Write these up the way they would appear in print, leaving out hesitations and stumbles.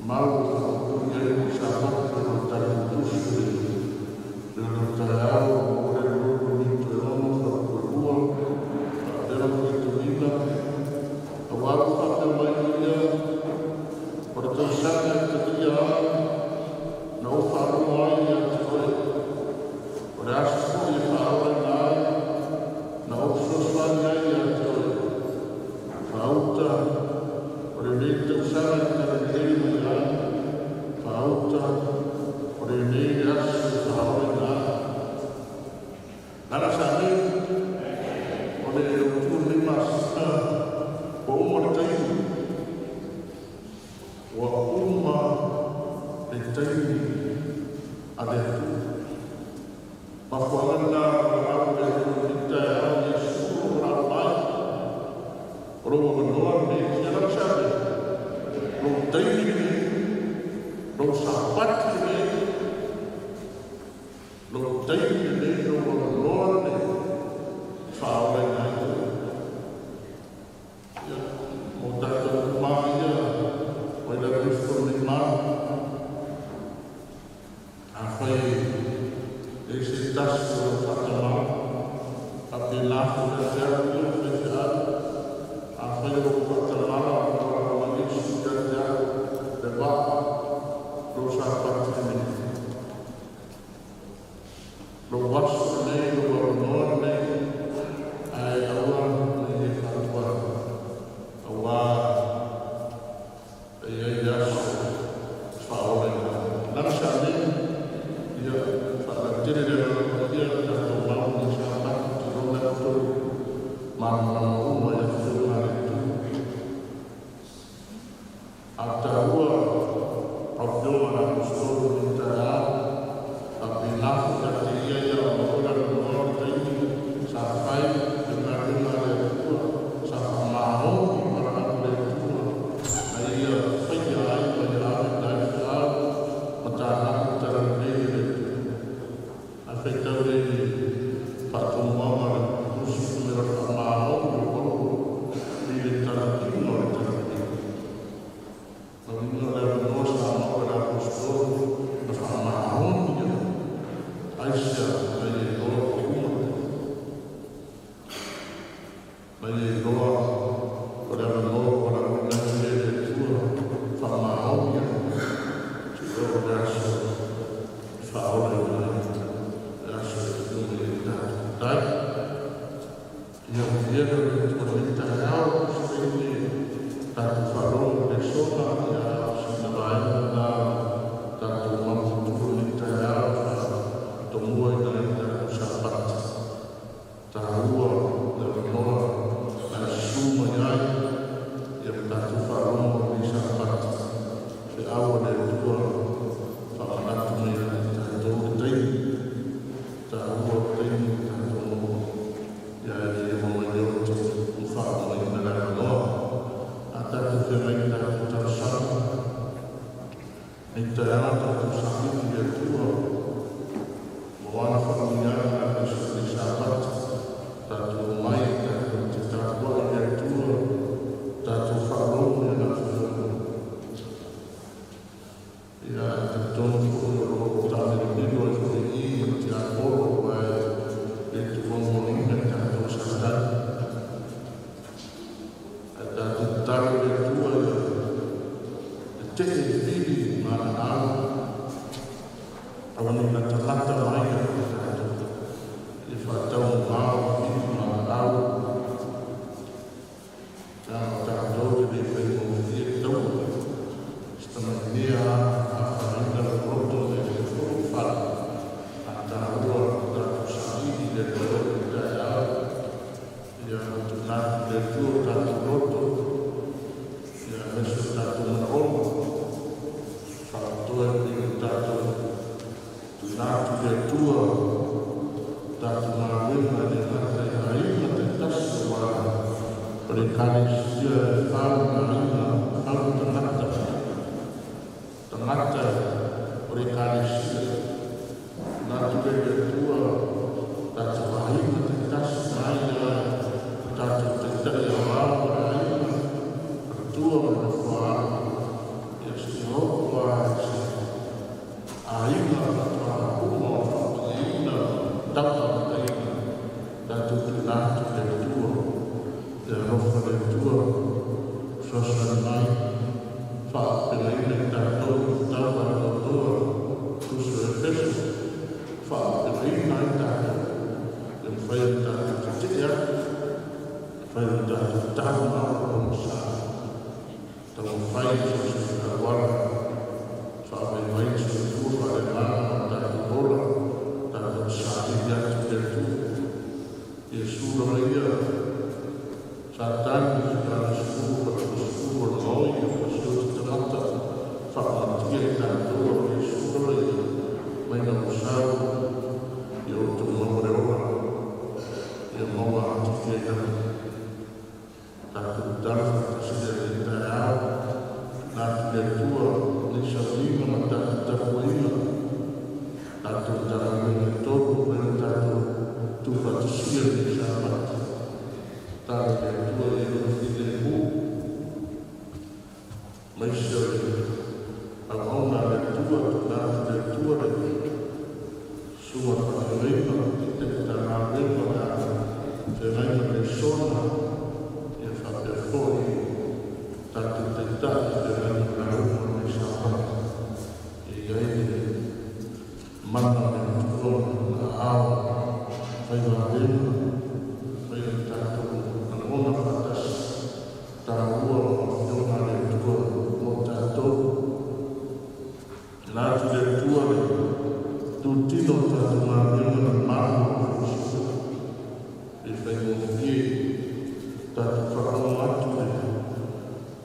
Mau o faaopoopo i ai le Sapati o le tatou tusi o le taeao o le 26 faalupelua faapea ona faitauina, aua ua faapea mai ia, o le tausaga e talia ai na ou faalogo ai ia te oe, o le aso foi e faaolaina ai na ou fesoasoani ai ia te oe. Faauta, o lenei tausaga e talalelei mai ai. Faauta, o lenei le aso e faaolaina ai. Lana sa o le autu o lenei masina, ua uma le taimi, ua uma le taimi a le Atua. Mafuaaga lena o le au le taeao, Iesu o lau mai, o lou avanoa lenei, sia lava sa lou taimi lenei, lou Sapati lenei, lou taimi lenei, lou avanoa lenei, faaolaina ai oe. Ia, mo tatou uma ia o i lalo ifo o lenei malu, afai e se tasi o lau faatamala, faapena foi ia te au ia faifeau, afai o lou faatamala o lau mai Iesu ia te au le vaa, lou Sapati lenei, lou aso lenei, lou avanoa lenei, ae aua ne i e faatuai, aua e i ai le aso faaolaina. Lana sa amene. Ia faalautele le agaga paia le tatou mau i Sapati, tulou le outou malamalama uma i afioga a le Atua. A taua afioga a le Aposetolo i taeao, faapena foi ia te ia ia maua le avanoa o le taimi sa fai le galuega a le Atua, sa faamaoni valaau a le Atua na ia faia ai ma ia ave ai feau ma tānapu talalelei e le Atua. Ae faitau le faatumuaga le tusi numera faamaoni o Paulo i le talaiga o le talalelei. Lauina le avanoa sa maua e le Aposetolo na faamaoni ai, aisea na ia iloa ua uma le taimi, na ia iloa o le avanoa ua valaauina ai le Atua faamaoni ai, seia oo le aso e faaolaina ai, le aso e afio mai ai tatou Tai. Ia viia le Atua i lenei taeao, se taimi tatou faalogo i le sona ia sina vaega lena tatou mafutu i lenei taeao faatomua ina ai tatou Sapati. Taua le avanoa na e susu mai ai ia ma tatou faalogo i lenei Sapati, feau a le Atua faamanatu mai ai tatou le taimi, taua o taimi o tatou maua. Ia e le oo mai le oto ua faaumaina le avanoa. A tatou feagai i tatou talosaga, nei taeao tatou saili i le Atua mo ana faamanuiaga aemaise o lenei Sapati. Tatou omai tatou te tapuai i le Atua, tatou faalogo i ana afioga. Ia talitonu foi o lo o taamilomilo ai foi i i ma le tiapolo, aua e le tuvagomaina i tatou Satani. Ae tatou tatalo i le Atua ia tetee le fili ma ana au, aua ne i latalata mai ia tatou, ia faataumamao le fili ma ana au, leaga o tatou e le faigofie le taua. Se tamaimea a afaina le loto me le fale, a taua tatou saili i le Atua i le taeao, ia tuuina atu i le Atua o tatou loto, ia aemaise o tatou manaoga faapitoa e pei ona tatou tuuina atu i le Atua tatou galuega e le gata i aiga taitasi, aua o le Ekalesia e fau i aiga, fau i tagata, tagata o le Ekalesia. Tuuina atu lea i le Atua tatou aiga taitasi mai ia o tatou taitai aoao o le aiga, faletua ma le nofoaalo, ia seia oo lava i se aiga faatoa uma ona faamalieina tama ma taiga, tatou tuuina atu i le Atua le alofa o le Atua fesoasoani mai faaauupegaina i tatou i le tau a le atoatoa Tusi o Efeso, faaauupegaina ai tatou ia mafai ona tatou tetee atu, mafai ona tatou tau ma ola pogisa, taumafai i so o se auala faavaivai le soifua faaleagaga ma tatou ola, tatou saili atu i le Atua. Iesu lava ia Satani Alesefulu Faatuasefulu o le maoi e fasioti tagata faamatia i tatou, o Iesu lava ia mai na ua sau ia outou maua le ola ia maua atili ai lava. Tatou tatalo faatasi i le lenei taeao na atu le Atua nei sauniga ma tatou tapuaiga, tatou Matagaluega e tolu mai na tatou tuufaatasia lenei Sapati. Tatalo i le Atua ia lona filemu maise o le auauna a le Atua, tuuina atu i le Atua le susuga i le faafeagaiga Taitai Matagaluega o le a feagai ma le lesona ia faapea foi tatou Taitai feagai ma le lauga o lenei Sapati. E i ai le mana o le Atua ma aao faivalena fai o le tatou lagona faatasi taua o afioga a le Atua mo tatou. La atu le Atua le tutino o tatou galuega na malu o fausia e faigofie tatou faalogo atu le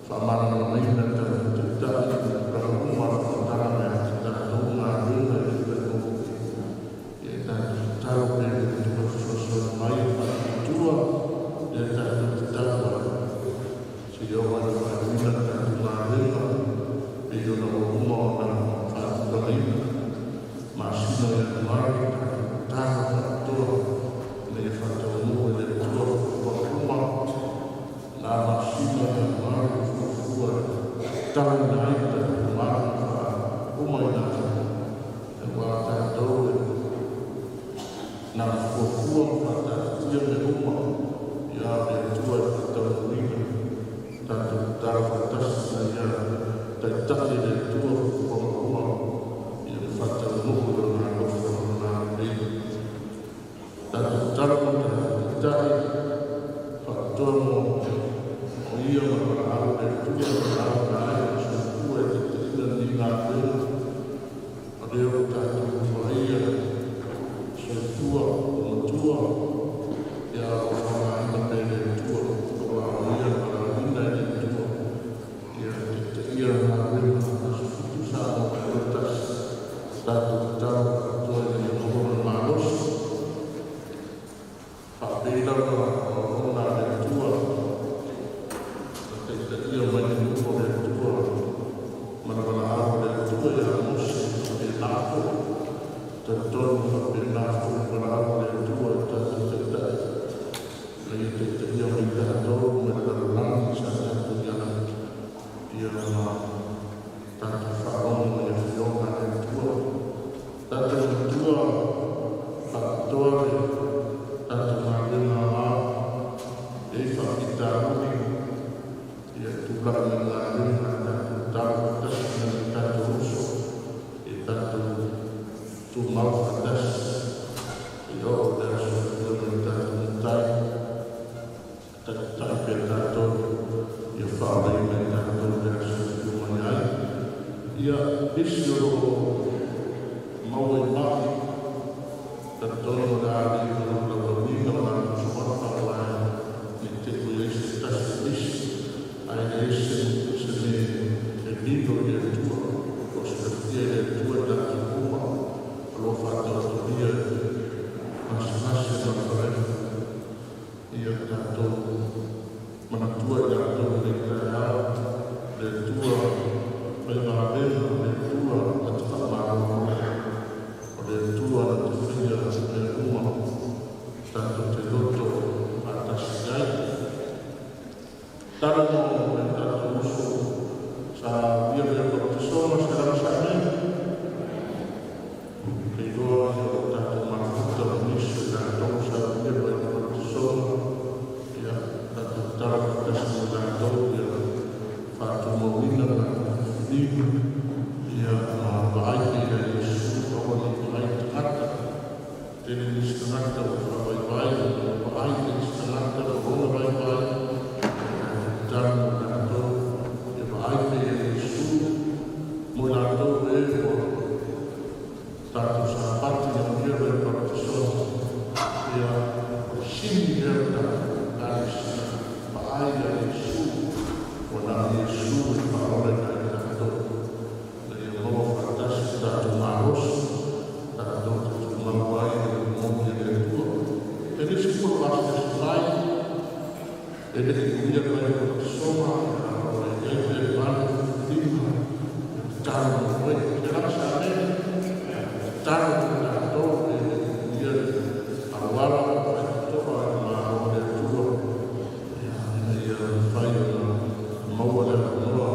faamalamalamaina e tatou Taitai tulaga uma o le fonotaga mai ia te tatou galuega e le faigofie. Ia tatou tatalo pea i le Atua fesoasoani mai e faatuatua le tatou tatalo ai seia oo ai i le faaiuina o le tatou galuega pei ona ua uma ona faatulagaina masina o Ianuari. Tatou tatalo faapitoa ina ia faataunuu e le Atua fuafuaga uma na masina o Ianuari ua fuafua e talauina ai le tatou malu faaumaina ai aua tatou e na fuafua ma faataatitia mea uma ia le Atua e faataunuuina. Tatou tatalo faatasi ina ia taitai e le Atua fuafuaga uma ia ma faataunuu i lona alofa ma lona agalelei. Tatou tatalo mo tatou Taitai faapitoa mo o ia ma le valaau a le Atua, le valaau na ai o le soifua e taitaiina lenei galuega. O lea ua tatou vaaia soifua o matua ia o lo o faaaogaina pea e le Atua, aua o ia na valaauina e le Atua ia taitaia le galuega Aso Fitu Samoa Tutoatasi. Tatou tatalo faapitoa ina ia maua lona malosi faapei lava o auauna a le Atua na taitaia mai le nuu o le Atua ma le valaau a le Atua ia Mose, faapena foi talitonu faapena foi le valaau a le Atua i tatou Taitai ina ia taitaia mai tatou mai le lalolagi sa tatou i ai ia ma tatou faalogo mai afioga a le Atua. Tatou matua faapitoa le tatou galuega aoao e i faafitauli ia tulai mai galuega, tatou tatalo faatasi ma tatou uso ia tatou tumau faatasi i oo i le aso e mai tatou matai taitai pea tatou ia faaolaina i tatou le aso e afio mai ai. Ia nisi o loo maua i mai talitonu o le a le laulauina o latou suafa aua ne i te i ua i ai se tasi o nisi ae leai se mea e lilo i le Atua o silafia e le Atua i tatou uma o loo faataotolia gasegase ma le falaefu. Ia tatou manatua i latou nei taeao le Atua faivalena, le Atua na te faamalolo, o le Atua na te faia mea uma tatou te loto faatasi ai. Tala mo le tatou uso sa uia le bautiso. Paratesoma se lava sa nei. Te iloa ia o tatou mafuta ma nisi o tatou sa uia mai le Paratesoma, ia tatou tatalo faatasi ma tatou ia faatumauina le latou filifiliga, ia ma vaai pea ia Iesu, aua ne i vaai i tagata. Tele nisi tagata ua faavaivai ona ua vaai i isi tagata ma lona vaivai. Ae tatalo mo tatou ia vaai pea ia Iesu mo i latou e ua tatou sapati na uia mai le Paratesoma, ia o le sili lea o tatou Ekalesia, vaai ia Iesu, ua na o Iesu e faaola i tatou, ina ia maua faatasi tatou malosi tatou te tumau ai i le moni a le Atua. E le isi polo asiasi mai e le i uia mai le Paratesoma, a o le i ai pea le vale filifiliga, e tatalo mo oe. Se lava sa nei, tatalo mo tatou e le i uia le auala o faitotoa i le Malo o le Atua, ia, ina ia mafai ona maua le avanoa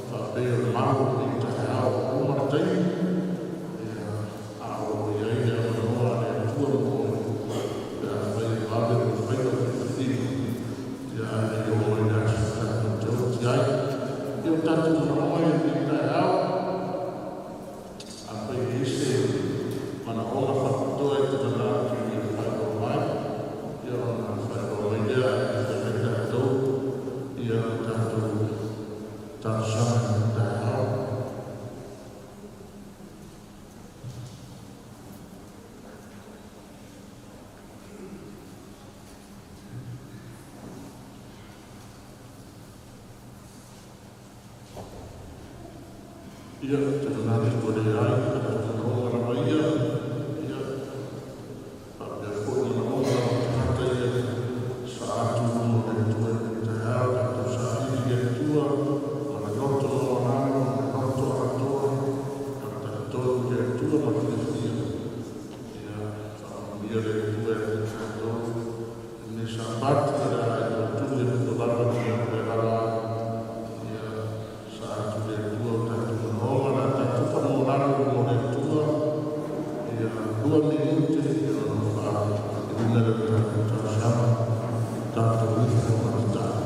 faapei o le malu o lenei taeao ua uma le taimi, ia, a o lo o i ai le avanoa a le Atua mo oe pe afai e vave ona fai lau filifiliga, ia, ae le i oo mai le aso tatou te oti ai. Ia, o tatou manaoga ia i lenei taeao. Afai e i ai se manaoga faapitoa e tauala atu i le faailoa mai, ia ona faailoa mai lea e fai mai tatou ia tatou talosaga i le taeao. Ia, ou te manatu ua leai o tatou manaoga lava ia, ia, faapea foi manaoga o tagata ia sa atu i luma o le Atua i lenei taeao, tatou saili i le Atua ma le loto maualalo ma le loto atoa, ma le talitonu i le Atua ma le fiafia. Ia, faamanuia le Atua ia te tatou i lenei Sapati, o le a e toe tuli atu lava i le mea ua le lava ai. Ia, sa atu i le Atua o tatou manaoga, o le a tatou faamaualalo i luma o le Atua, ia 2 minute, ia ona faaiuina lea o le tatou talosaga, tatou ifo ma tatalo.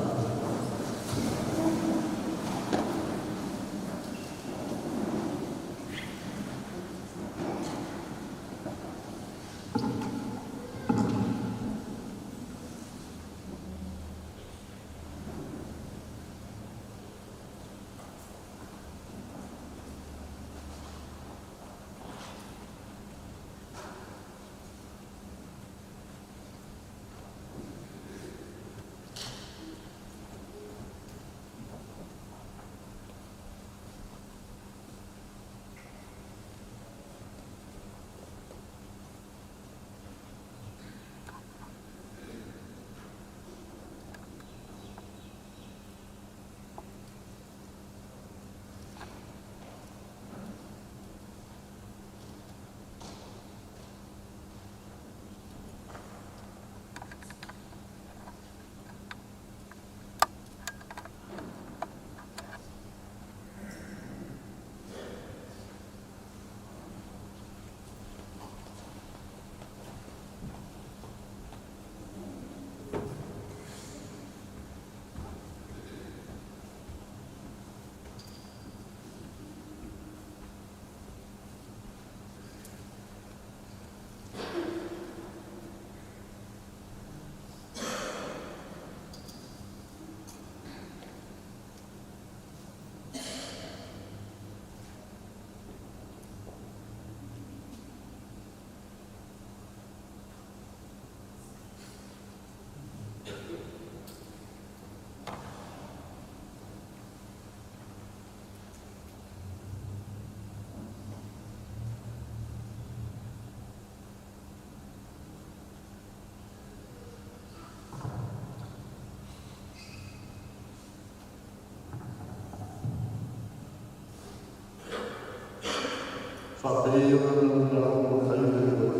Faapei ona naunau ai le ua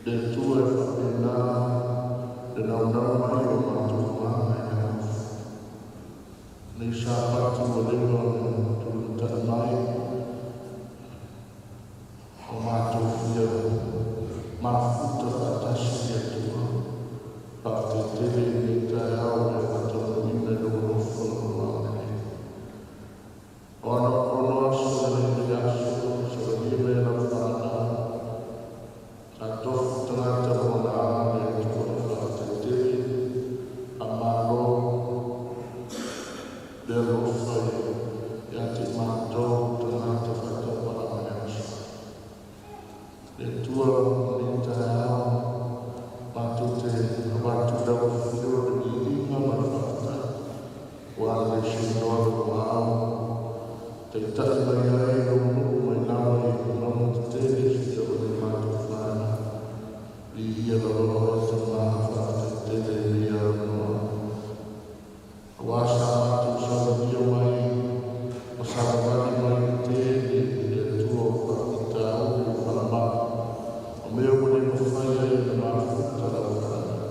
le Atua e faapena le naunau mai o matou agaga i le alofa. Nei Sapati. ua leva ona tulimatai mai o matou fia mafuta faatasi i le Atua. Faafetai tele i lenei taeao i le faataunuuina i lou alofa ma lou agalelei. O ano aso o lenei aso, savalia mea lau fanau, sa tofu tagata ma ona aga le Atua. Faafetai tele, faamalo le alofa ia te matou tagata faatauvaa o le aso. Le Atua, lenei taeao, matou te avatu i lau afio le viiga ma le faafetai, ua le seiloa lou ao, taitai mai ai lou nuu mai lava i mauga tetele seia oo i matou fanau. Viia lava oe Tama, faafetai tele i lenei avanoa. Aua sa matou savalia mai ma savavali mai le tele le Atua o faafitauli o faamai, o mea ua le mafai ai ona mafuta lau fanau.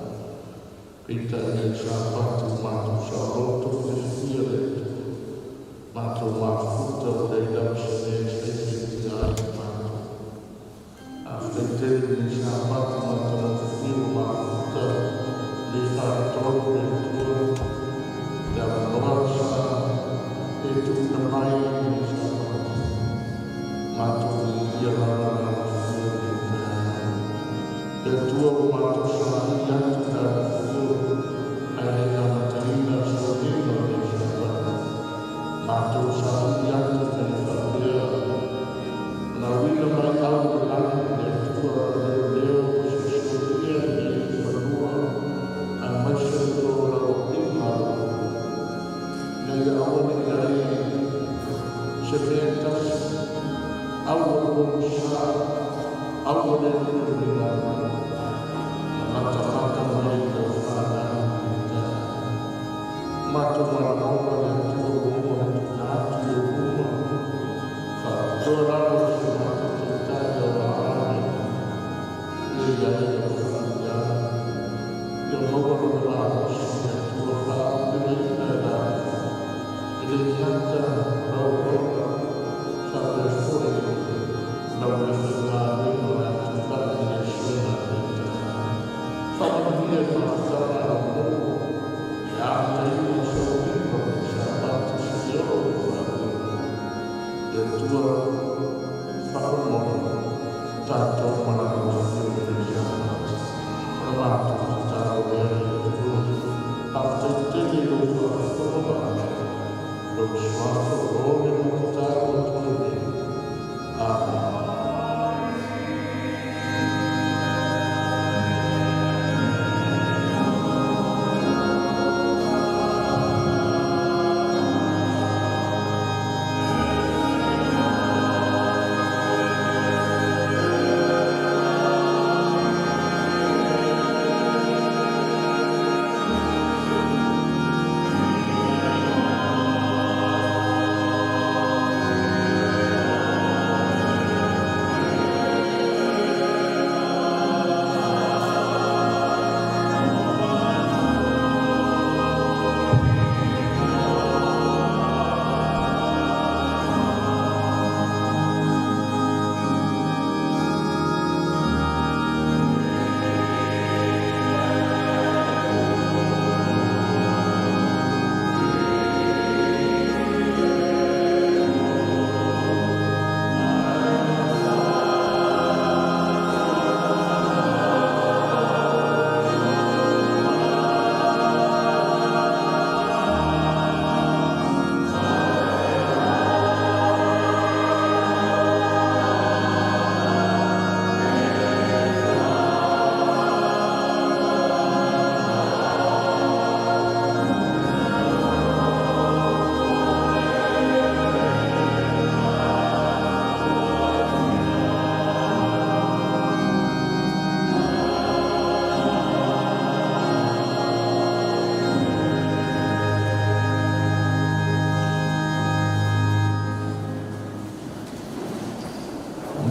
Peitai i le Sapati ua matou saoloto fiafia le Atua. Matou mafuta ua leai lava se mea e saisaitia ai matou. Faafetai tele i lenei Sapati matagofie ua mafuta lenei faletolu le Atua. Le avanoa sa e tuuina mai i lenei Sapati. Matou viia lava lau afio i lenei taeao. Le Atua ua matou saili atu i lau afio, ae le i amataina le sauniga o lenei Sapati. Matou saili atu ina ia faapea ona auina mai au o le lagi le Atua leoleo ma suesuegia lenei fanua aemaise le tolaulauina o lou nuu, ina ia aua ne i i ai se mea e tasi au o le pogisa au o le alii o lenei lalolagi na matamata mai ai i lau fanau i lenei taeao. Matou manaoga le Atua ua uma ona tuuina atu i ou luma, faapitoa lava i si o matou Taitai ia Aoga ia i ai lau faamanuiaga. Ia maua lona malosi le Atua faaauupegaina e lau e le gata o lau auauna faapea foi lau meafaigaluega o le a tulai i le lesona i lenei taeao. Faamanuia i mafutaga a lau nuu i le amataina o sauniga o lenei Sapati seia oo i le faaiuga. Le Atua, faamolemole tatou ma lau afio i lenei Sapati. O le matou tatalo lea le Atua. Faafetai tele i lou faafofoga mai, lou suafa o le matatalo atu ai nei. Amen.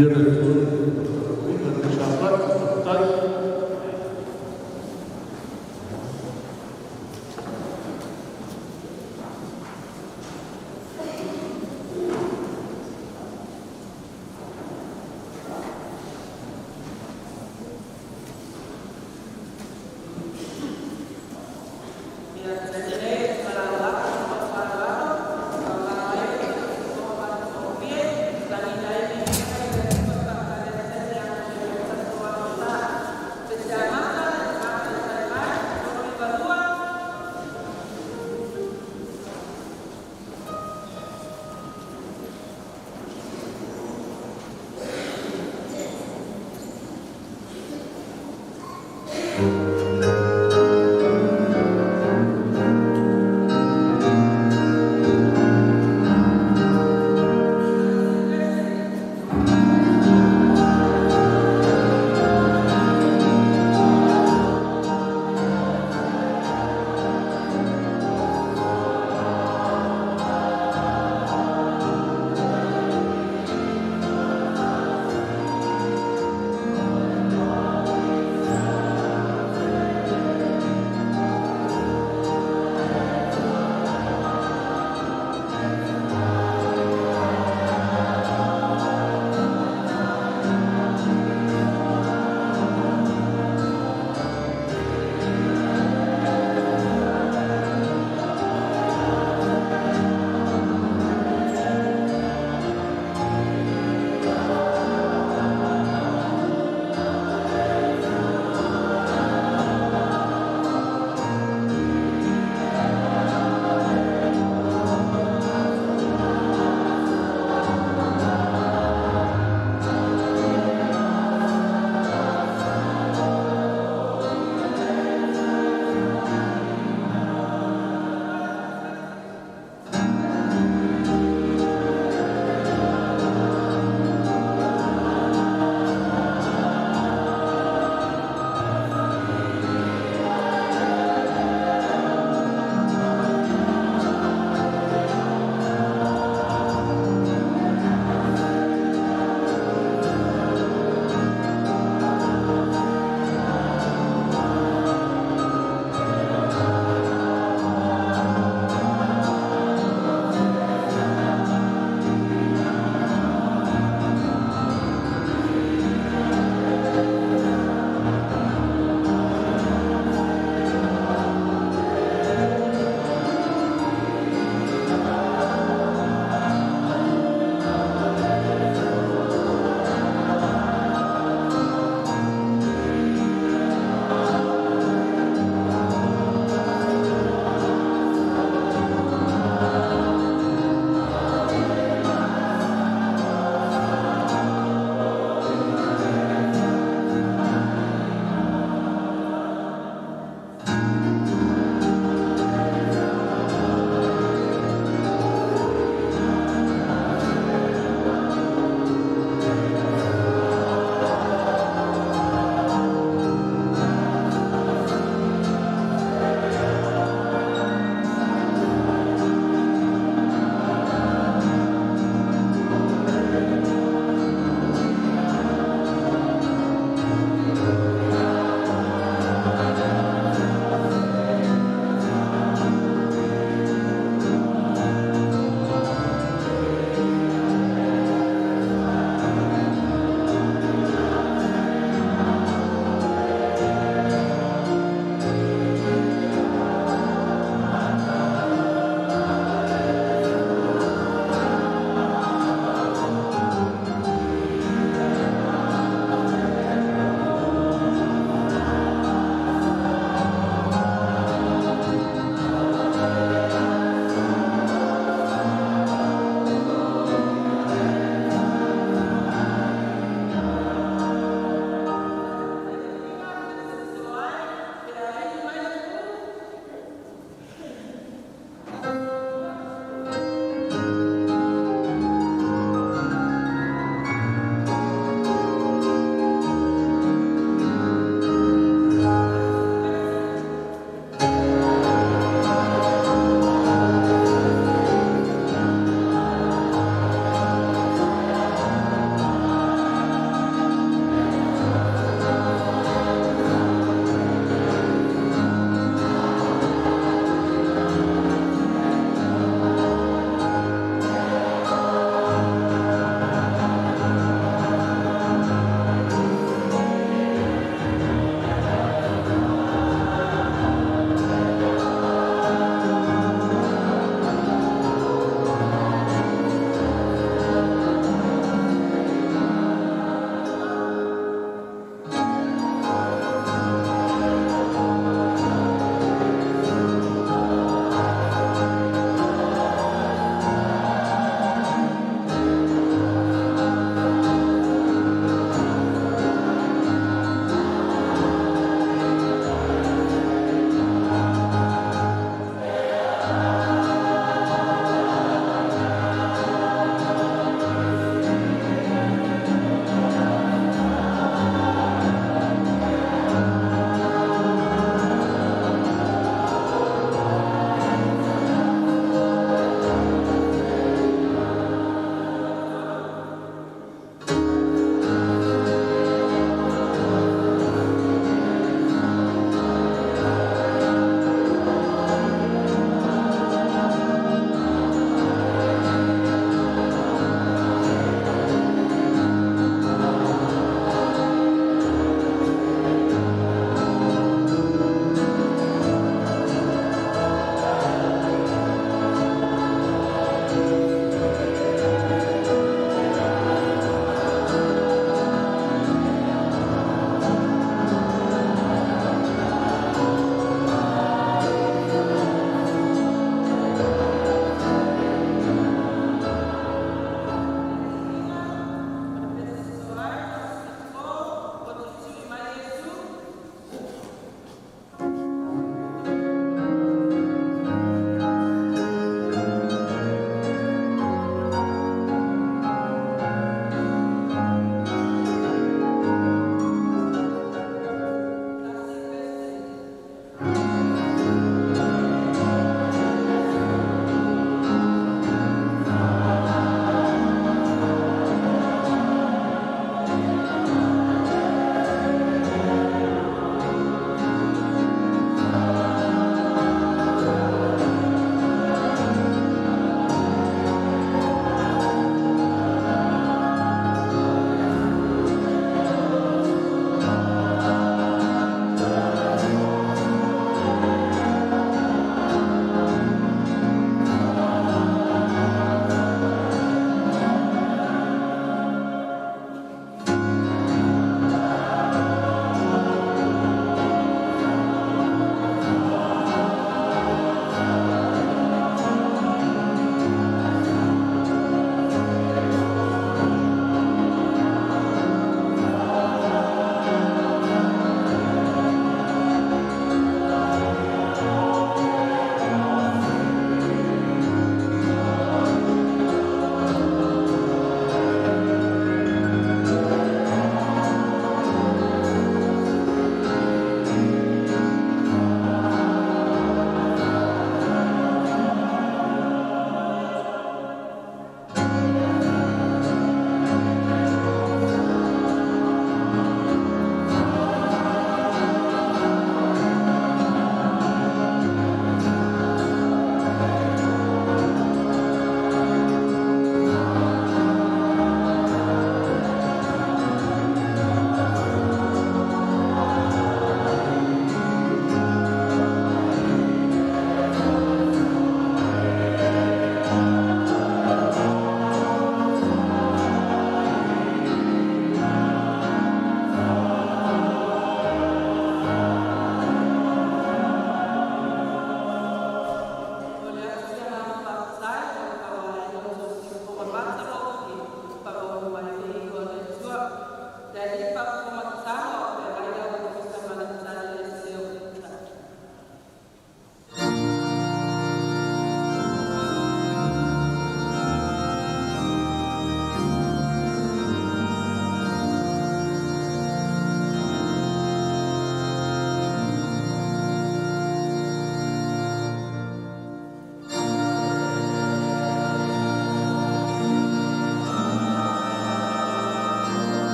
Manuia le Atua i le Sapati, faafetai.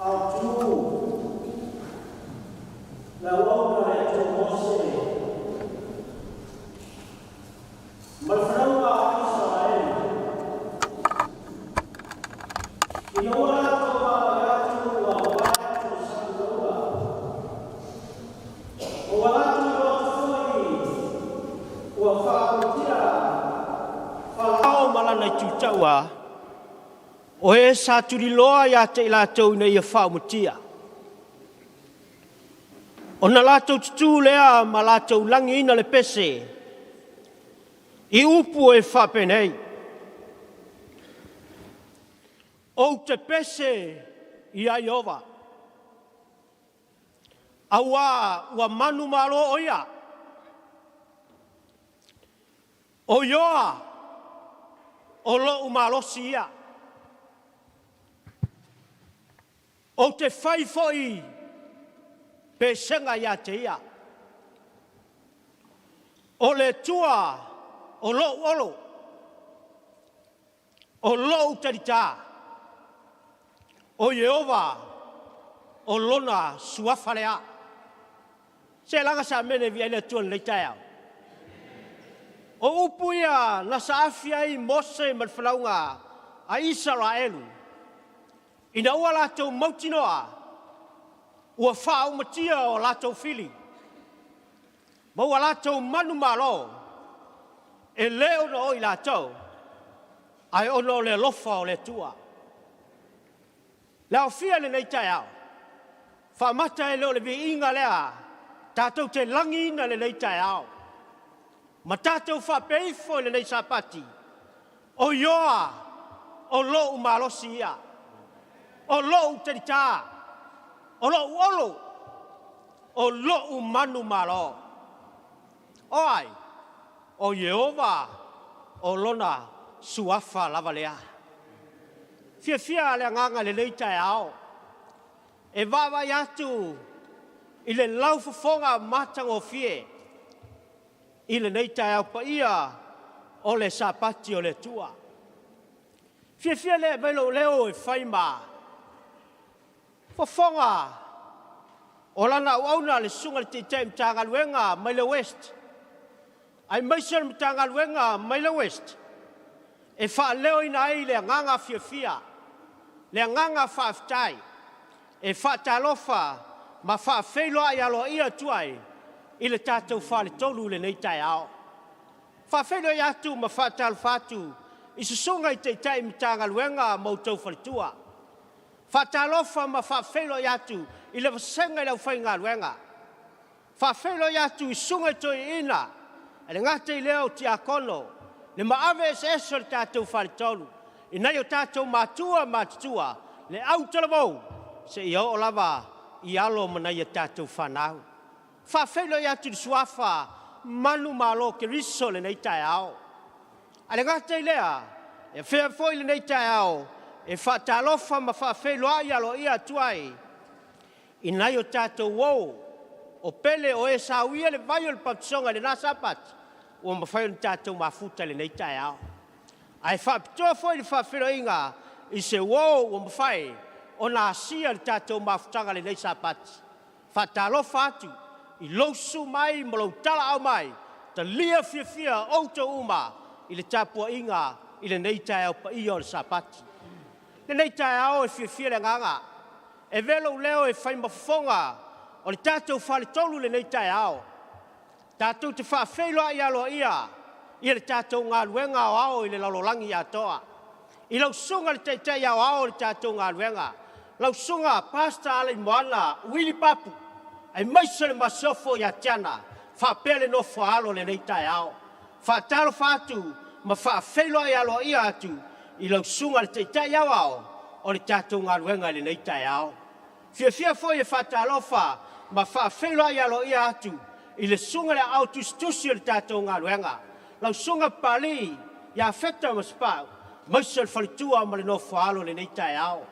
Autu, le auauna a le Atua Mose ma le fanauga a Isaraelu, ina ua latou vaavaai atu ua mavae atu le sami ulaula, ma ua latou iloa atu foi ua faaumatia Farao ma lana itu taua, o e sa tuliloa ia te i latou ina ia faaumatia. Ona latou tutū lea ma latou lagiina le pese i upu e faapenei, Ou te pese ia Ieova, auā ua manumalo o ia. O Ioa, o lou malosi ia. Ou te fai foi pesega ia te ia. O le Atua o lou olo, o lou talitā, o Ieova o lona suafa lea. Se laga sa mene vi ai le Atua i lenei taeao. O upu ia na saafi ai Mose ma le fanauga a Isaraelu ina ua latou mautinoa ua faaumatia o latou fili ma ua latou manumalo, e le ona o i latou, ae ona o le alofa o le Atua. Le aofia i lenei taeao, faamata e le o le viiga lea tatou te lagiina i lenei taeao, ma tatou faapea ifo i lenei Sapati, O Ioa, o lou malosi ia, o lou talitā, o lou olo, o lou manumalo. O ai? O Ieova, o lona suafa lava lea. Fiafia le agaga i lenei taeao e vaavaai atu i le laufofoga matagofie i lenei taeao paia o le Sapati o le Atua. Fiafia lea e aumai lou leo e fai ma fofoga o lana auauna le Susuga i le Taitai Matagaluega mai le West, aemaise o le Matagaluega mai le West, e faaleoina ai le agaga fiafia, le agaga faafetai, e faatalofa ma faafeiloai aloaia atu ai i le tatou faletolu i lenei taeao. Faafeiloai atu ma faatalofa atu i susuga i Taitai Matagaluega ma outou faletua. Faatalofa ma faafeiloai atu i le vasega i le aufaigaluega. Faafeiloai atu i susuga i toeaiina, e le gata i lea o tiakono, le maave eseese o le tatou faletolu, i nai o tatou matua matutua, le autalavou, seia oo lava i alo ma nai a tatou fanau. Faafeiloai atu i le suafa manumalo o Keriso i lenei taeao. Ae le gata i lea, e afea foi lenei taeao e faatalofa ma faafeiloai aloaia atu ai i nai o tatou uo o pele o e sa uia le vai o le pautisoga i lena Sapati, ua mafai ona tatou mafuta i lenei taeao. Ae faapitoa foi le faafeiloaiga i se uo ua mafai ona asia le tatou mafutaga i lenei Sapati. Faatalofa atu i lou susu mai ma lou talaau mai, talia fiafia outou uma i le tapuaiga i lenei taeao paia o le Sapati. Lenei taeao e fiafia le agaga e avea lou leo e fai ma fofoga o le tatou faletolu i lenei taeao. Tatou te faafeiloai aloaia ia le tatou galuega aoao i le lalolagi atoa. I lau susuga le Taitai Aoao o le tatou galuega, lau susuga Pastor Alaimoana Uili Papu, aemaise le Masiofo ia Tiana, faapea le nofo a alo i lenei taeao. Faatalofa atu ma faafeiloai aloaia atu i lau susuga le Taitai Aoao o le tatou galuega i lenei taeao. Fiafia foi e faatalofa ma faafeiloai aloaia atu i le susuga i le aao tusitusi o le tatou galuega, lau susuga Papalii ia Feta Masepau, aemaise o le faletua ma le nofoaalo i lenei taeao.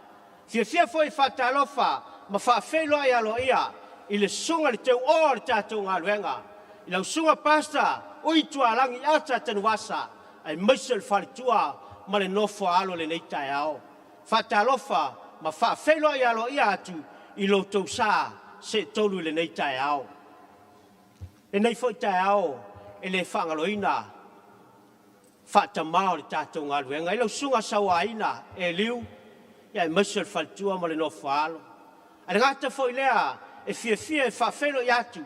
Fiafia foi e faatalofa ma faafeiloai aloaia i le susuga i le teuoa o le tatou galuega, i lau susuga Pastor Ui Tualagi Ata Tanuvasa, aemaise o le faletua ma le nofoaalo i lenei taeao. Faatalofa ma faafeiloai aloaia atu i lo outou sa seetolu i lenei taeao. Lenei foi taeao e le faagaloina faatamā o le tatou galuega i lau susuga Sauaina Eliu, aemaise o le faletua ma le nofoaalo. Ae le gata foi lea, e fiafia e faafeiloai atu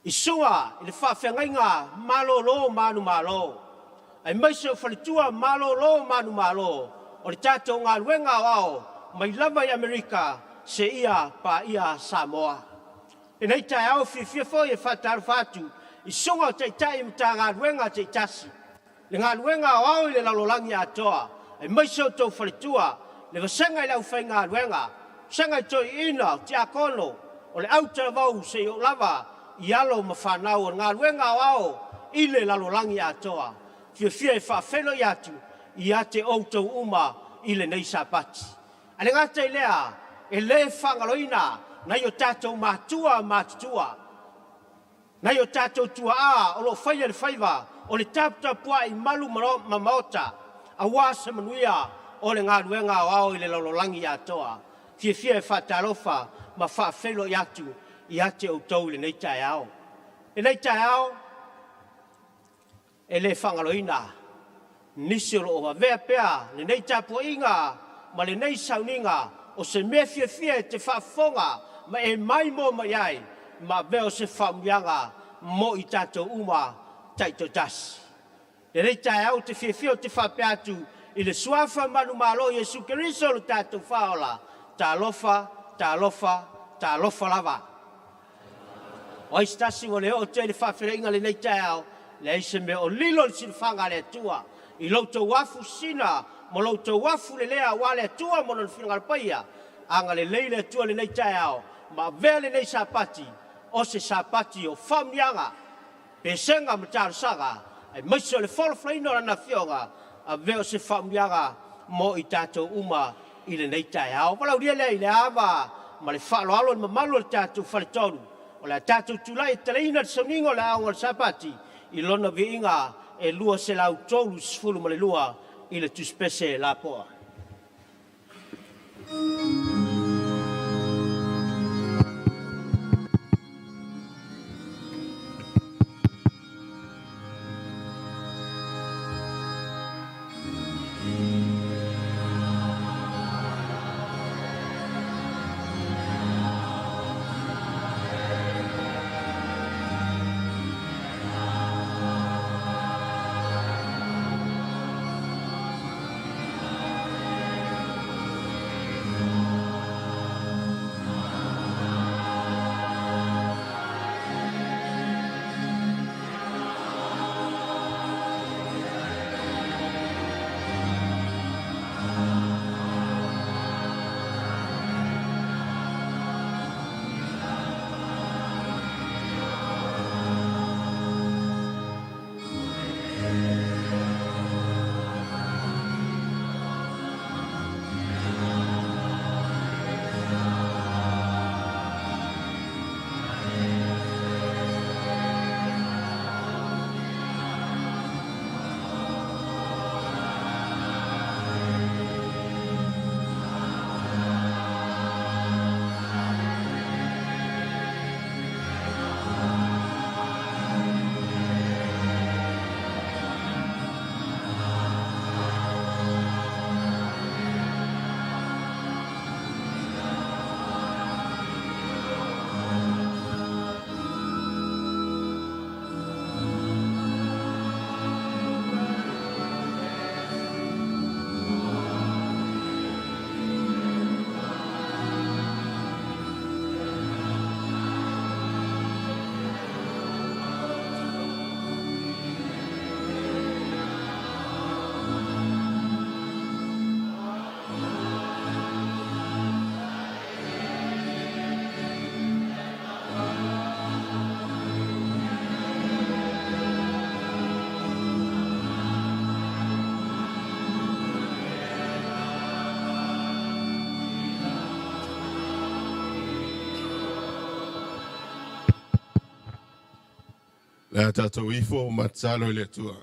i susuga i le faafeagaiga malolo manumalo, aemaise o faletua malolo manumalo o le tatou galuega aoao mai lava i Amerika seia paia Samoa. Lenei taeao fiafia foi e faatalofa atu i susuga o taitai o Matagaluega taitasi, le galuega aoao i le lalolagi atoa, aemaise o outou faletua, le vasega i le aufaigaluega, vasega i toeaiina, o tiakono, o le autalavou seia oo lava i alo ma fanau o le galuega aoao i le lalolagi atoa. Fiafia e faafeiloai atu ia te outou uma i lenei Sapati. Ae le gata i lea, e le faagaloina nai o tatou matua matutua, nai o tatou tuaa o lo o faia le faiva o le taputapuai malu ma maota aua se manuia o le galuega aoao i le lalolagi atoa. Fiafia e faatalofa ma faafeiloai atu ia te outou i lenei taeao. Lenei taeao e le faagaloina nisi o lo o avea pea lenei tapuaiga ma lenei sauniga o se mea fiafia e te faafofoga ma e maimoa mai ai ma avea o se faamanuiaga mo i tatou uma taitoatasi. Lenei taeao ou te fiafia ou te faapea atu i le Suafa manumalo o Iesu Keriso lo tatou Faaola, talofa, talofa, talofa lava. O ai se tasi ua le oo atu ai le faafeiloaiga lenei taeao, leai se mea o lilo le silafaga a le Atua i lo outou afu sisina ma lo outou afu lelea aua le Atua ma Lona finagalo paia. Agalelei le Atua lenei taeao ma avea lenei Sapati o se Sapati o faamanuiaga, pesega ma talosaga, aemaise o le folafolaina o Lana Afioga, avea o se faamanuiaga mo i tatou uma i lenei taeao. Valaaulia lea i le ava ma le faaaloalo i le mamalu o le tatou faletolu, o le a tatou tulai e taleina le sauniga o le aoga o le Sapati i lona viiga e 232 i le tusipese lapoa. Le a tatou ifo ma tatalo i le Atua.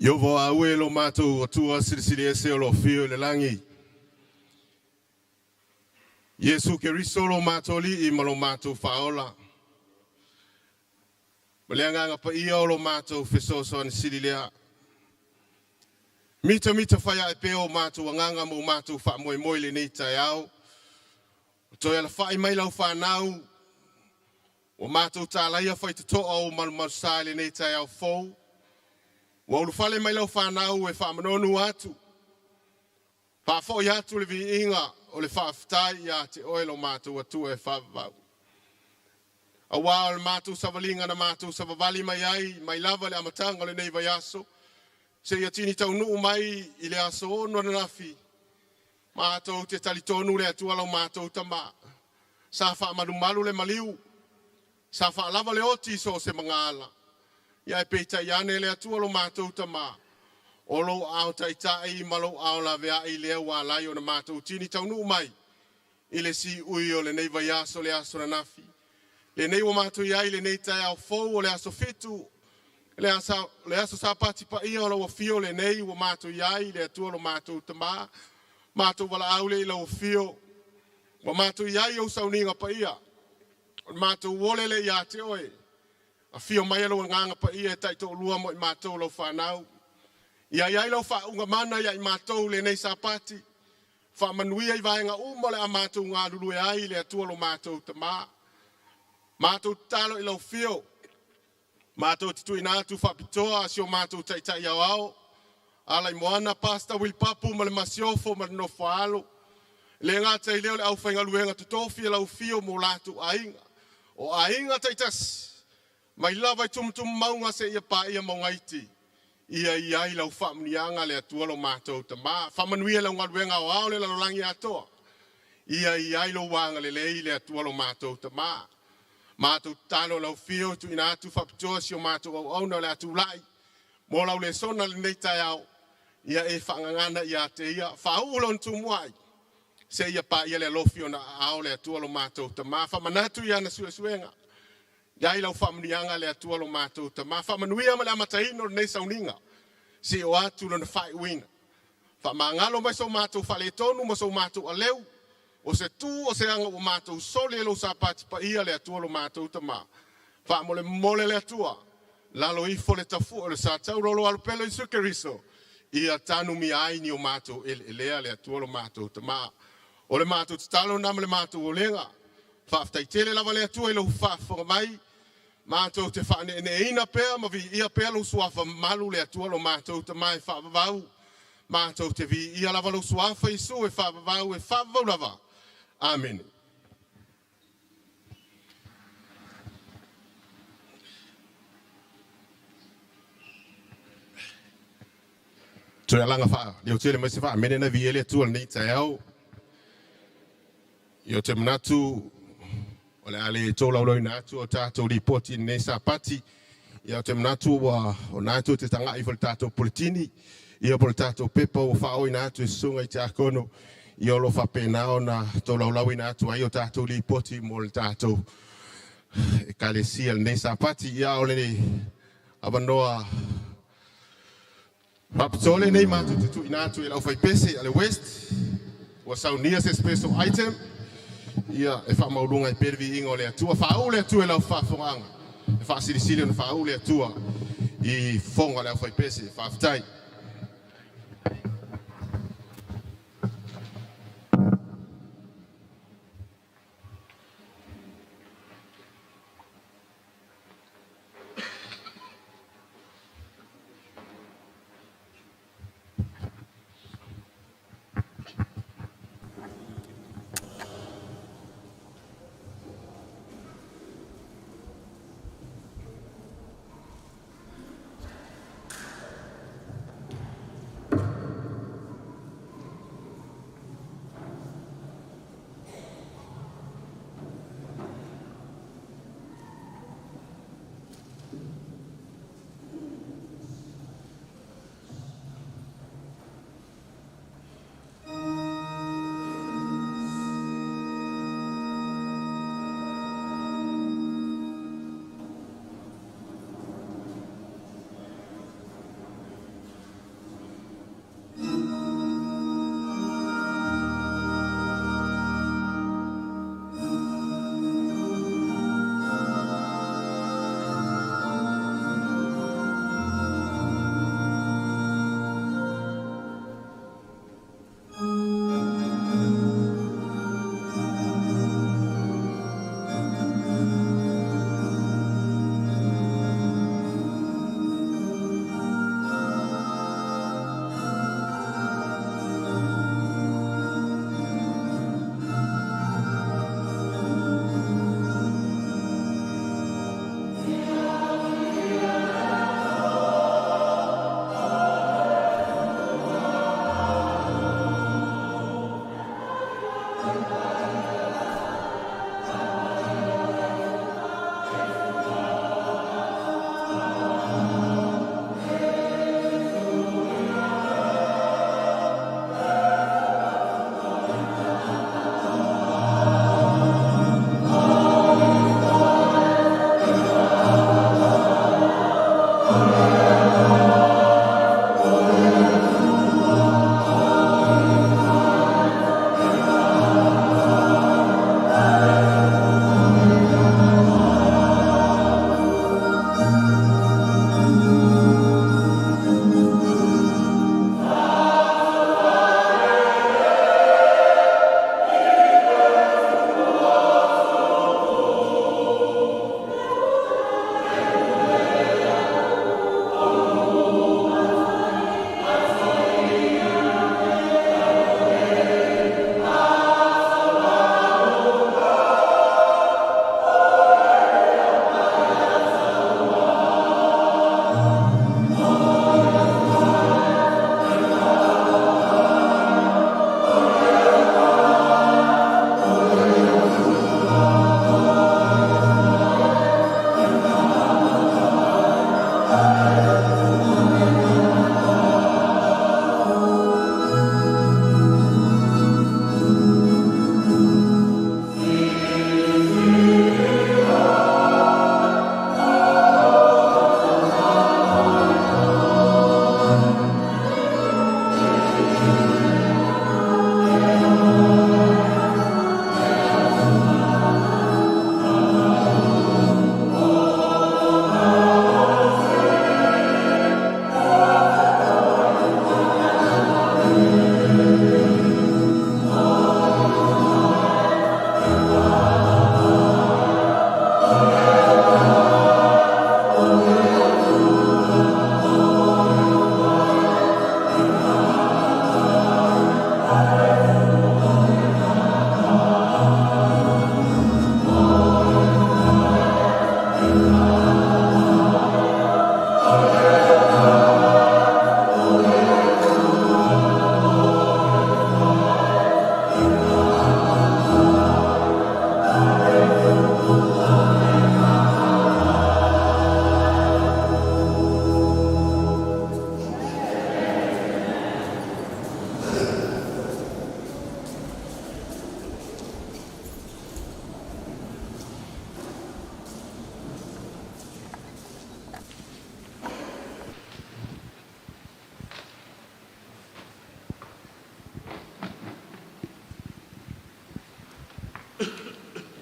Ieova aue lo matou Atua silisili ese o lo afio i le lagi. Iesu Keriso lo matou Alii ma lo matou Faaola. Ma le agaga paia o lo matou fesoasoani sili lea. Mitamita fai ae pea o matou agaga ma o matou faamoemoe i lenei taeao. O toe alafai mai lau fanau, ua matou talaia faitotoa o malumalusa i lenei taeao fou. Ua ulufale mai lau fanau e faamanonu atu, faafoi atu le viiga o le faafetai ia te oe lo matou Atua e faavavau. Aua o le matou savaliga na matou savavali mai ai, mai lava le amataga o lenei vaiaso, seia tini taunuu mai i le aso 6 ananafi, matou te talitonu le Atua lau matou Tama. Sa faamalumalu le maliu, sa faalava le oti i so o se magaala. Ia ae peitai ane le Atua lo matou Tama, o lou aao taitai ma lou aao laveai lea ua ala ai ona matou tini taunuu mai i le siui o lenei vaiaso le aso ananafi. Lenei ua matou i ai i lenei taeao fou o le aso 7, le aso Sapati paia o lau afio lenei ua matou i ai le Atua lo matou Tama, matou valaau lea i lau afio, ua matou i ai i ou sauniga paia, o le matou ole lea ia te oe, afio mai lou agaga paia e taitoalua mo i matou lau fanau. Ia i ai lau faauuga mana ia i matou lenei Sapati, faamanuia i vaega uma o le a matou galulue ai le Atua lo matou Tama. Matou tatalo i lau afio, matou te tuuina atu faapitoa si o matou taitai aoao, Alaimoana Pastor Wilipapu ma le Masiofo ma le Nofo-a-alo. Le gata i lea o le aufaigaluega totofi e lau afio mo latou aiga, o aiga taitasi, mai lava i tumutumu mauga seia paia maugaiti. Ia i ai lau faamuniaga le Atua lo matou Tama. Faamanuia lau galuega aoao le lalolagi atoa. Ia i ai lou agalelei le Atua lo matou Tama. Matou tatalo lau afio tuuina atu faapitoa si o matou auauna o le a tulai mo lau lesona lenei taeao. Ia e faagagana ia te ia, faauu lona tumuai, seia paia le alofi ona aao le Atua lo matou Tama. Faamanatu i ana suesuega. Ia ai lau faamuniaga le Atua lo matou Tama. Faamanuia ma le amataina o lenei sauniga, se o atu lona faaiuina. Faamagalo mai so matou faaletonu ma so matou aleu, o se tu o se aga ua matou soli e lou Sapati paia le Atua lo matou Tama. Faamolemole le Atua, lalo ifo le tafua o le sa taurolo alopele Iesu Keriso, ia tanumia ai ni o matou eleelea le Atua lo matou Tama. O le matou tatalo na ma le matou olega. Faafetai tele lava le Atua i lou faafofoga mai. Matou te faaneeneeina pea ma viia pea lou suafa mamalu le Atua lo matou Tama e faavavau. Matou te viia lava lou suafa Iesu e faavavau e faavavau lava. Amene. Toe alaga faa leo tele mai se faamene na viia le Atua lenei taeao. Ia o te manatu o le a le tolaulauina atu o tatou lipoti i lenei Sapati. Ia o te manatu ua o na atu te taga'i fo le tatou puletini, ia po le tatou pepa ua faaoina atu e susuga i tiakono, ia o lo faapena ona tolaulauina atu ai o tatou lipoti mo le tatou ekalesia lenei Sapati. Ia o le avanoa faapitoa lenei matou te tuuina atu i le aufaipese a le West ua saunia se special item ia e faamaualuga ai pea le viiga o le Atua. Faauu le Atua i lau faafofogaaga e faasilisili ona faauu le Atua i fofoga o le aufaipese. Faafetai.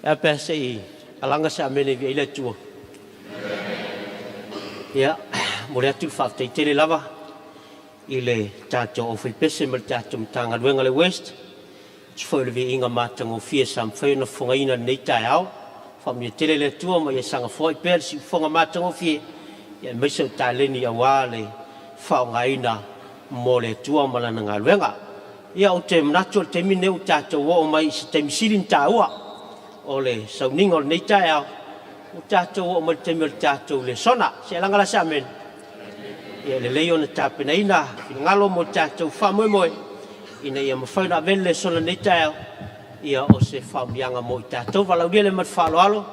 Ae a pe a se i alaga se amene e viia ai le Atua. Ia, momoli atu le faafetai tele lava i le tatou aufaipese ma le tatou Matagaluega o le WEST e tusa foi o le viiga matagofie sa mafai ona fofogaina i lenei taeao. Faamanuia tele le Atua ma ia saga foai pea le siufofoga matagofie aemaise o taleni aua le faaaogaina mo le Atua ma Lana galuega. Ia, ou te manatu o le taimi lenei ua tatou oo mai i se taimi sili ona taua o le sauniga o lenei taeao, ua tatou oo mai i le taimi o le tatou lesona. Se i alaga la se amene. Ia, e lelei ona tapenaina finagalo mo le tatou faamoemoe ina ia mafai ona avea le lesona i lenei taeao ia o se faamanuiaga mo i tatou. Valaaulia lea ma le faaaloalo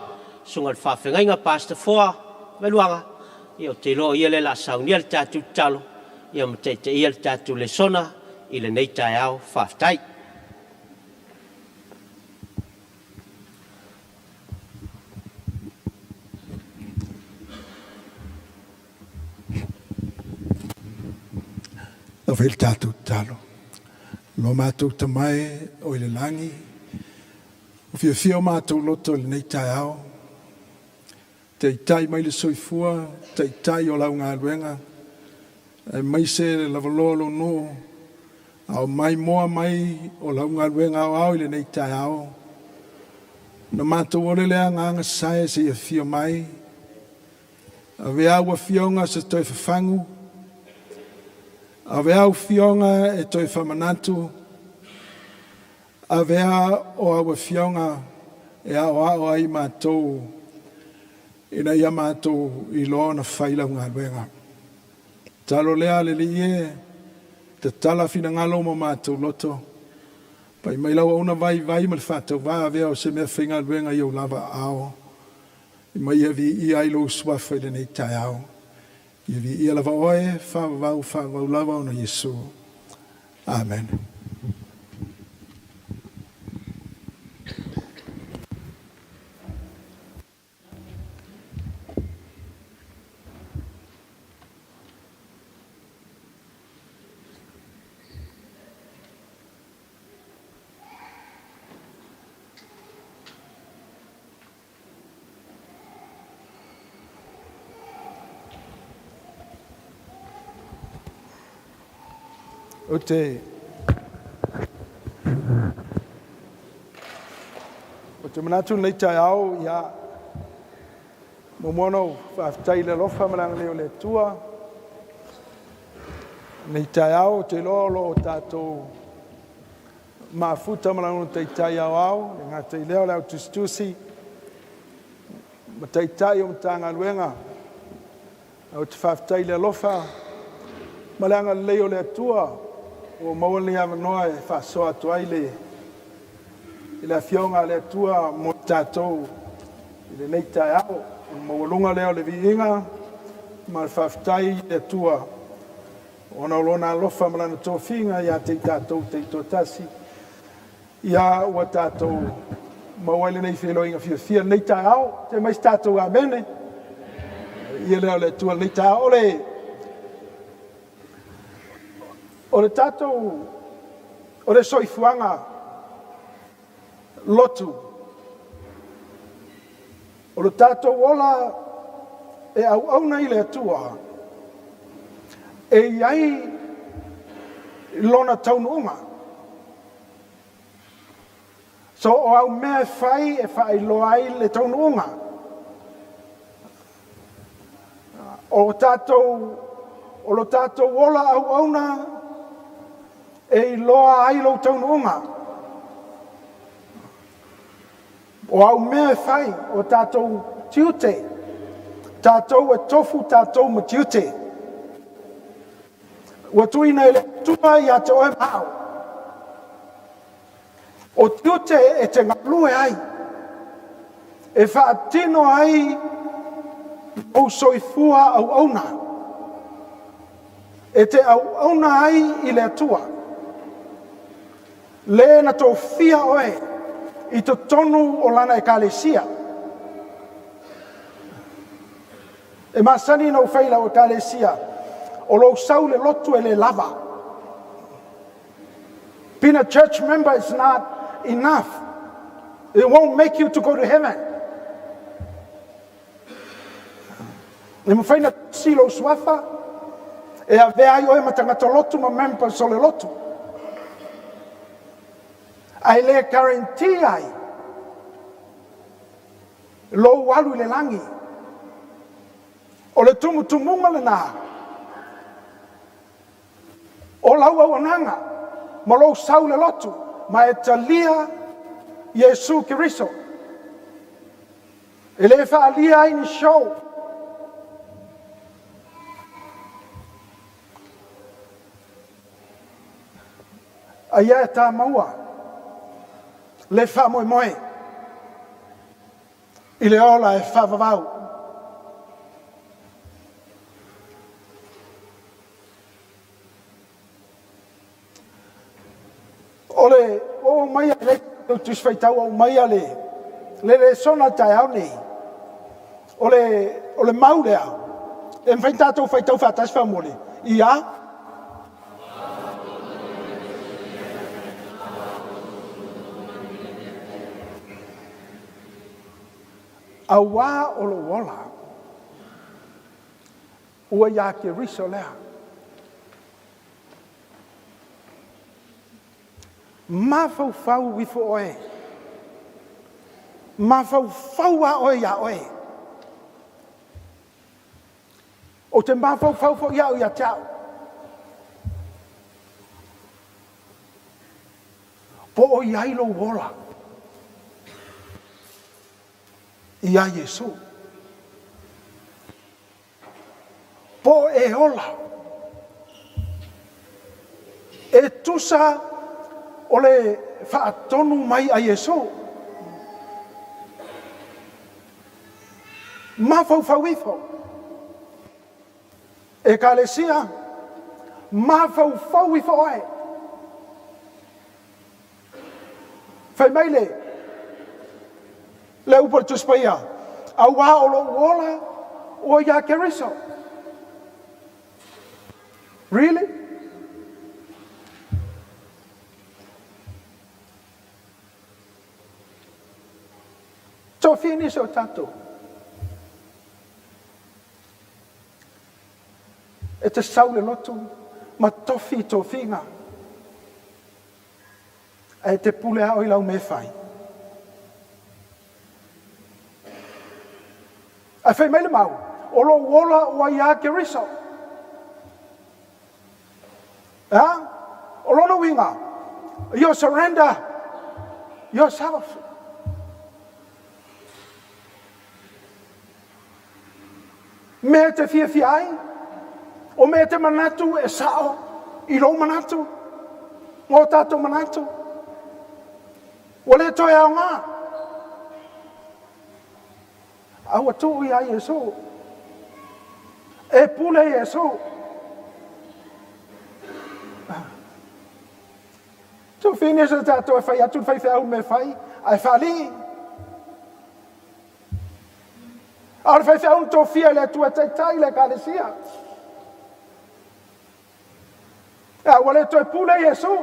susuga i le faafeagaiga Pastor Foa Vaeluaga. Ia, ou te iloa o ia lea o le a saunia le tatou tatalo ia ma taitaia le tatou lesona i lenei taeao. Faafetai. Lau fai le tatou tatalo. Lo matou tamae o i le lagi, o fiafia o matou loto i lenei taeao, taitai mai le soifua, taitai o lau galuega, aemaise le lavaloa o lou nuu, a o maimoa mai o lau galuega aoao i lenei taeao. Na matou ole le agaga sae se i afio mai, ave au afioga se toe fafagu, ave au fioga e toe famanatu, ave o au afioga e aoao ai matou ina ia matou iloa ona fai lau galuega. Talo lea le Alii e, tatala finagalo ma matou loto. Pai mai lau auauna vaivai ma le faatauvā avea o se mea faigaluega i ou lava aao, ma ia viia ai lou suafa i lenei taeao. Ia viia lava oe, faavavau, faavavau lava ona Iesu. Amene. Ou te Ou te manatu lenei taeao, ia, muamua ona ou faafetai i le alofa ma le agalelei o le Atua. Lenei taeao, ou te iloa o lo o tatou mafuta ma lana taitai aoao, le gata i lea o le au tusitusi ma taitai o Matagaluega. Ou te faafetai i le alofa ma le agalelei o le Atua ua maua lenei avanoa e faasoa atu ai le i le Afioga a le Atua mo tatou i lenei taeao. O le maualuga lea o le viiga ma le faafetai i le Atua ona o lona alofa ma lana tofiga ia te i tatou taitoatasi, ia ua tatou maua ai lenei feiloaiga fiafia lenei taeao. Te mai se tatou amene. Ia lea o le Atua lenei taeao. O le tatou, o le soifuaga lotu, o lo tatou ola e auauna i le Atua, e i ai lona taunuuga. So o au mea e fai e faailoa ai le taunuuga. O tatou, o lo tatou ola auauna e iloa ai lou taunuuga. O au mea e fai, o tatou tiute, tatou e tofu tatou ma tiute. Ua tuuina e le Atua ia te oe ma au. O tiute e te galue ai, e faatino ai lou soifua auauna, e te auauna ai i le Atua, le na tofia oe i totonu o lana ekalesia. E masani ona ou fai i lau ekalesia, o lou sau i le lotu e le lava. Being a church member is not enough. It won't make you to go to heaven. E mafai na tusi lou suafa e avea ai oe ma tagata lotu ma members o le lotu. Ae le guarantee ai lou alu i le lagi. O le tumutumuga lena o lau auaunaga ma lou sau i le lotu ma e talia Iesu Keriso. E le faaalia ai ni show. A ia e tā maua le faamoemoe i le ola e faavavau. O le oo mai a le Tusi Faitau au mai a le le lesona taeao nei, o le mau lea, e mafai ona tatou faitau faatasi faamolemole. Ia. Auā o lou ola, ua iā Keriso lea. Mafaufau ifo oe. Mafaufau a oe iā oe. Ou te mafaufau foi au ia te au. Po o i ai lou ola iā Iesu. Po o e ola e tusa o le faatonu mai a Iesu. Mafaufau ifo. Ekalesia, mafaufau ifo oe. Fai mai le le upu a le Tusi Paia, auā o lou ola ua iā Keriso. Really? Tofia nisi o tatou. E te sau le lotu ma tofi i tofiga. Ae te pule ao i lau mea fai. Ae fai mai le mau, o lou ola ua iā Keriso. A? O lona uiga, you surrender yourself. Mea e te fiafia ai, o mea e te manatu e sao i lou manatu, ma o tātou manatu. Ua le toe aoga. A ua tuu iā Iesū. E pule Iesū. Tau finish o tātou e whai atu le faifeau me whai, ae whaalii. A o le faifeau na tofia e le Atua e taitai le Ekalesia. A ua le toe pule Iesu.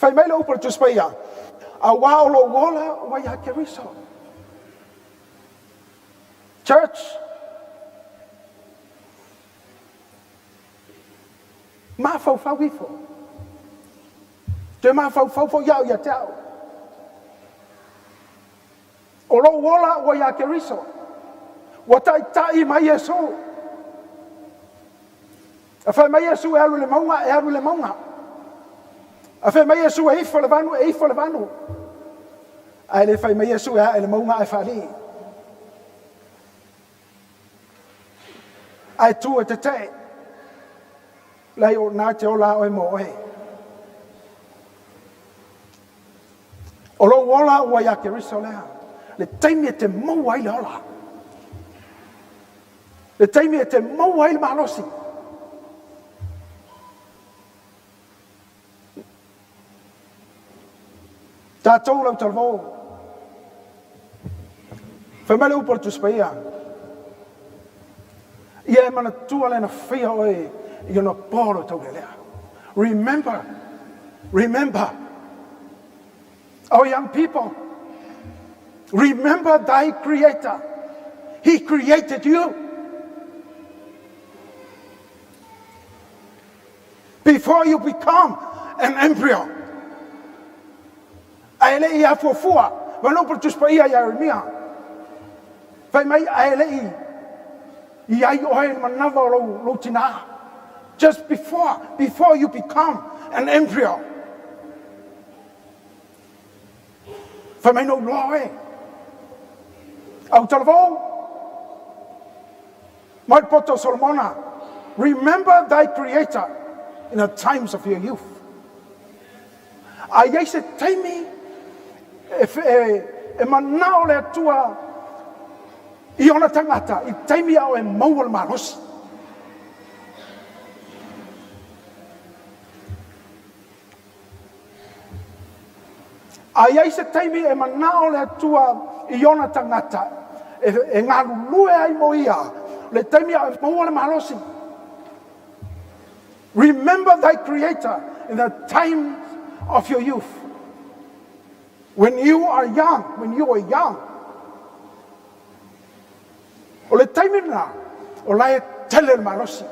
Fai mai le upu a le Tusi Paia, auā o lou ola ua iā Keriso. Church, mafaufau ifo. Toe mafaufau foi au ia te au. O lou ola ua iā Keriso. Ua taitai mai Iesu. A fai mai Iesu e alu i le mauga, e alu i le mauga. A fai mai Iesu e ifo i le vanu, e ifo i le vanu. Ae le fai mai Iesu e ae i le mauga ae faalii. Ae tu e tetee. Leai o na te ola a oe mo oe. O lou ola ua iā Keriso lea. Le taimi e te maua ai le ola. Le taimi e te maua ai le malosi. Tatou lau talavou. Fai mai le upu a le Tusi Paia. Ia e manatua le na faia oe i ona po lo taulealea. Remember, remember. Oh young people, remember thy creator. He created you. Before you become an embryo. Ae le i afuafua, ma le upu a le Tusi Paia ia Ieremia, fai mai, ae le i i ai oe i le manawa o lou, lou tinā. Just before, before you become an embryo. Fai mai na ou iloa oe. Au talavou, mai le poto o Solomona, remember thy creator in the times of your youth. A i ai se taimi e, e, e manao le Atua i ona tagata i taimi a o e maua le malosi. A i ai se taimi e manao le Atua i ona tagata e, e galulue ai mo ia, le taimi a o e maua le malosi. Remember thy creator in the times of your youth. When you are young, when you are young. O le taimi lena, o la e tele le malosi.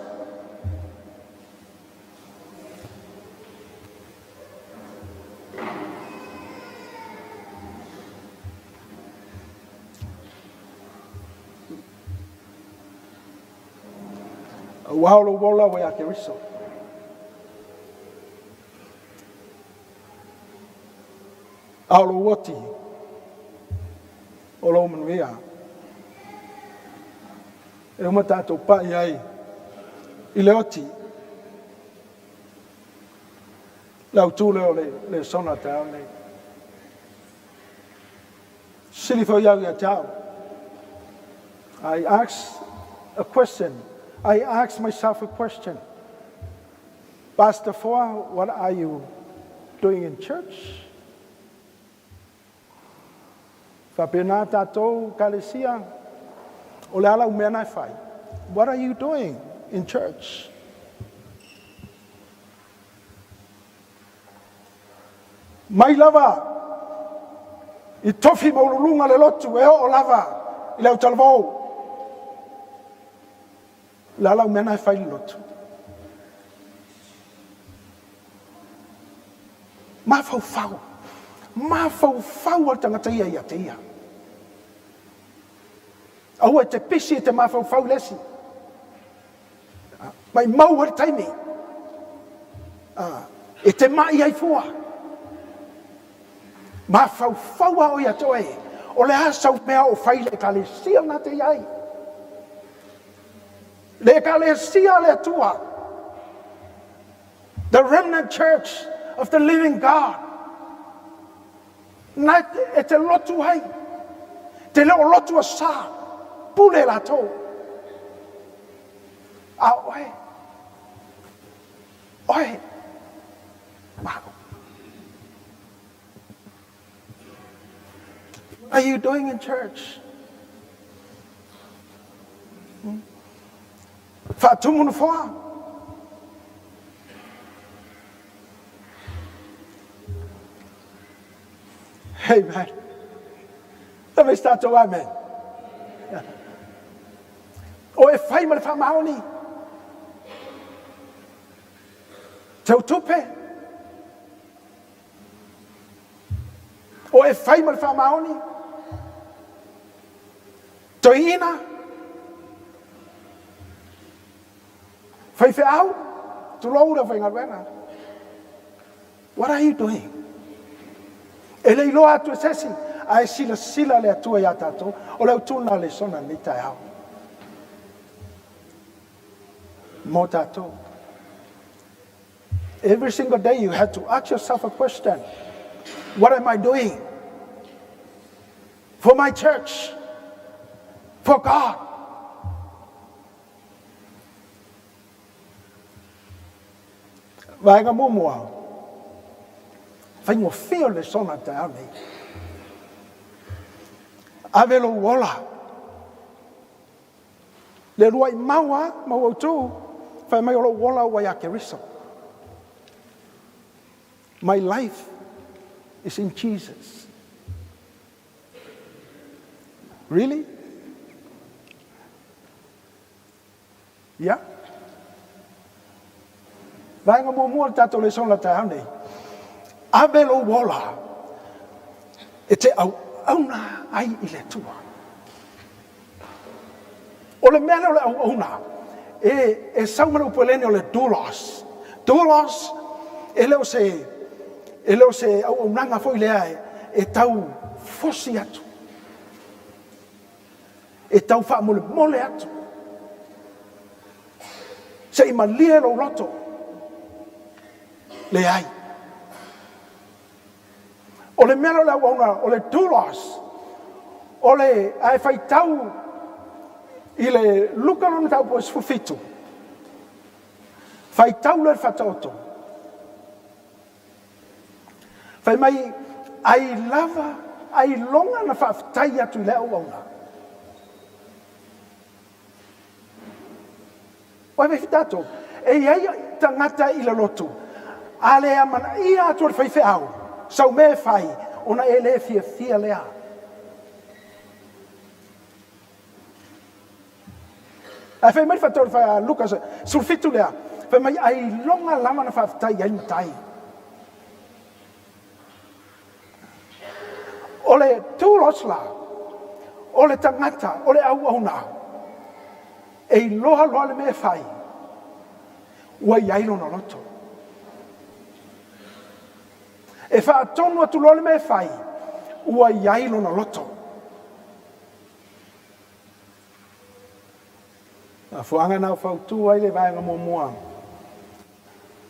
Aua o lou ola ua iā Keriso. A o lou oti, o lou manuia. E uma tatou pai ai i le oti. Le autu lea o le lesona taeao lenei. Sili foi au ia te au. I ask a question. I ask myself a question. Pastor Foa, what are you doing in church? Faapena tatou Ekalesia, o le a lau mea na e fai? What are you doing in church? Mai lava i tofi maualuluga le lotu e oo lava i le autalavou. O le a lau mea na e fai i le lotu? Mafaufau. Mafaufau lava le tagata ia ia te ia. Aua e te pisi e te mafaufau i le isi. Maimau ai le taimi. E te mai ai fua. Mafaufau lava oe ia te oe, o le a sau mea o fai i le Ekalesia na te i ai? Le Ekalesia a le Atua. The remnant church of the living God. Na e te lotu ai. Te le o lotu a sa. Pule latou. A oe. Oe. Ma au. What are you doing in church? Hmm? Faatumu nofoa. Amen. Let me start to amen. O e fai ma le faamaoni. Teutupe. O e fai ma le faamaoni. Toeaina. Faifeau. Tulou le aufaigaluega. What are you doing? E le iloa atu e se isi, ae silasila le Atua iā tatou. O le autu lena o le lesona i lenei taeao. Mo tatou. Every single day you have to ask yourself a question. What am I doing? For my church. For God. Vaega muamua, faigofie o le lesona i le taeao nei. Ave lou ola. Le luaʻi mau a, mau autū, fai mai o lou ola ua iā Keriso. My life is in Jesus. Really? Yeah? Vaega muamua o le tatou lesona taeao nei, ave lou ola e te auauna ai i le Atua. O le mea lea o le auauna, e, e sau ma le upu Helene o le doulos. Doulos, e le o se, e le o se auaunaga foi lea e, e tau fosi atu. E tau faamolemole atu. Se i malie lou loto. Leai. O le mea lea o le auauna, o le doulos, o le, a e faitau i le Luka lona mataupu e 17, faitau loa i le Faataoto, Fai mai, ai lava, ailoga na faafetai atu i le auauna. Ua fai tatou, e i ai tagata i le lotu, a le amanaia atu e le faifeau sau mea e fai, ona e le fiafia lea. Ae fai mai le faatau a Luka 17 lea, fai mai, ailoga lava na faafetai ai le matai. O le doulos la, o le tagata, o le auauna, e iloa loa le mea e fai, ua i ai lona loto. E faatonu atu loa le mea e fai, ua i ai lona loto. Mafuaaga na fautua ai le vaega muamua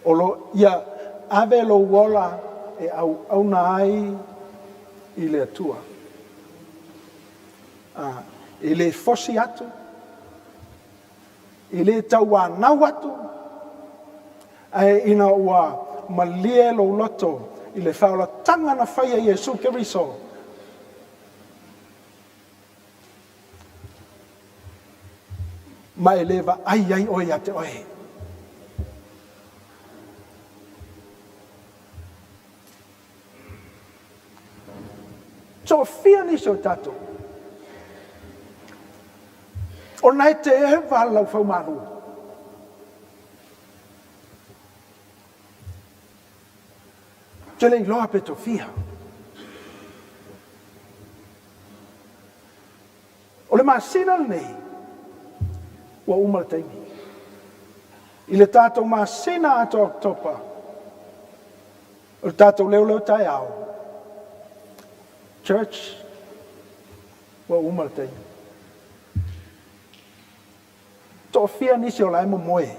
o lo ia ave lou ola e auauna ai i le Atua. A, e le fosi atu, e le tauanau atu, ae ina ua malie lou loto i le faaolataga na faia e Iesu Keriso, ma e le vaai ai oe ia te oe. Toafia nisi o tatou ona e te eva lau faumalu. Te le iloa pe toafia. O le masina lenei, ua uma le taimi. I le tatou masina atoa Oketopa, o le tatou leoleo taeao, church, ua uma le taimi. Toafia nisi o la e momoe.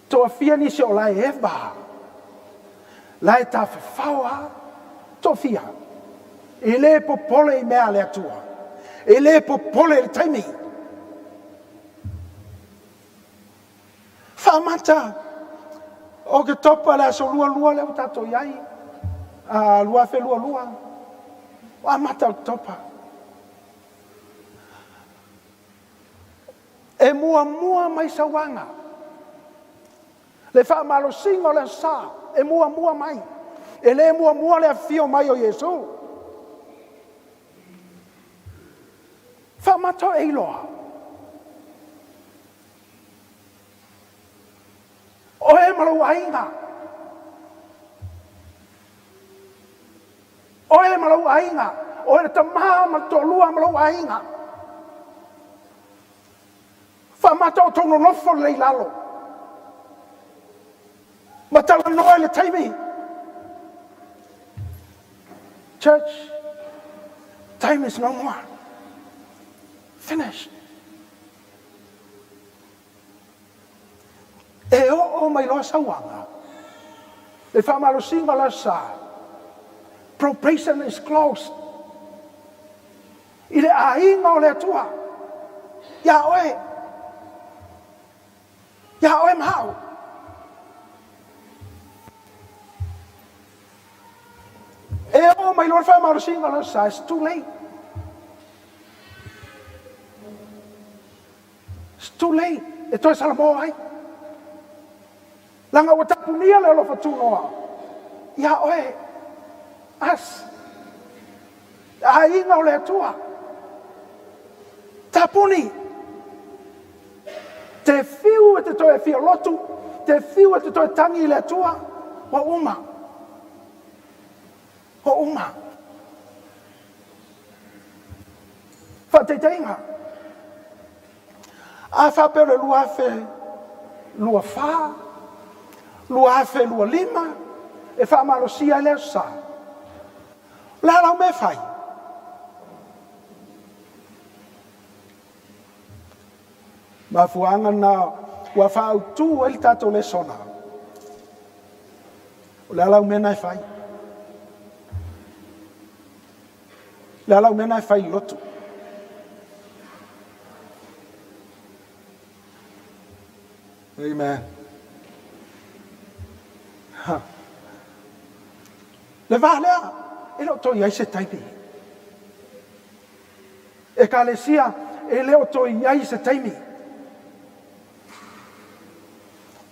Toafia nisi o la e eva. La e tafafao a. Toafia. E le popole i mea a le Atua. E le popole i le taimi. Faamata Oketopa le aso 22 lea ua tatou i ai, 2022. Ua amata Oketopa. E muamua mai sauaga. Le faamalosiga o le Aso Sa, e muamua mai. E le muamua le afifio mai o Iesu. Faamata e iloa. Oe ma lou aiga. Oe ma lou aiga. Oe le tama ma le toalua ma lou aiga. Faamata outou nonofo lelei i lalo. Ma talanoa i le taimi. Church, time is no more. Finished. E oo mai loa sauaga, le faamalosiga o le Aso Sa, probation is closed, i le aiga o le Atua, iā oe, iā oe ma au. E oo mai loa le faamalosiga o le Aso Sa, it's too late. It's too late e toe salamo ai. Leaga ua tapunia le alofa tunoa iā oe, us, le aiga o le Atua. Tapuni. Te whiu e te toe fia lotu, te whiu e te toe tangi i le Atua, ua uma. Ua uma. Faataitaiga, a faapea o le 2024, 2025 e faamalosia ai le Aso Sa, o le a lau mea e fai? Mafuaaga na ua faaautu ai le tatou lesona. O le a lau mea na e fai? O le a lau mea na e fai i le lotu? Amen. Ha. Le va lea, e le o toe i ai se taimi. Ekalesia, e le o toe i ai se taimi.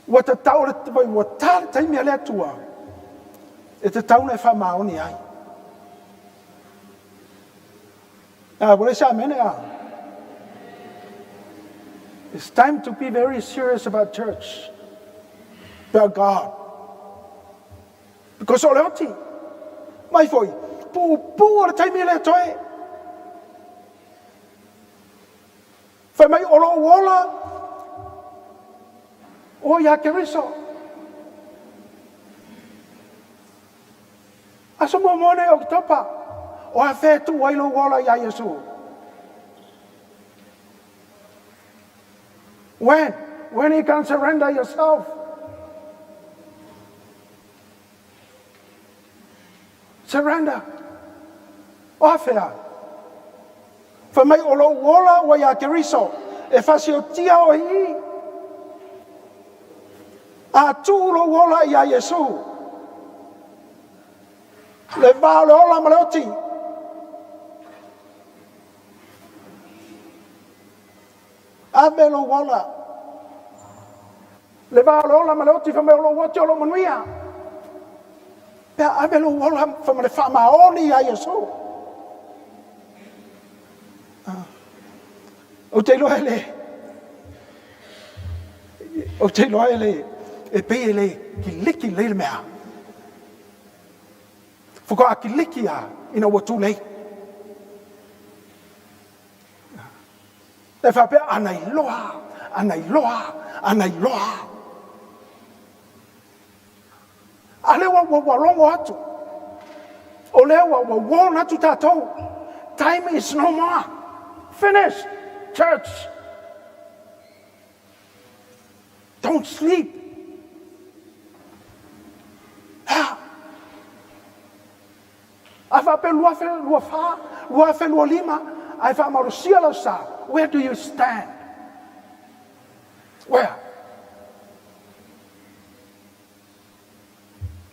Ua tatau le, ua ta le taimi a le Atua e tatau ona e faamaoni ai. A, ua leai se amene a. It's time to be very serious about church, about God. Because o le oti, mai foi, puupuu o le taimi e le toe. Fai mai o lou ola ua iā Keriso. Aso muamua nei o Oketopa, o afea e tuu ai lou ola iā Iesu? When? When you can surrender yourself? Surrender. O afea? Fai mai o lou ola ua iā Keriso, e fasiotia oe i i. A tuu lou ola iā Iesu, le va o le ola ma le oti. Ave lou ola. Le va o le ola ma le oti, fai mai o lou oti o lou manuia. Pe a ave lou ola fai ma le faamaoni iā Iesu. Ah. Ou te iloa e le Ou te iloa e le e pei e le kiliki lelei le mea. Faatoa kiliki lava ina ua too late. E faapea, A na iloa, a na iloa, a na iloa. A lea ua, ua, ua logo atu. O lea ua, ua warn atu tatou. Time is no more. Finished, church. Don't sleep. Ea. A faapea 2024, 2025, ae faamalosia lau sa, where do you stand? Where?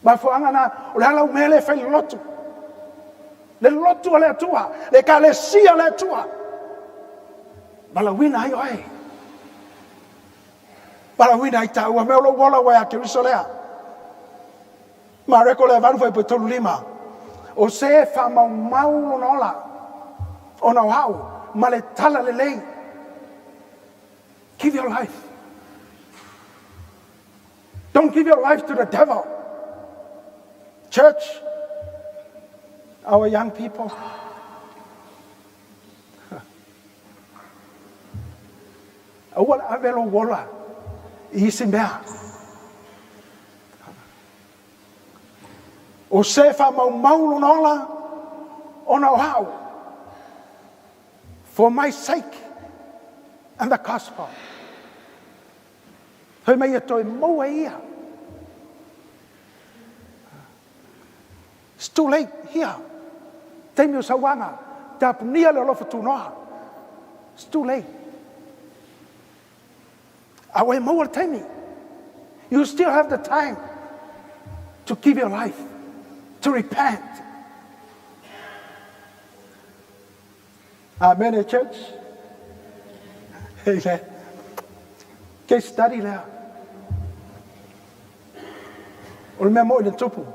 Mafuaaga na, o le a lau mea lea e fai le lotu? Le lotu a le Atua, le Ekalesia a le Atua. Valaauina ai oe. Valaauina ai tāua, mea o lou ola ua ia Keriso lea. Mareko lea 8 fuaiupu e 35. O se e faamaumau lona ola ona o au ma le tala lelei. Give your life. Don't give your life to the devil. Church, our young people. Aua le ave lou ola i isi mea. O se faamaumau lona ola ona o au. For my sake and the gospel. Fai mai e toe maua e ia. It's too late here. Taimi o sauaga, tapunia le alofa tunoa. It's too late. A ua e maua le taimi. You still have the time to give your life, to repent. Amen, church. Amen. Case study lea. O le mea moʻi na tupu.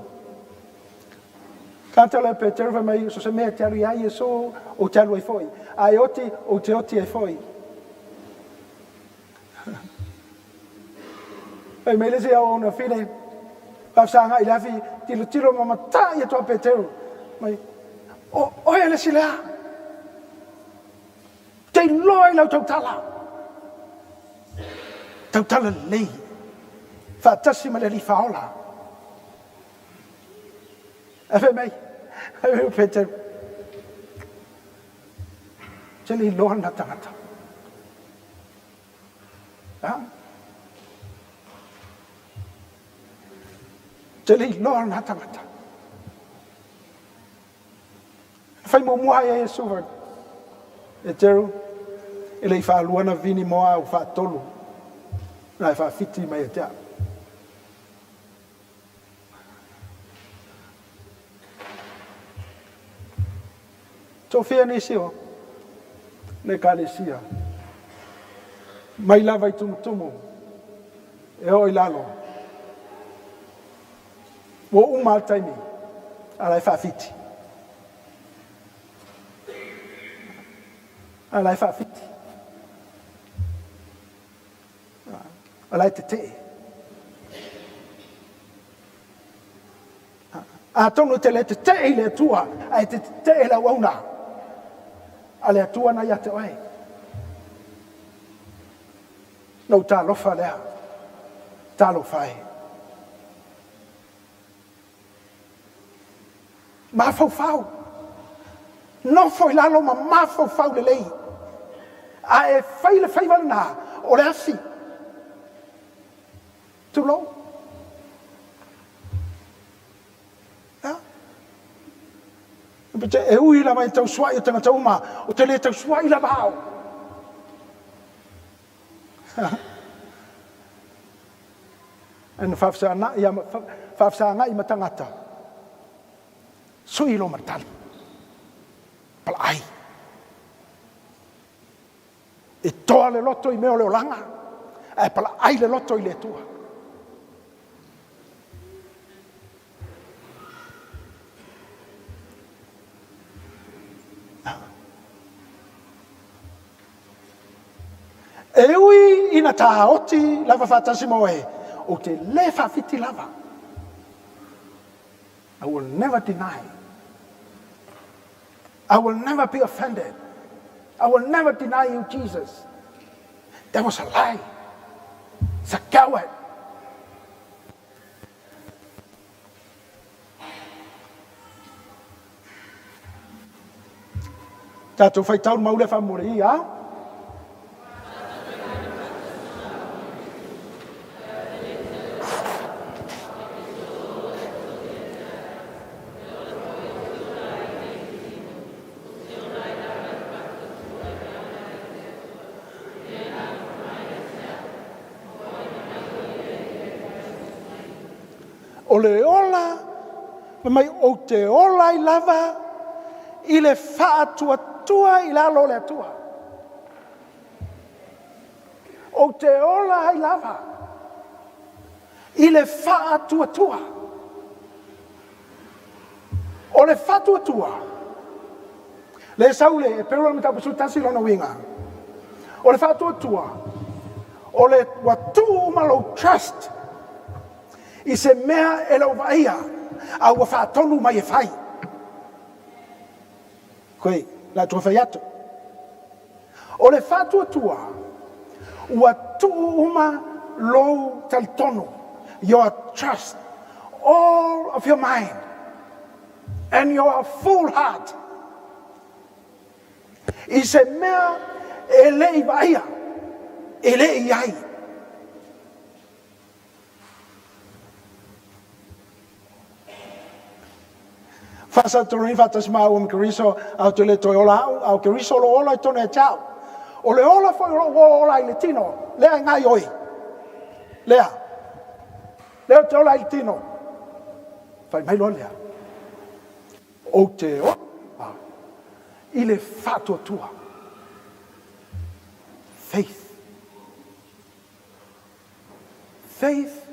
Kāta lea Peteru fai mai, so se mea e te alu iā Iesu, ou te alu ai foi. A e oti, ou te oti ai foi. Fai mai le isi auauna fine, faafesagai i le afi, tilotilo ma matai atu a Peteru. Mai, o oe le isi lea. Te iloa i lau tautala. Tautala lelei. Faatasi ma le Alii Faaola. Ae fai mai, fai mai o Peteru, Ou te le iloa lena tagata. A? Ou te le iloa lena tagata. Na fai muamua ai e Iesu fai, Peteru, e le i faalua na vini moa au faatolu, na e faafiti mai ia te au. Tofia nisi o le Ekalesia mai lava i tumutumu e oo i lalo. Ua uma lava le taimi a la e faafiti. A la e faafiti. A la e tetee. Atonu e te le tetee i le Atua, ae e te tetee i le auauna a le Atua na ia te oe. Lou talofa lea, talofa e. Mafaufau. Nofo i lalo ma mafaufau lelei. A e fai le faiva lena, o le afi. Tulou. Ea? E ui lava i tausua'i o tagata uma, ou te le tausua'i lava au. Ae na faafesaga'i ma tagata, sui lo matali, palaai. E toa le loto i mea o le olaga, ae palaai le loto i le Atua. E ui ina taoti lava faatasi ma oe, ou te le faafiti lava. I will never deny. I will never be offended. I will never deny you, Jesus. That was a lie. It's a coward. Tatou faitau le mau lea faamolemole i a. O le ola, fai mai, ou te ola ai lava i le faatuatua i lalo o le Atua. Ou te ola ai lava i le faatuatua. O le faatuatua, le Saule, e pei o le mataupu 11 lona uiga. O le faatuatua, o le ua tuu uma lou trust i se mea e le o vaaia, a ua faatonu mai e fai. Koe, o le a toe fai atu. O le faatuatua, ua tuu uma lou talitonu, your trust, all of your mind and your full heart i se mea e le i vaaia, e le i ai. Faasatoloina faatasi māua ma Keriso, a ou te le toe ola au, a o Keriso o lo o ola i totonu ia te au. O le ola foi o lo o ola ai i le tino, lea e gaioi. Lea. Lea ou te ola ai i le tino. Fai mai loa lea. Ou te ola i le faatuatua. Faith. Faith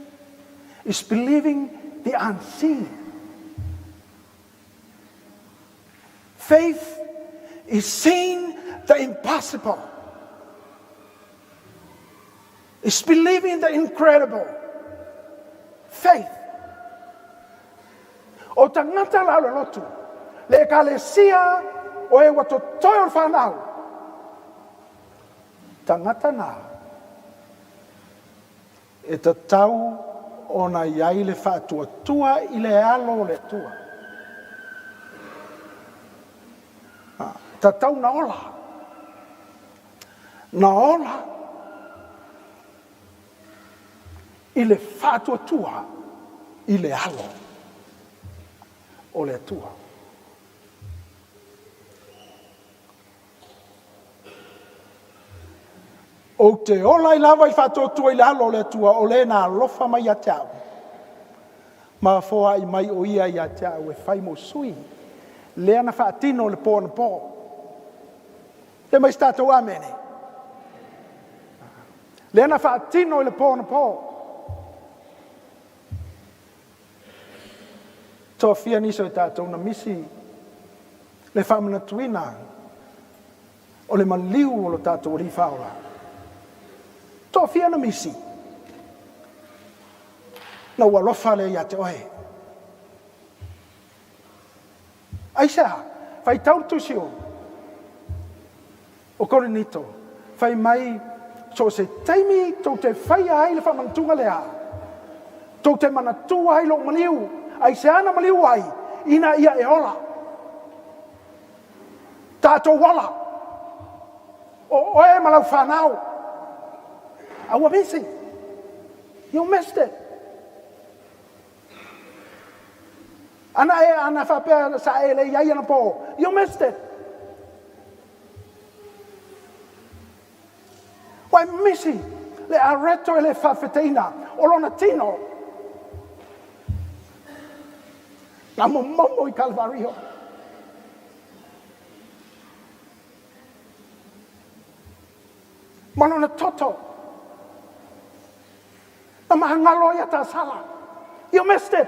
is believing the unseen. Faith is seeing the impossible. It's believing the incredible. Faith. O tagata la o le lotu, le ekalesia o e ua totoe o le whanau. Tagata na e tatau ona i ai le faatuatua i le alo o le Atua. Tatau na ola. Na ola i le faatuatua i le alo o le Atua. Ou te ola ai lava i le faatuatua i le alo o le Atua, o le na alofa mai ia te au, ma foai mai o ia ia te au e fai mo sui, lea na faatino i le po anapo. Fai mai se tatou amene. Lea na faatino i le po anapo. Toafia nisi o tatou na misi le faamanatuina o le maliu o lo tatou Alii Faaola. Toafia na misi na ua alofa lea ia te oe. Aisea? Faitau le tusi o o Korinito, fai mai, So o se taimi tou te faia ai le faamanatuga lea, tou te manatua ai lou maliu, aisea na maliu ai, ina ia e ola. Tatou ola, o oe ma lau fanau. A ua misi. You missed it. Ana e, ana faapea sa e le i ai anapo, you missed it. Ua e misi le areto e le faafetaiina o lona tino na momomo i Kalvario. Ma lona toto na mahangalo ai a tasala. You missed it.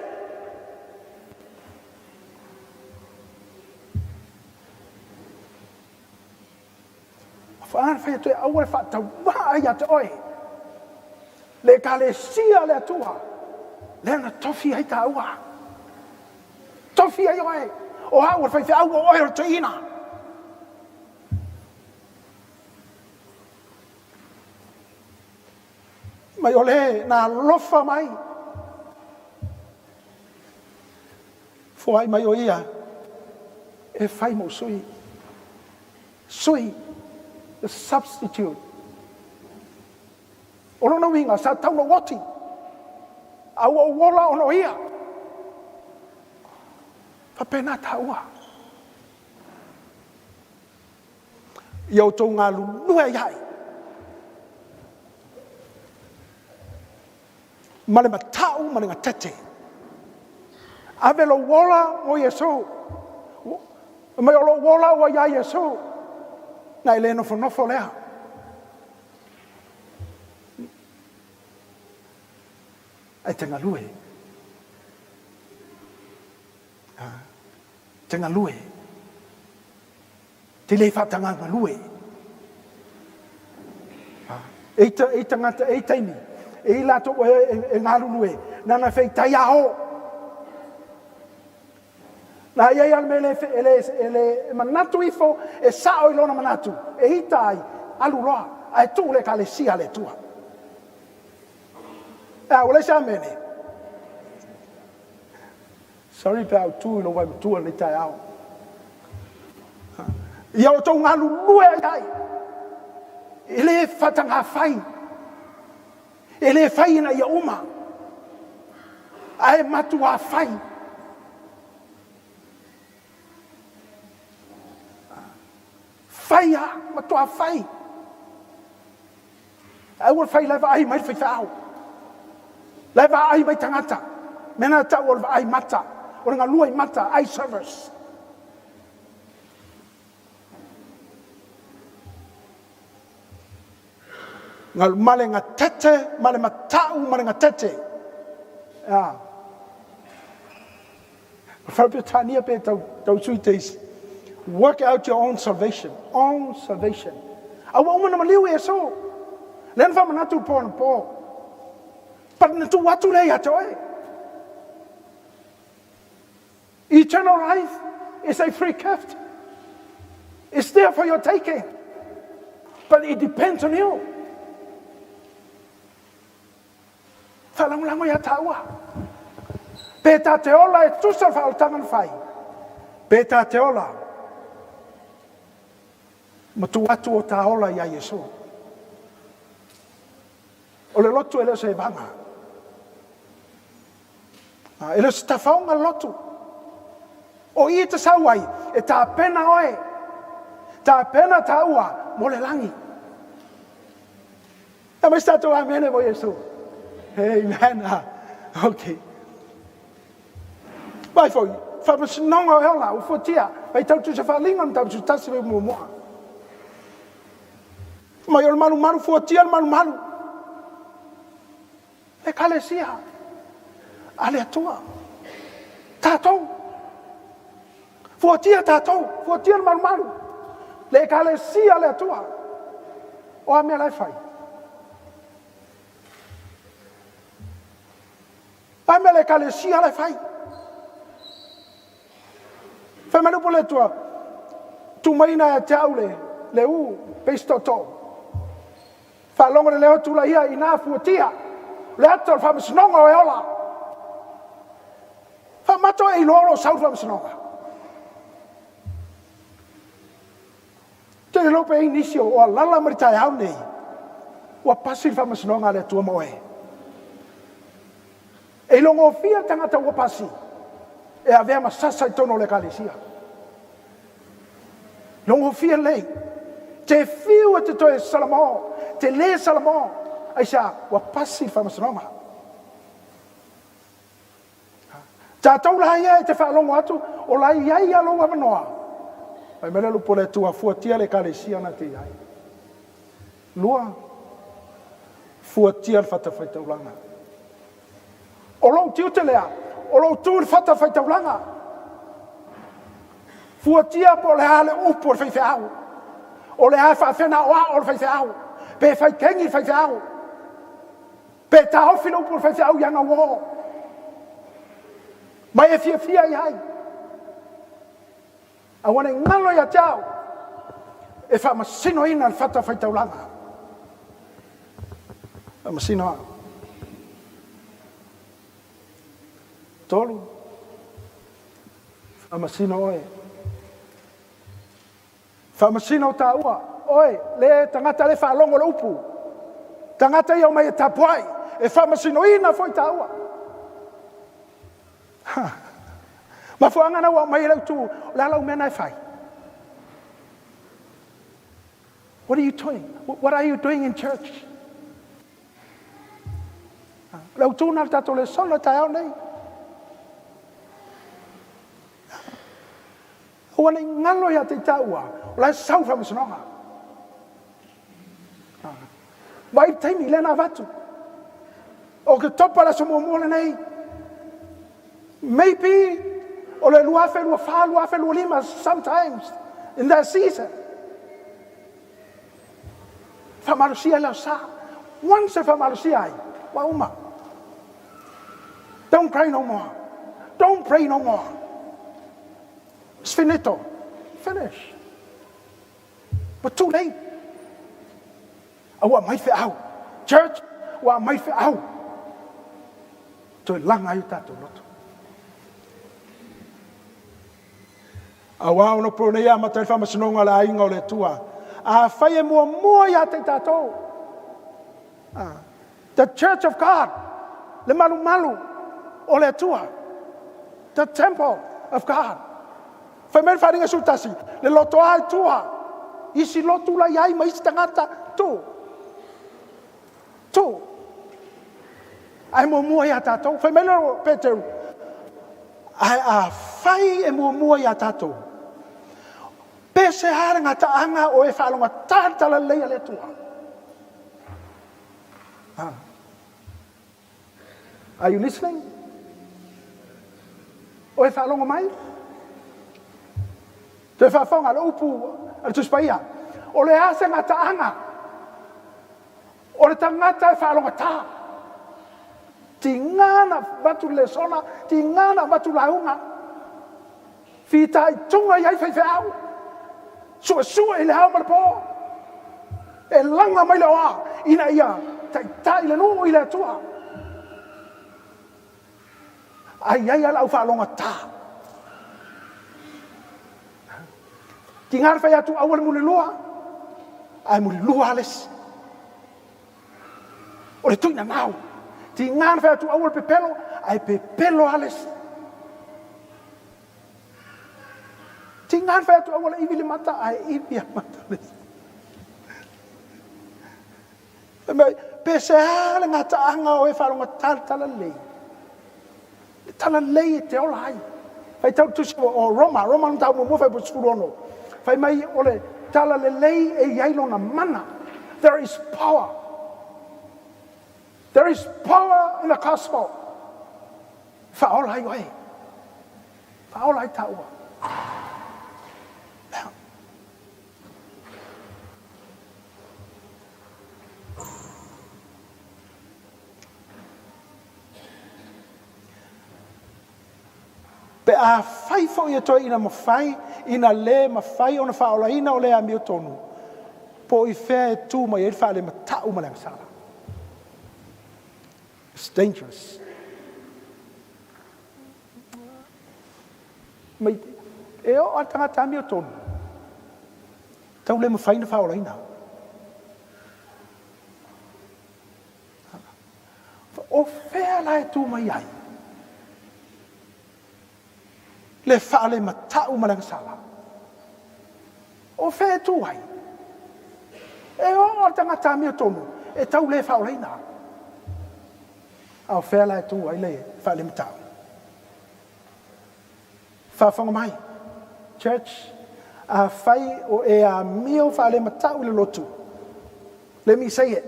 Whaana whai atu e aua e whaatawaa ia te oe. Le ekalesia a le Atua, lea na tofi ai tāua. Tofi ai oe, o au o le faifeau o oe o le toeaina. Mai o le na alofa mai. Foai mai o ia e fai mou sui. Sui, the substitute. O lona uiga, sa tatau ona ou oti, a ua ou ola ona o ia. Faapena tāua. Ia outou galulue ai ai ma le matau ma le gatete. Ave lou ola mo Iesu. Mai o lou ola ua iā Iesu. Na e le nofonofo lea. Ae te galue. Te galue. Te le whatangangalue. E ita, e tangata, e taimi, e i latou e, e, e ngalulue, nana fei taiaho. Na ia ia le mele e le, e le e manatu ifo, e sao i lona manatu, e ita ai, alu loa, ae tuu le ekalesia a le Atua. A, ua leai se amene. Sorry pe a ou tu i lou vaematua i lenei taeao. Ia outou galulue ai ai. E le faatagafai. E le fai ina ia uma. Ae matuā fai. Fai a, matuā fai. Aua le fai la e vaai mai le faifeau. La e vaai mai tagata. Mea na tau o le vaai mata, o le galua i mata, eye service. Ma le gatete, ma le matau, ma le gatete. Yeah. Whare pe tau, tau sui teisi. Work out your own salvation. Own salvation. A ua uma na maliu Iesu. Lea na faamanatu po na po. But na tuu atu lea ia te oe. Eternal life is a free gift. It's there for your taking. But it depends on you. Whaalagolago ia taua. Pe tā te ola e tusa le whaolotanga na whai. Pe tā te ola ma tuu atu o tā ola ia Iesu. O le lotu e le o se vaga. E le o se tafaoga le lotu. O i te sau ai, e tapena oe. Tapena tāua mo le lagi. E mai se tatou amene mo Iesu. Amen. Ok. Vai foi, faamasinoga o e ola, ua fuatia, vai tau tusa faalinga ma tau tutasi vai muamua. Mai o le malumalu fuatia le malumalu. Le ekalesia a le Atua. Tatou. Fuatia tatou, fuatia le malumalu. Le ekalesia a le Atua. O a mea la e fai? A mea le ekalesia la e fai? Fai mai le upu a le Atua, Tu mai ina ia te au le, le u, pe isi tootoo. Faalogo le leo tula ia ina fuatia le ata o le faamasinoga o e ola. Faamato e iloa o lo o sau le faamasinoga. Te iloa pe ai nisi o alala mai le taeao nei, ua pasi le faamasinoga a le Atua ma oe. E ilogofia le tagata ua pasi. E avea ma sasa i totonu o le Ekalesia. Logofia lelei. Te fiu e te toe Salamo, te lē Salamo, aisea? Ua pasi le faamasinoga. Tatou la ia e te faalogo atu, o la e i ai a lou avanoa. Fai mai le lupu o le Atua, fuatia le Ekalesia na te i ai. Lua, fuatia le fatafaitaulaga. O lou tiute lea, o lou tu i le fatafaitaulaga. Fuatia po o le a le upu a le faifeau, o le a e faafenaoao le faifeau, pe fai kegi le faifeau, pe taofi le upu a le faifeau i ana uo, ma e fiafia i ai. Aua ne i galo ia te au e faamasinoina le fatafaitaulaga. Faamasino au. Tolu, faamasino oe. Faamasino taua, oe, le tagata le faalogo le upu. Tagata ia omai e tapuai, e faamasinoina foi taua. Ha. Mafuaaga na ua aumai e le autu, o le a lau mea na e fai? What are you doing? What are you doing in church? O le autu na le tatou lesona taeao nei. Aua ne i galo ia te i taua, o la e sau le faamasinoga. Vaai le taimi lea na avatu. O Oketopa le aso muamua lenei. Maybe o le 2024, 2025, sometimes in that season. Faamalosia le sa. Once e faamalosia ai, ua uma. Don't cry no more. Don't pray no more. It's finito. Finish. But too late. A ua aumai feau. Church, ua aumai feau. Toe laga ai o tatou loto. Aua ona po nei amata ai le faamasinoga a le aiga o le Atua. Afai e muamua ia te i tatou, the church of God, le malumalu o le Atua, the temple of God. Fai mai le Faaaliga 11, le lotoa i tua, isi lotu la i ai ma isi tagata, tu. Tu. Ae muamua ia tatou. Fai mai le Peteru, ae afai e muamua ia tatou, pe se a le gataaga o e faalogata le talalelei a le Atua. Ah. Are you listening? O e faalogo mai? Toe faafofoga le upu a le Tusi Paia. O le a se gataaga o le tagata e faalogata? Tiga na avatu le lesona, tiga na avatu lauga. Fitaituga i ai faifeau, suesue i le ao ma le po, e laga mai le oa ina ia taitai le nuu i le Atua. Ae i ai lava le au faalogata. Tiga le fai atu aua le mulilua, ae mulilua lava le isi. O le tuinanau. Tiga na fai atu aua le pepelo, ae pepelo lava le isi. Tiga na fai atu aua le ivi le mata, ae ivi a mata le isi. Fai mai, pe se a le gataaga o e faalogata le talalelei. Le talalelei e te ola ai. Faitau le tusi o Roma, Roma le mataupu muamua fuaiupu 16. Fai mai o le talalelei e i ai lona mana. There is power. There is power in the gospel. Faaola ai oe. Faaola ai taua. Pe afai foi e toe ina mafai, ina le mafai ona faaolaina o le amiotonu, po o i fea e tu mai ai le faalemata'u ma le agasala. It's dangerous. Mai, e oo a le tagata amiotonu, tau le mafai ona faaolaina. O fea la e tu mai ai? Le faalemata'u ma le agasala. O fea e tū ai? E oo le tagata amiotonu e tau le faaolaina. A o fea la e tū ai le faalemata'u? Faafofoga mai, church, afai o e amio faalemata'u i le lotu, let me say it,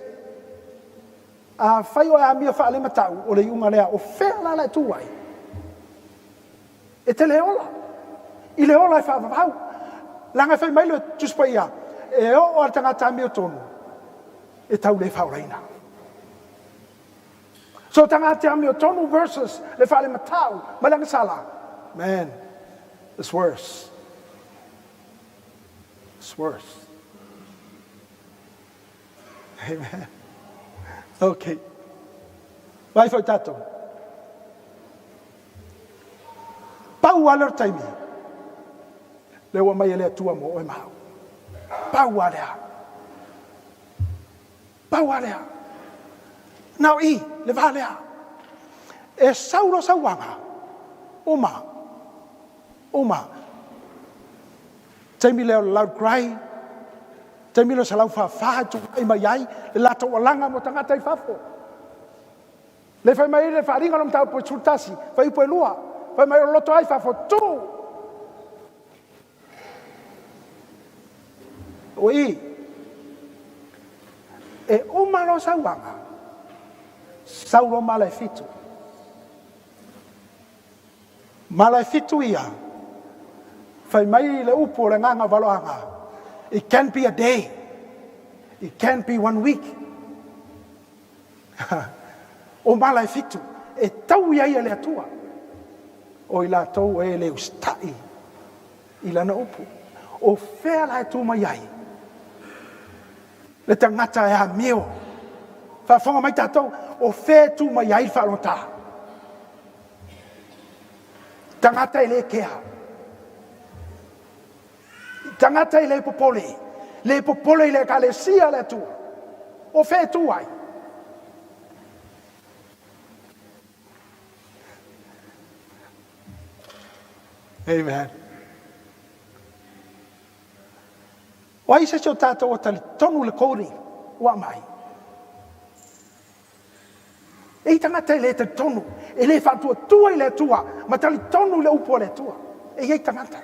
afai o e amio faalemata'u, o le iuga lea, o fea la la e tū ai? E te le ola i le ola e faavavau. Leaga e fai mai le Tusi Paia, e oo lava le tagata amiotonu e tau le faaolaina. So tagata amiotonu versus le faalematau ma le agasala, man, it's worse. It's worse. Amen. Okay. Vai foi tatou. Pau lava lea o le taimi lea ua aumai e le Atua mo oe ma au. Pau lava lea. Pau lava lea. Na o i, le va lea. E sau loa sauaga, uma, uma. Taimi lea o le loud cry, taimi lea o 144 e tulai mai ai le latou alaga mo tagata i fafo. Le fai mai le faaaliga o le mataupu e 11, fuaiupu e 2, fai mai o loto ai fafo, tu! O i, e uma loa sauaga, sau loa mala e fitu. Mala e fitu ia, fai mai le upu o le agaga o valoaga, it can be a day, it can be one week. O mala e fitu, e taui ai e le Atua, o i latou e le usitai i Lana upu. O fea la e tu mai ai le tagata e amio? Faafofoga mai tatou, o fea e tu mai ai le faalogotā? Tagata e le kea. Tagata e le popole, le popole i le Ekalesia a le Atua. O fea e tu ai? Amen. O ai se isi o tatou ua talitonu i le coding ua aumai? E i tagata e le talitonu, e le faatuatua i le Atua, ma talitonu i le upu a le Atua. E i ai tagata.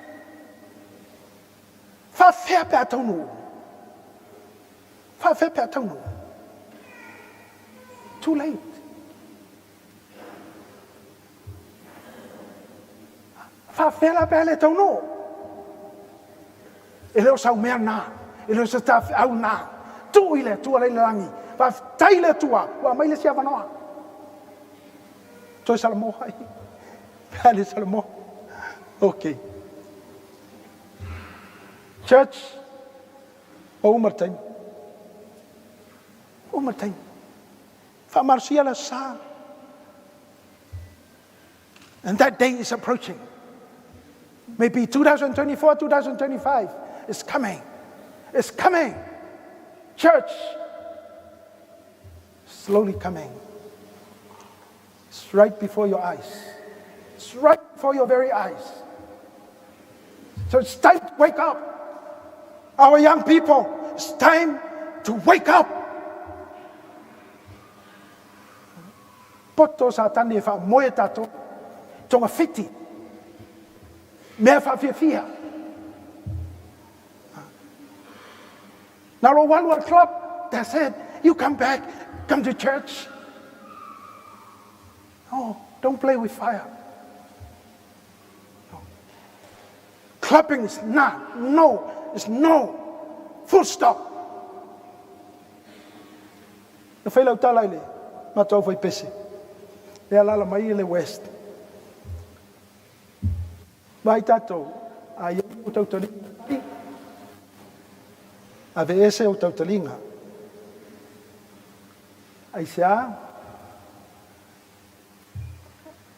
Faafefea pe a taunuu? Faafefea pe a taunuu? Too late. Faafefea la pe a le taunuu? E le o sau mea na, e le o se tafeau na. Tuu i le Atua la i le lagi. Faafetai i le Atua ua aumai le isi avanoa. Toe Salamo ai. Pe a le Salamo. Okay. Church, ua uma le taimi. Ua uma le taimi. Faamalosia le aso sa. And that day is approaching. Maybe 2024, 2025 is coming. It's coming. Church, slowly coming. It's right before your eyes. It's right before your very eyes. So it's time to wake up. Our young people, it's time to wake up. Poto Satani e whaamoe e tātou. Tonga whiti. Mea whaafiafia. Na lo walu al club, that's it. You come back, come to church. Oh, don't play with fire. No. Clubbing is not, no, it's no. Full stop. Na fai lau tala i le matou fai pese, e alaala mai i le West. Vaai tatou, a i ai ou tautaliga e fai, aveese ou tautaliga. Aisea?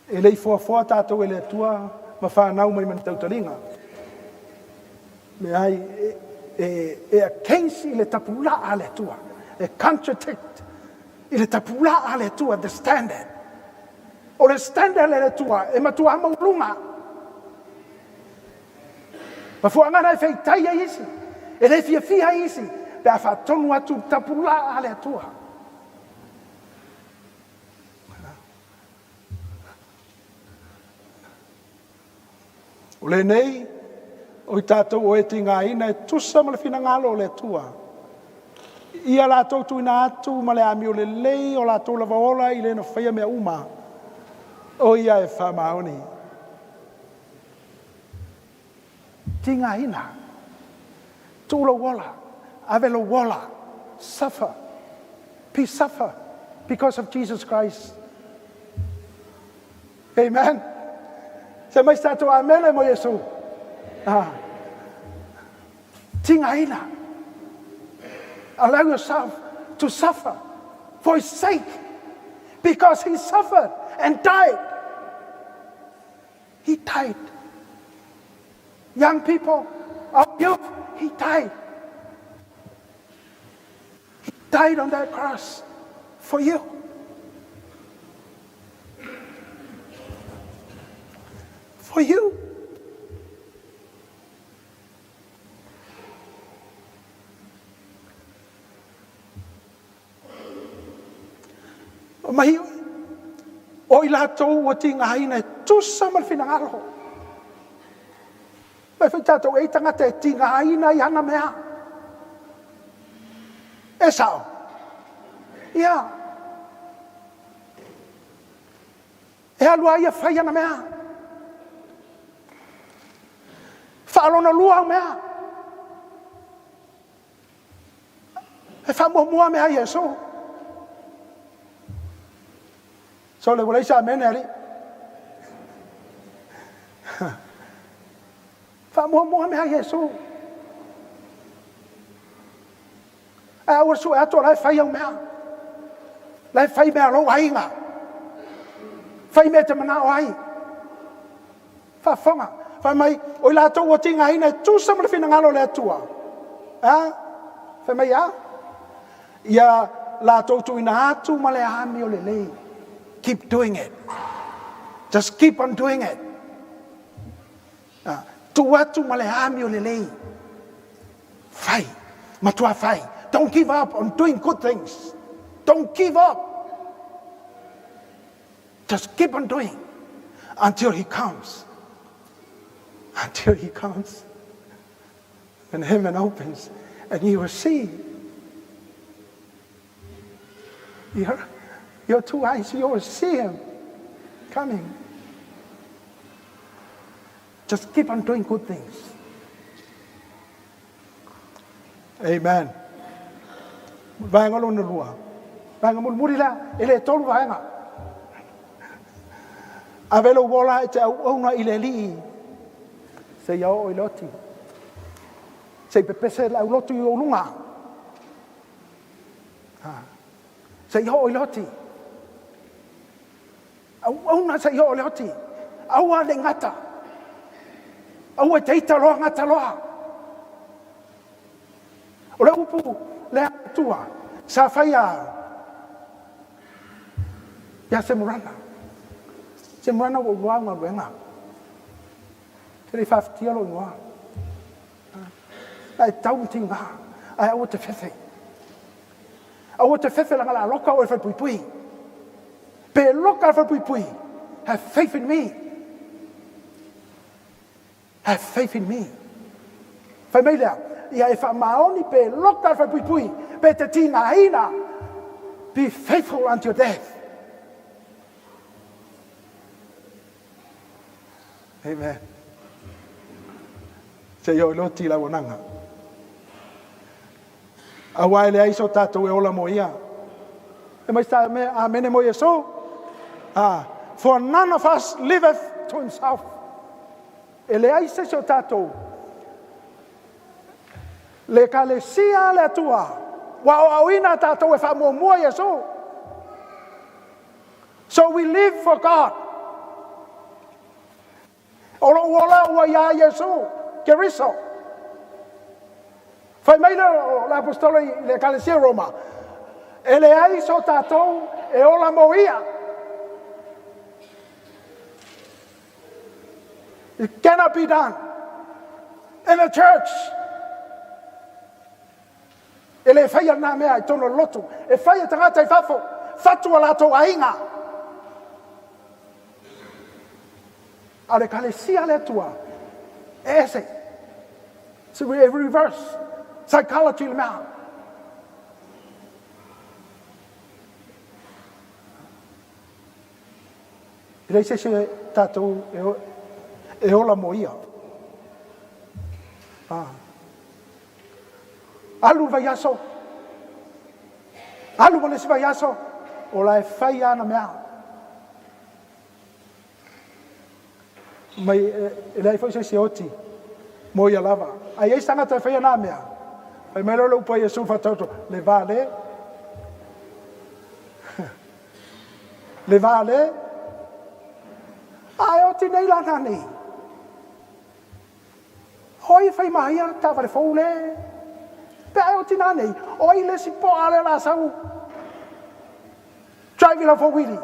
E le i foafoa tatou e le Atua ma fanau mai ma ni tautaliga. Leai, e, e, e against i le tapulaa a le Atua. E contradict i le tapulaa a le Atua, the standard. O le standard a le Atua e matua maualuga. Mafuaaga na e feitai ai isi, e le fiafia ai isi pe a faatonu atu le tapulaa a le Atua. O lenei, o i tatou o e tigaina e tusa ma le finagalo o le Atua. Ia latou tuuina atu ma le amio lelei o latou lava ola i le na faia mea uma, o ia e faamaoni. Tigaina. Tuu lou ola. Ave lou ola. Suffer. Be suffer because of Jesus Christ. Amen. Se mai se tatou amene mo Iesu. Ah. Tigaina. Allow yourself to suffer for his sake. Because he suffered and died. He died. Young people, our youth, he died. He died on that cross for you. For you. Mai o i latou ua tigaina e tusa ma le finagalo. Mai foi tatou e tagata e tigaina i ana mea. E sao. Ia. E alu a ia fai ana mea. Faalona lua au mea. E faamuamua mea a Iesu. So le ua leai se amene alii. Faamuamua mea a Iesu. Ae aua le sue atu o la e fai au mea. La e fai mea a lou aiga. Fai mea e te manao ai. Faafofoga, fai mai, o i latou ua tigaina e tusa ma le finagalo o le Atua. A? Fai mai a? Ia latou tuuina atu ma le amio lelei. Keep doing it. Just keep on doing it. A, tuu atu ma le amio lelei. Fai. Matua fai. Don't give up on doing good things. Don't give up. Just keep on doing until he comes. Until he comes. And heaven opens and you will see. Your, your two eyes, you will see him coming. Just keep on doing good things. Amen. Vaega lona lua. Vaega mulimuli lea, e le tolu vaega. Ave lou ola e te auauna i le Alii, seia oo i le oti. Se i pepese le aulotu i ou luga. Seia oo i le oti. Auauna seia oo i le oti. Aua ne i gata. Aua e te ita loa gata loa. O le upu lea Atua sa faia ia Semurana. Semurana ua ou iloa au galuega. Te le i faafetia lou igoa. Ae tau ma tiga, ae aua te fefe. Aua te fefe leaga o le a loka oe i le falepuipui. Pe loka le falepuipui, have faith in me. Have faith in me. Fai mai lea, ia e faamaoni pe loka le falepuipui, pe te tigaina. Be faithful until death. Amen. Se i oo i loti lau anaga. Aua e leai so tatou e ola mo ia. E mai sa me amene mo Iesu. Ah, for none of us liveth to himself. E leai se isi o tatou le ekalesia a le Atua ua aoaoina tatou e faamuamua Iesu. So we live for God. O lou ola ua iā Iesu Keriso. Fai mai le o le aposetolo i le Ekalesia Roma, e leai so tatou e ola mo ia. It cannot be done. In the church. E le faia lena mea i totonu o le lotu. E fai e tagata i fafo, fatu o latou aiga. A o le Ekalesia a le Atua, e ese. It's a reverse psychology le mea. E leai se isi o tatou e ola mo ia. Ah. Alu le vaiaso, alu ma le isi vaiaso, o la e fai ana mea. Mai e leai foi se isi e oti mo ia lava. A i ai se tagata e faia na mea, fai mai loa le upu a Iesu faataoto, le va le, le va le, a e oti nei la nanei. O ai e fai ma ia taavale fou le, pe a e oti nanei, o ai le isi poa lea o le a sau drive i lau fouwili.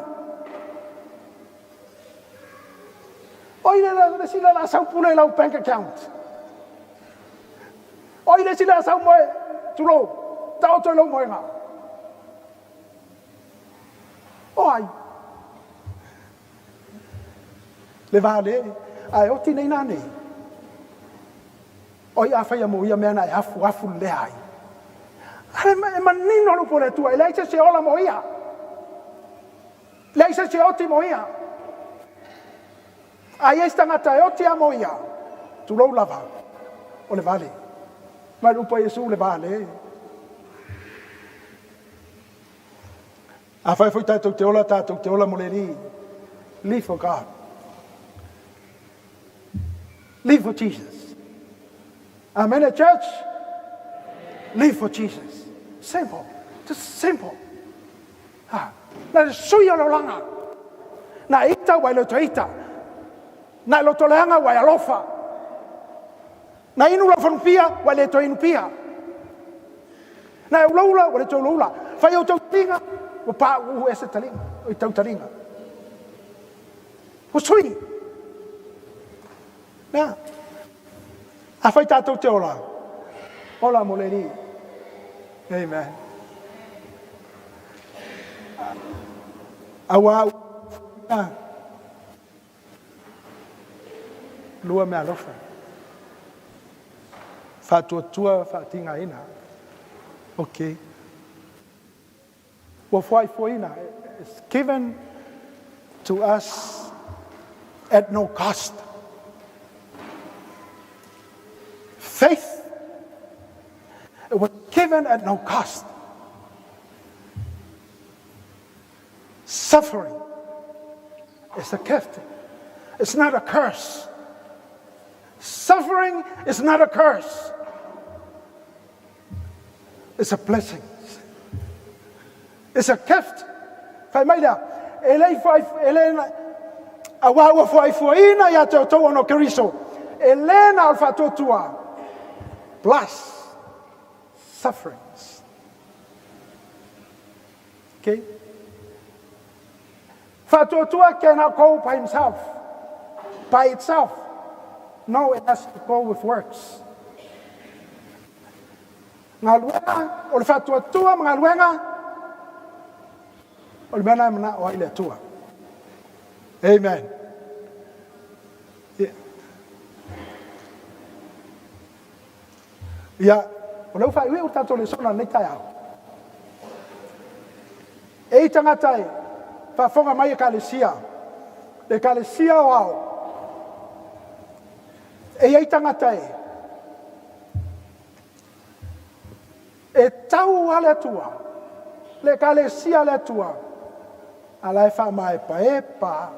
O ai le isi lea o le a sau pule i lau bank account. O ai le isi lea a sau moe, tulou, taoto i lou moega. O ai? Le va le, a e oti nei nanei. O ai a faia mo ia mea na e afuafu lelea ai. A e manino le upu a le Atua, e leai se isi e ola mo ia. Leai se isi e oti mo ia. A i ai se tagata e oti lava mo ia, tulou lava, o le vale. Mai le upu a Iesu, le vale. Afai foi tatou te ola, tatou te ola mo le Alii. Live for God. Live for Jesus. Amen, church? Live for Jesus. Simple. Just simple. Ha. Na le sui o le olaga. Na ita ua e loto ita. Na e loto leaga ua e alofa. Na inu lau fanupia ua e le toe inupia. Na e ulaula ua le toe ulaula. Fai ou tautaliga ua pauu ese taliga, i tautaliga. Ua sui. Mea. Afai tatou te ola, ola mo le Alii. Amen. Auā ua lua meaalofa, faatuatua faatigaina. Okay. Ua fuaifuaina, it's given to us at no cost. Faith, it was given at no cost. Suffering is a gift. It's not a curse. Suffering is not a curse. It's a blessing. It's a gift. Fai mai lea, e le i whai, e le, auā ua fuaifuaina ia te outou ona o Keriso, e le na o le faatuatua, plus sufferings. Okay? Faatuatua cannot go by himself, by itself. No, it has to go with works. Galuega, o le faatuatua ma galuega, o le mea lena e manao ai le Atua. Amen. Yeah. Ia, o lea ua faaiuiu le tatou lesona lenei taeao. E i tagata e faafofoga mai Ekalesia, le Ekalesia o ao, e i ai tagata e e tau a le Atua, le Ekalesia a le Atua, a la e faamaepaepa.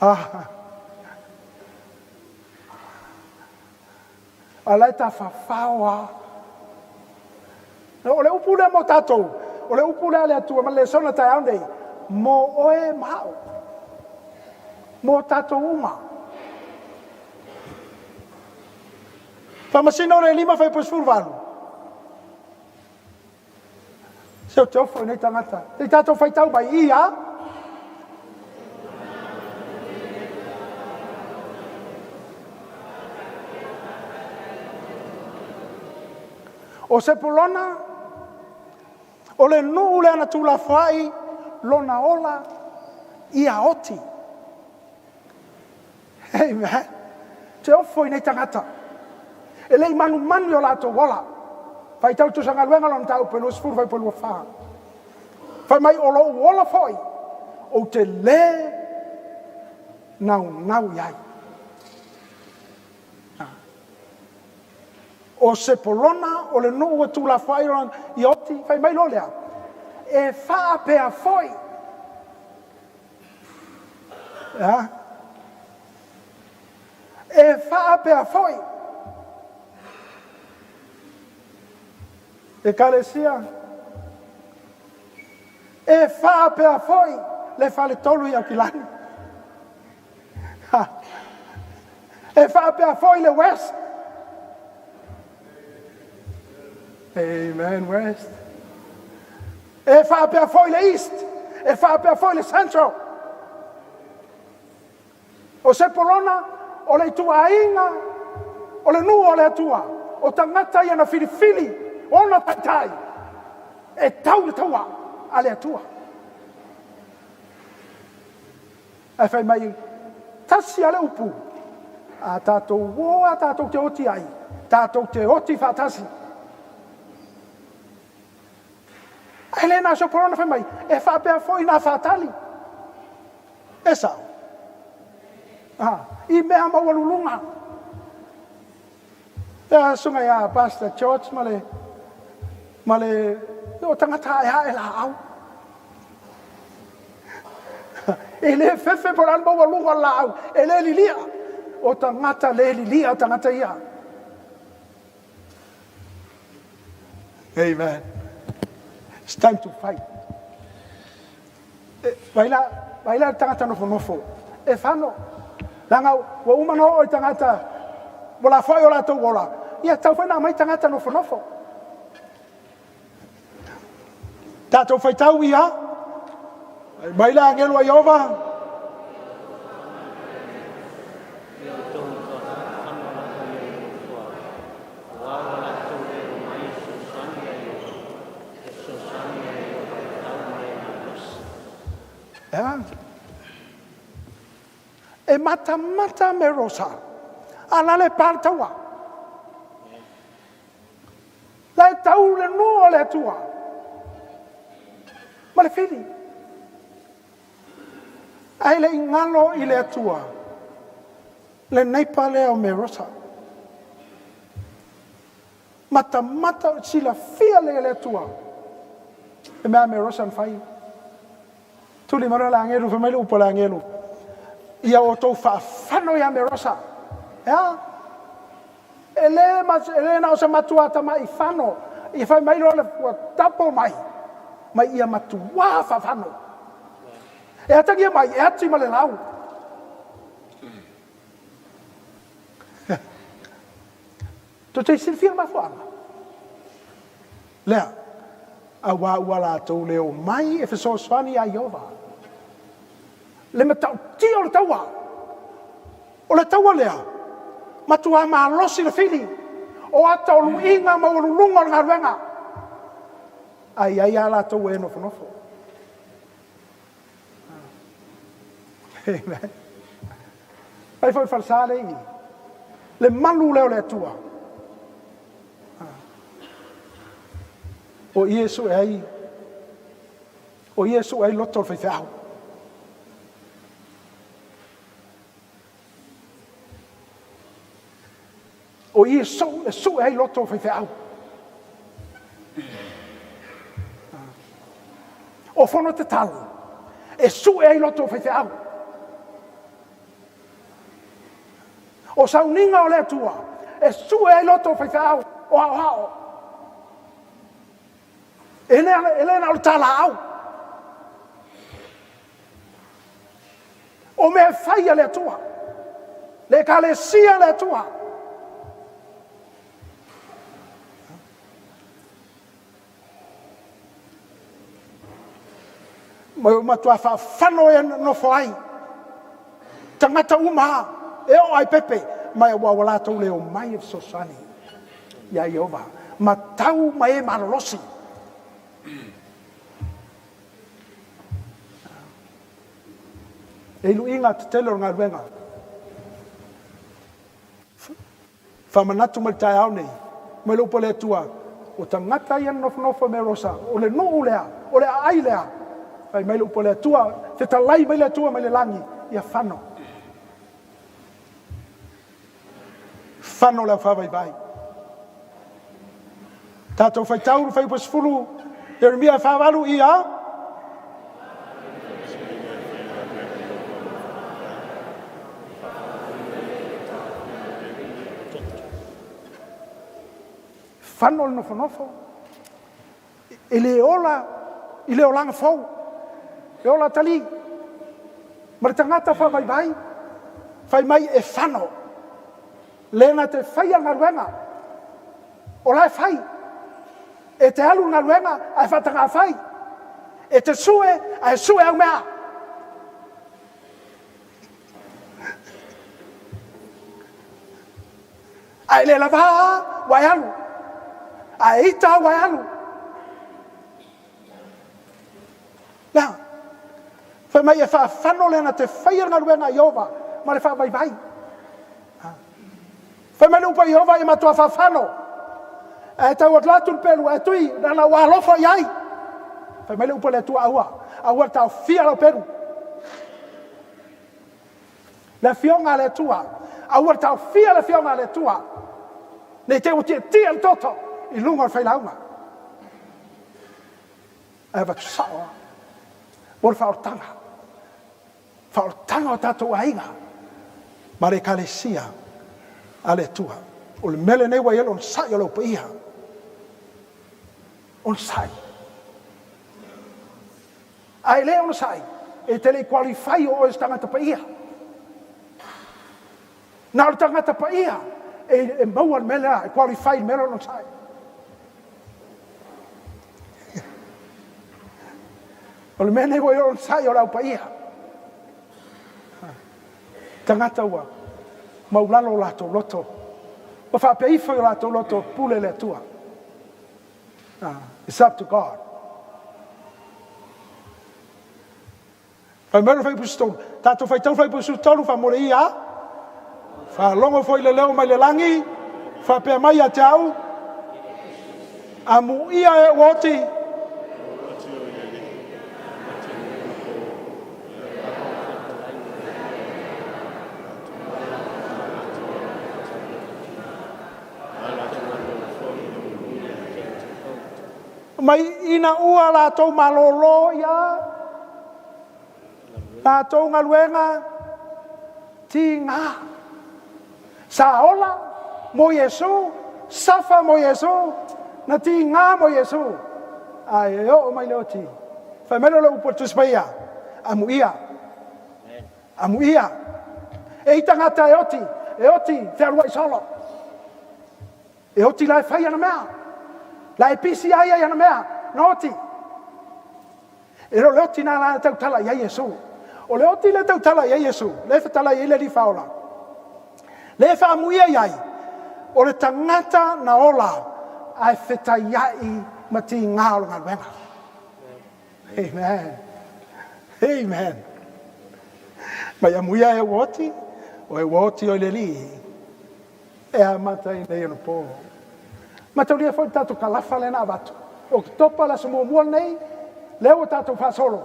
Ah. A la e tafafao a. O le upu lea mo tatou, o le upu lea a le Atua ma le lesona taeao nei, mo oe ma au. Mo tatou uma. Faamasino le 5 fuaiupu 18. Se o te ofo i nei tagata. Se i tatou faitau mai i a. O Sepulona, o le nuu lea na tuulafoai lona ola ia oti. Amen. Te ofo i nei tagata. E le i manumanu i o latou ola. Faitau le Tusa Galuega lona mataupu e 20 fuaiupu e 24. Fai mai o lou ola foi, ou te lē naunau i ai. O Sepolona o le nuu ua tuulafoai lona ia oti, fai mai loa lea, e faapea foi. A? E faapea foi. Ekalesia, e faapea foi le faletolu i Aukilani. E faapea foi le West. Amen, West. E faapea foi le East. E faapea foi le Central. O Sepolona, o le ituaiga, o le nuu o le Atua, o tagata ia na filifili ona taitai e tau le taua a le Atua. Ae fai mai, tasi a le upu, a tatou o a tatou te oti ai, tatou te oti faatasi. Ae le na o Sepolona fai mai, e faapea foi nā Fatali. E sao. A, i mea maualuluga. E susuga ia Pastor George ma le ma le o tagata aeae laau. E le fefe po o le a le maualuga o le laau, e le lilia. O tagata le lilia tagata ia. Amen. It's time to fight. E, vai la, vai la le tagata nofonofo. E fano. Leaga ua uma ona oo i tagata ua lafoai o latou ola. Ia tau foi na aumai tagata nofonofo. Tatou faitau ia. Mai le agelu a Iova. Ea? E matamata me Rosa. A la le pa le taua. La e tau le nuu o le Atua. Ma le fili. Ae le i galo i le Atua le neipa lea o Merosa. Matamata silafia lea e le Atua le mea a Merosa na fai. Tuli mai loa le agelu, fai mai le upu a le agelu, ia outou faafano ia Merosa. E a? E le, e le na o se matua tamai fano, ia fai mai loa le ua double mai, mai ia matuā faafano. E atagia mai, e ati ma le lau. Tou te silafia le mafuaaga lea, auā ua latou le omai e fesoasoani iā Ieova. Le matautia o le taua, o le taua lea, matuā malosi le fili, o ata o luiga maualuluga o le galuega, ae i ai lava latou e nofonofo. Amen. Fai foi falesa le i le malu lea o le Atua. O Iesu e ai o Iesu e ai loto o le faifeau. O Iesu e sue ai loto o faifeau. O fono tatalo e sue ai loto o faifeau. O sauniga o le Atua e sue ai loto o faifeau o aoao. E le, e le na o le talaau. O mea e fai a le Atua, le Ekalesia a le Atua. Ma ua matua faafano e nofo ai tagata uma e oo ai pepe, ma ua ua latou le omai e fesoasoani iā Ieova. Matau ma e malolosi. E i luiga tetele o le galuega. Faamanatu mai le taeao nei, mai le upu a le Atua, o tagata ia na nofonofo i Merosa, o le nuu lea, o le aai lea. Fai mai le upu a le Atua, fetalai mai le Atua mai le lagi, ia fano. Fano le aufavaivai. Tatou faitau le fuaiupu 10, Ieremia 48 ia. Fano le nofonofo. E le ola i le olaga fou, e ola tali. Ma le tagata faavaivai, fai mai e fano. Le na te faia le galuega, o la e fai. E te alu i le galuega ae faataga fai. E te sue ae sue au mea. Ae le lava ua e alu. Ae ita ua e alu. Lea. Fai mai e faafano le na te faia le galuega a Ieova ma le faavaivai. Fai mai le upu a Ieova ia matua faafano. Ae tau atu atu le pelu ae tui lana ua alofa i ai. Fai mai le upu a le Atua aua, aua le taofia lau pelu. Le afioga a le Atua, aua le taofia le afioga a le Atua. Nei te ua tietie le toto i luga o le failauga. Ae avatu sao lava mo le faaolataga, faaolataga o tatou aiga ma le Ekalesia a le Atua. O le mea lenei ua i ai le onosai o le au paia. Onosai. A e le onosai, e te le i qualify o oe o se tagata paia. Na o le tagata paia e maua le mea lea, e qualify i le mea lea o le onosai. O le mea nei ua i onosai o le au paia. Tagata ua maulalo o latou loto, ua faapea ifo i o latou loto, pule le Atua. It's up to God. Fai mai le fuaiupu 13, tatou faitau fuaiupu 13 faamole ia, faalogo foi le leo mai le lagi, faapea mai ia te au, amuia e ua oti, Mai ina ua latou malōlō ia latou galuega tigā. Sa ola mo Iesu, safa mo Iesu, na tigā mo Iesu, ae e oo mai le oti. Fai mai lea o le upu a le Tusi Paia, Amuia, amuia, e i tagata e oti, e oti fealuai solo. E oti la e fai ana mea. La e pisi ai ai ana mea, na oti. E le o le oti na la e tautala i ai Iesu. O le oti le tautala i ai Iesu, le fetala i ai le Alii Faaola. Le faamuia i ai, o le tagata na ola ae fetaiai ma tigā o le galuega. Amen. Amen. Mai amuia e ua oti, o e ua oti o i le Alii. E amata ai nei ona po. Mataulia foi le tatou kalafa lea na avatu. Oketopa le aso muamua lenei, lea ua tatou faasolo.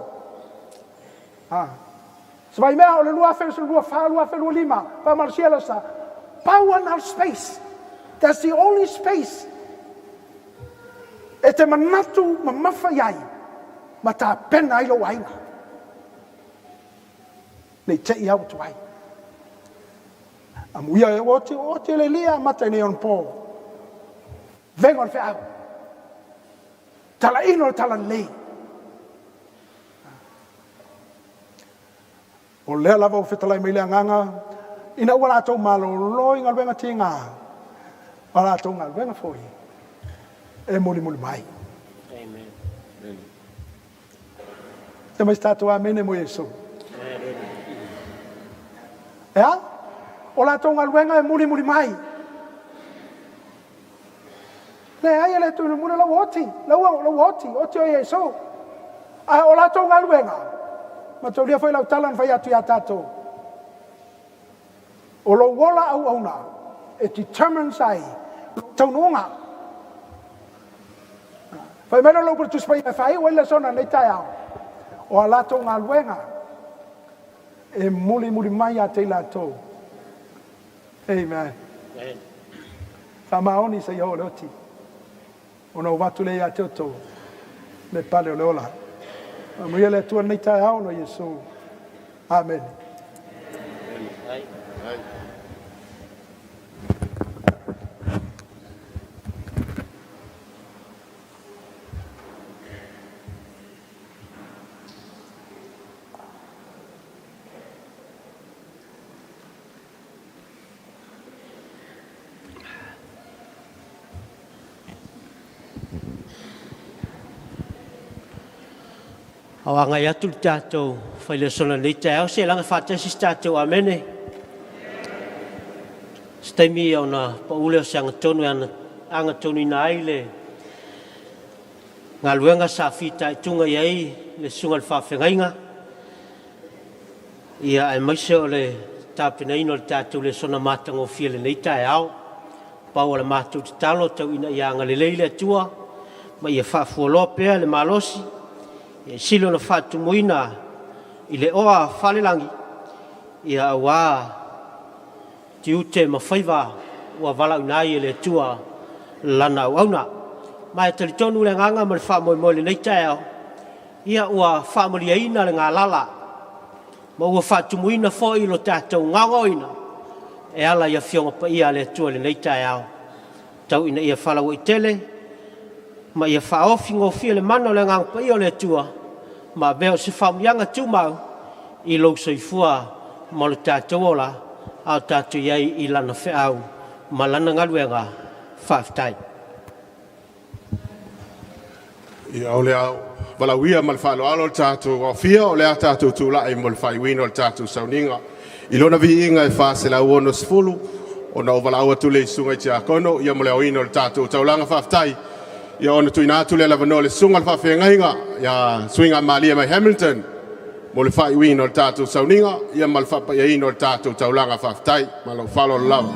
Ha. Se vai mea o le 2024, 2025, faamalosia le sa. Pau lava na o le space. That's the only space e te manatu mamafa i ai ma tapena ai lou aiga. Nei te i au atu ai. Amuia e ua oti, oti e le lia amata i nei ona po. Vega o le feau. Talaino o le talalelei. O lea lava ua fetalai mai le agaga ina ua latou malōlō i galuega tigā, a latou galuega foi e mulimuli mai. Amen. Te mai se tatou amene mo Iesu. E a? O latou galuega e mulimuli mai. Leai e le tuuina muli la ua oti, la ua oti, oti o Iesu. Ae o latou galuega, mataulia foi lau tala na fai atu iā tatou. O lou ola auauna e determines ai lou taunuuga. Fai mai lou upu Tusi Paia e faaiu ai le lesona nei taeao. O a latou galuega e mulimuli mai ia te i latou. Amen. Amen. Faamaoni seia oo i le oti. Ona ou avatu lea ia te outou le pale o le ola. Amuia le Atua lenei taeao no Iesu. Amen. Ai. Ai. Ao agai atu le tatou failesona nei taeao se laga faatasi se tatou amene. Se taimi ona paule o se agatonu e agatonuina ai le galuega sa fitaituga i ai le susuga i le faafeagaiga ia aemaise o le tapenaina o le tatou lesona matagofie lenei taeao. Pau o le matou tatalo tau ina ia agalelei le Atua ma ia faafualoa pea le malosi ia sili ona faatumuina i le oa falelagi ia auā tiute ma faiva ua valaauina ai e le Atua lana auauna. Ma e talitonu le agaga ma le faamoemoe lenei taeao ia ua faamaliaina le galala ma ua faatumuina foi lo tatou gaogaoina e ala i afioga paia a le Atua lenei taeao. Tau ina ia falauaitele ma ia faaofi gofie le mana o le agaga paia o le Atua ma avea o se faamuiaga tumau i lou soifua ma lo tatou ola a o tatou i ai i lana feau ma lana galuega. Faafetai. Ia o le a valaauia ma le faaaloalo le tatou aofia o le a tatou tula'i mo le faaiuina o le tatou sauniga. I lona viiga e 460 ona ou valaau atu lea i susuga i tiakono ia mo le aoina o le tatou taulaga faafetai ia ona tuuina atu lea o le avanoa i le susuga i le faafeagaiga ia Suiga Malie mai Hamilton mo le faaiuina o le tatou sauniga ia ma le faapaiaina o le tatou taulaga faafetai ma lou faaaloalo lava.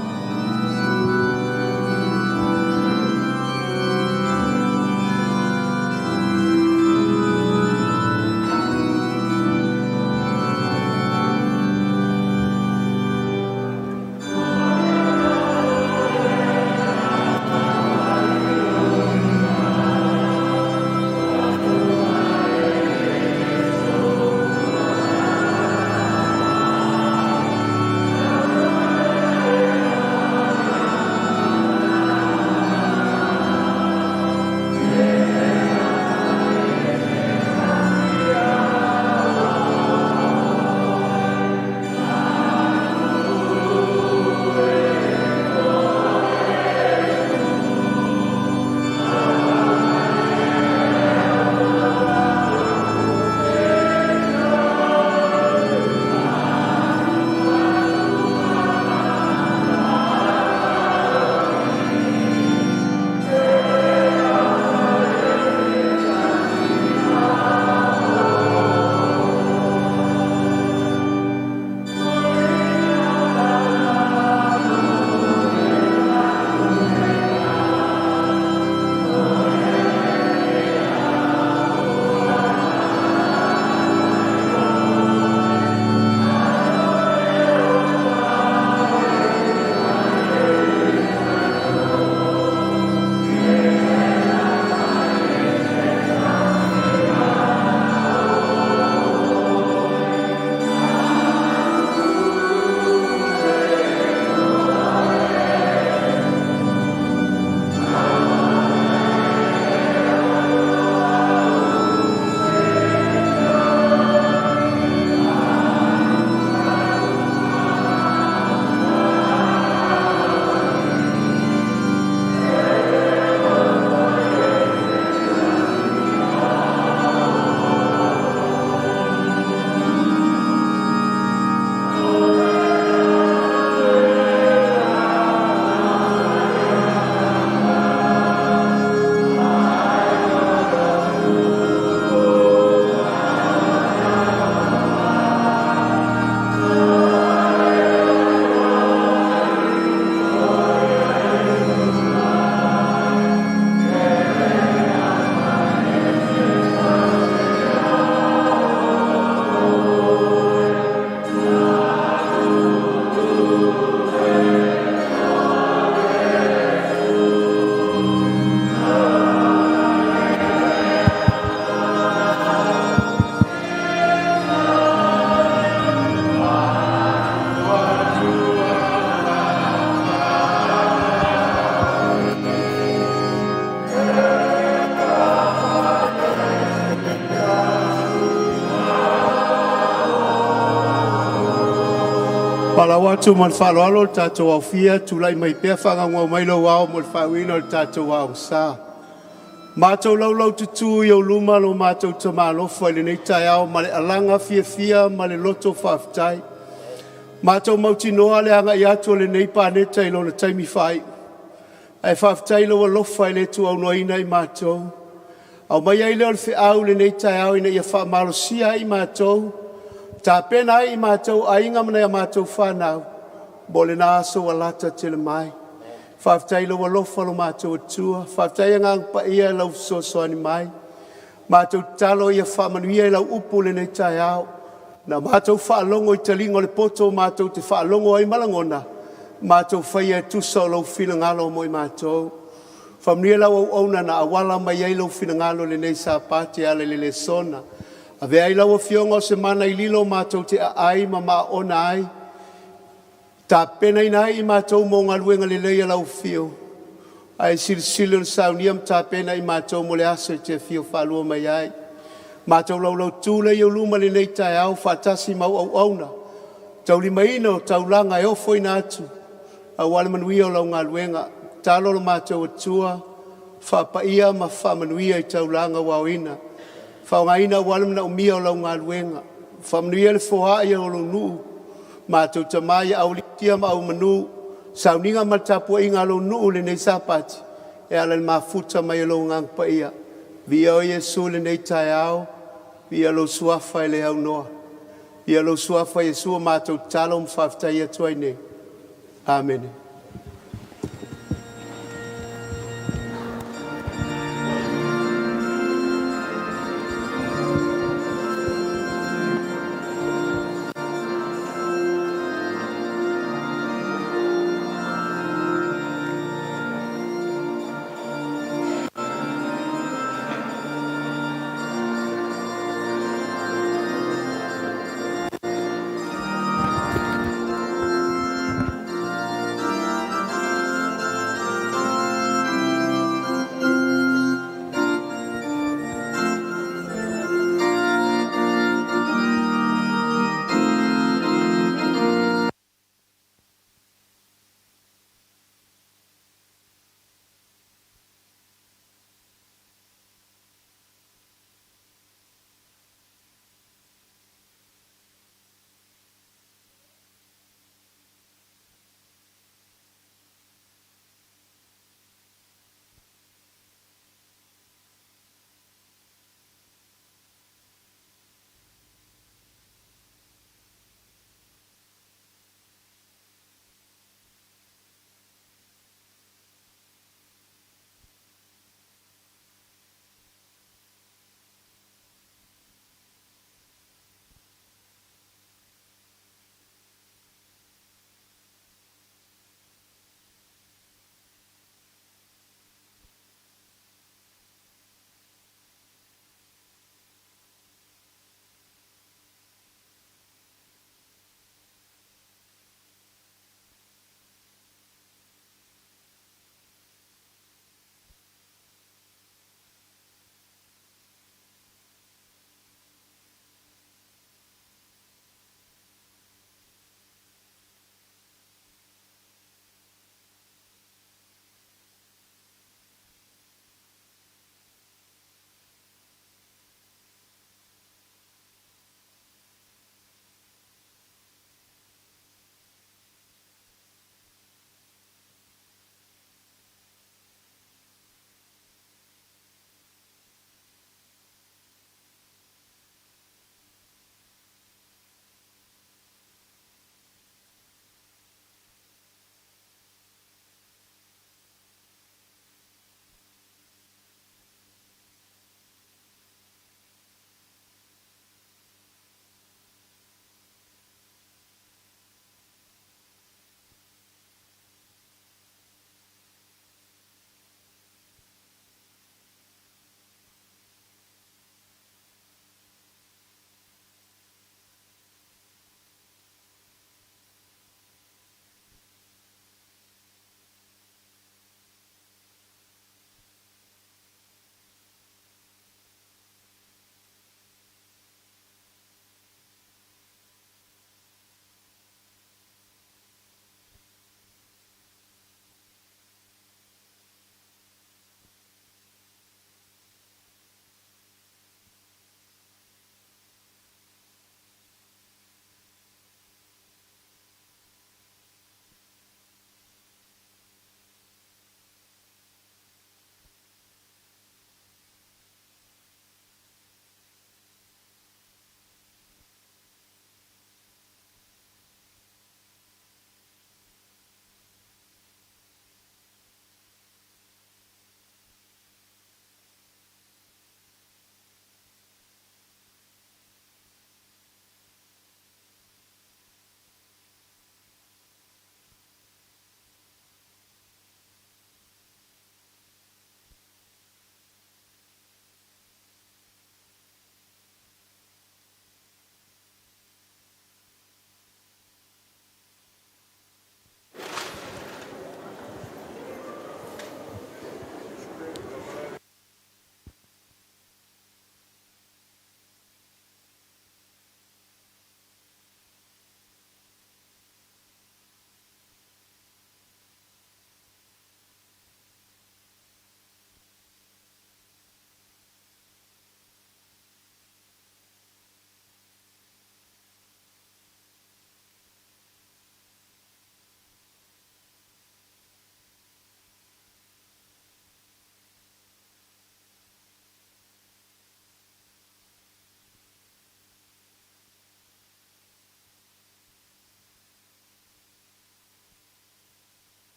Palau atu ma le faaaloalo le tatou aofia, tulai mai pea faagaugau mai lou ao mo le faauiina o le tatou aoga. Matou laulaututu i ou luma lo matou tamalofa i lenei taeao ma le alaga fiafia ma le loto faafetai. Matou mautinoa le agai atu o lenei paneta i lona taimi faaiu, ae faafetai i lou alofa e le tuuaunoaina i matou. Aumaia ai lea o le feau i lenei taeao ina ia faamalosia ai i matou, tapena ai i matou aiga ma nai a matou fanau mo lena aso ua lata tele mai. Faafetai i lou alofa lo matou Atua, faafetai Agaga Paia i lau fesoasoani mai. Matou tatalo ia faamanuia i lau upu lenei taeao, na matou faalogo i taliga o le poto matou te faalogo ai ma lagona, matou faia e tusa o lou finagalo mo i matou. Faamanuia lau auauna na auala mai ai lou finagalo i lenei Sapati e ala i le lesona. Avea ai lau Afioga o se mana i lilo matou te aai ma maaona ai, tapenaina ai i matou mo galuega lelei a lau afio, ae silisili ona saunia ma tapena i matou mo le aso e te afio faalua mai ai. Matou laulautu lea i ou luma i lenei taeao faatasi ma au auauna, taulimaina o taulaga e ofoina atu aua le manuia o lau galuega. Tatalo lo matou Atua, faapaia ma faamanuia i taulaga ua aoina, faaaogaina aua le manaomia o lau galuega. Faamanuia le foai o lou nuu, matou tama ia aualiitia ma aumanu sauniga ma le tapuaiga a lou nuu i lenei Sapati e ala i le mafuta mai e lou Agaga Paia. Viia oe Iesu i lenei taeao, viia lou suafa e le aunoa, viia lou suafa Iesu, ua matou tatalo ma faafetai atu ai nei. Amene.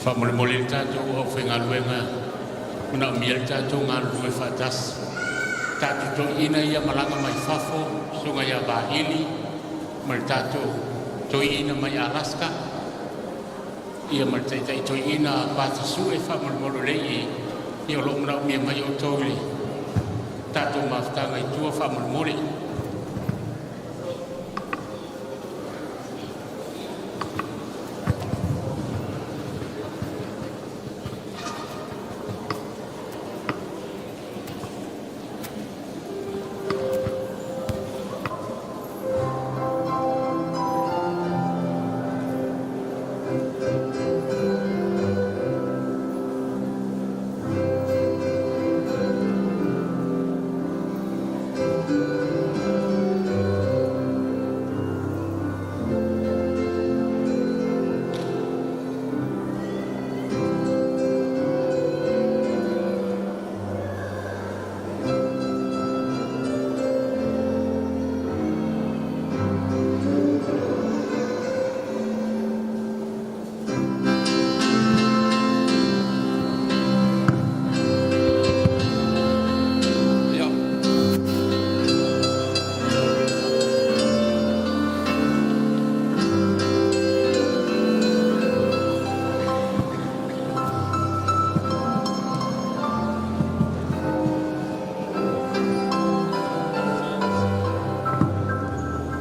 Faamolemole i le tatou aufaigaluega, manaomia le tatou galulue faatasi. Tatou toeaiina ia malaga mai fafo, susuga ia Vaili ma le tatou toeaina mai Alaska, ia ma le taitai toeaina Pasi Sue, faamolemole o lea e i i, ia o lo o manaomia mai outou i le tatou mafutaga i tua faamolemole.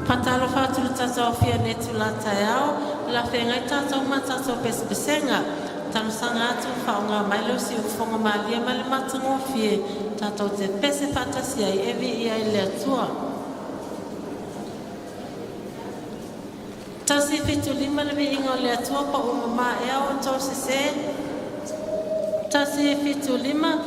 Faatalofa atu i le tatou aofia i lenei itula taeao, o le a feagai tatou ma tatou pesepesega. Talosaga atu faaaoga mai lou siufofoga malie ma le matagofie tatou te pese faatasi ai e viia ai le Atua. 175 le viiga o le Atua poo mamae o outou sese. 175.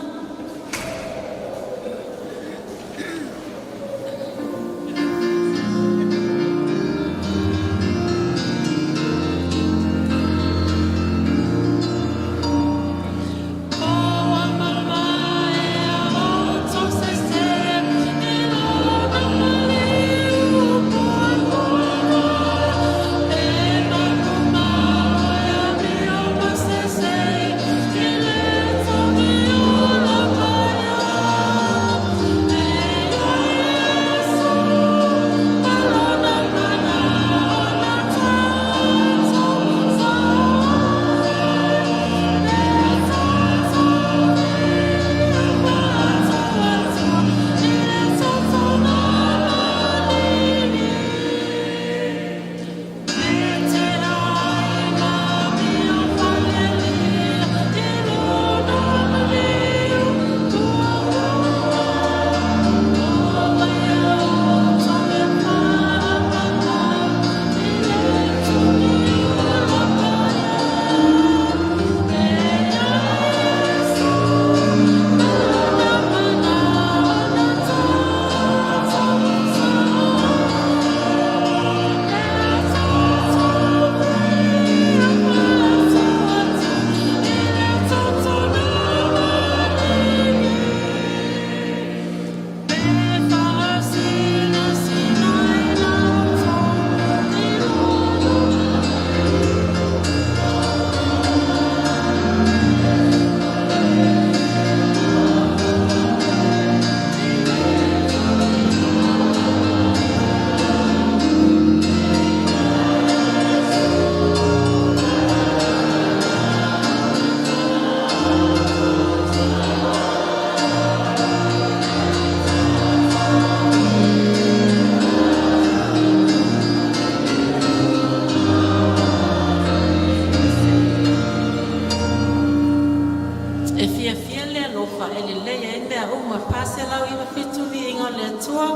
E fiafia le alofa e lelei ai mea uma. 497 viiga o le Atua.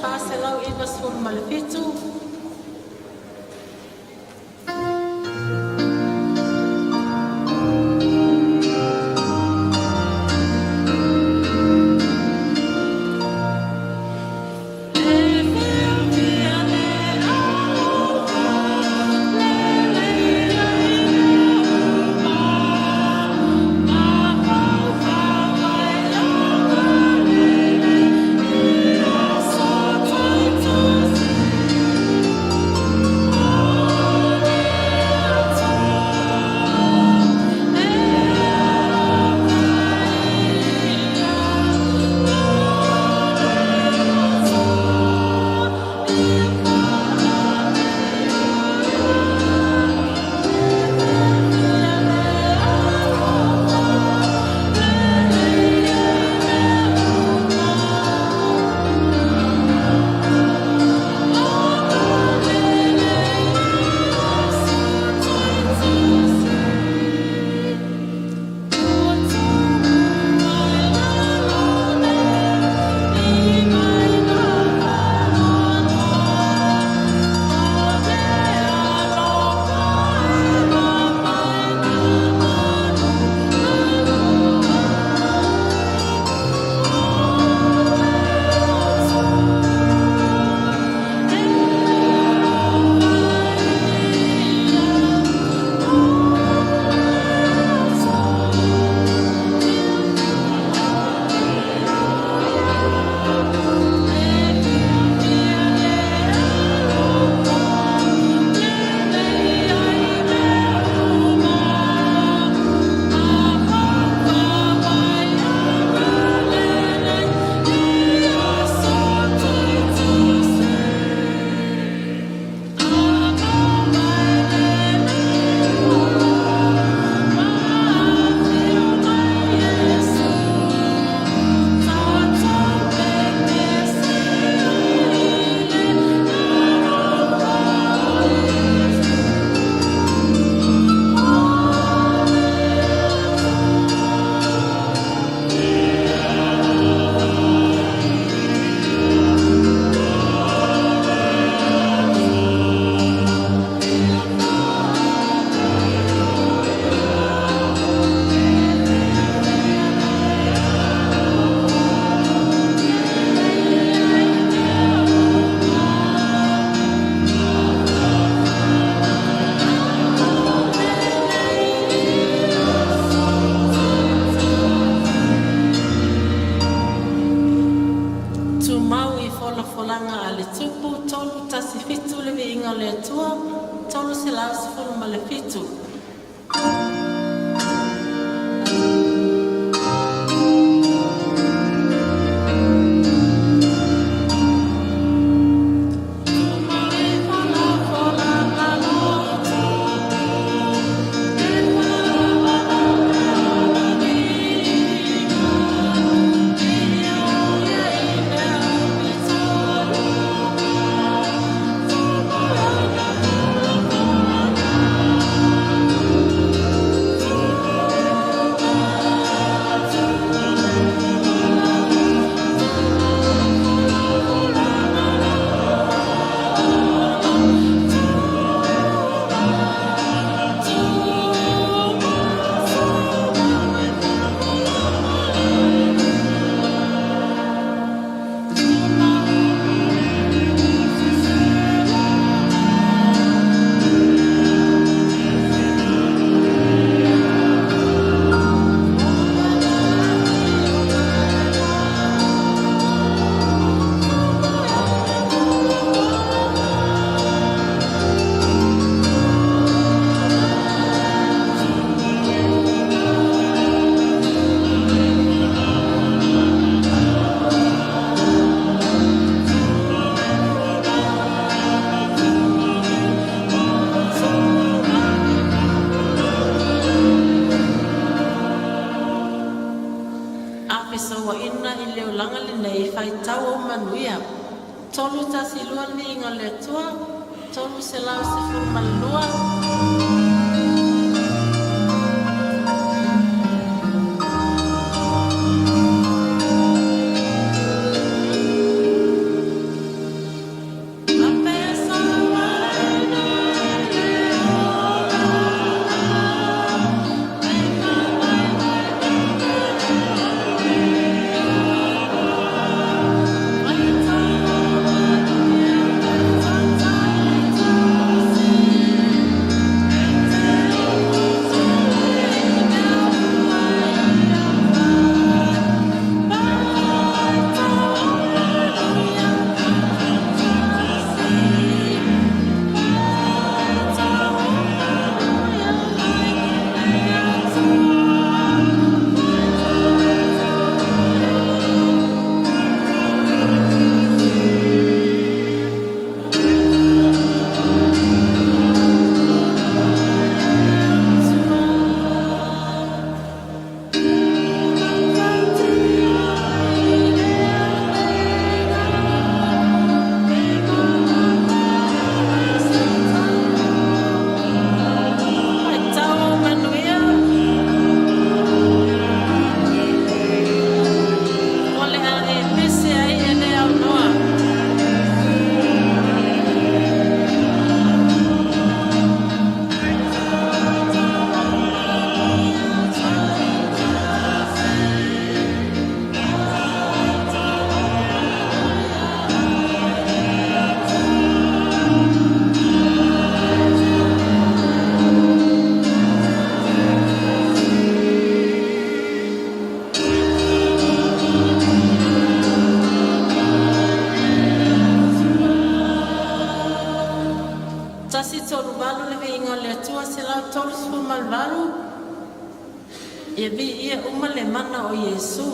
497. E fiafia le alofa, lelei ai mea uma, mafaufau ai agalelei i aso tutusi. Folataga a le Tupu 317 le Viiga o le Atua 317. A fesauaina i le olaga lenei, faitau ou manuia. 312 le Viiga o le Atua, 312. Faitau manuia. O le a e pese ai e le aunoa. 138 le Viiga o le Atua 138. Ia viia uma le mana o Iesu.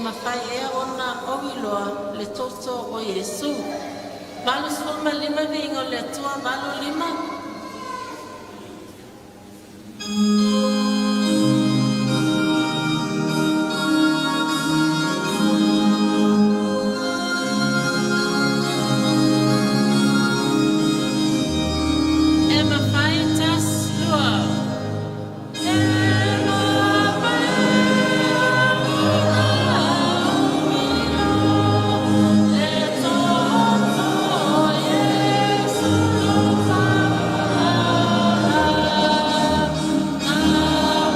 mafai ea ona ou iloa le toto o Iesu. 85 Viiga o le Atua 85. E mafai tasi lua. E mafai ona ou iloa le toto o Iesu faaola na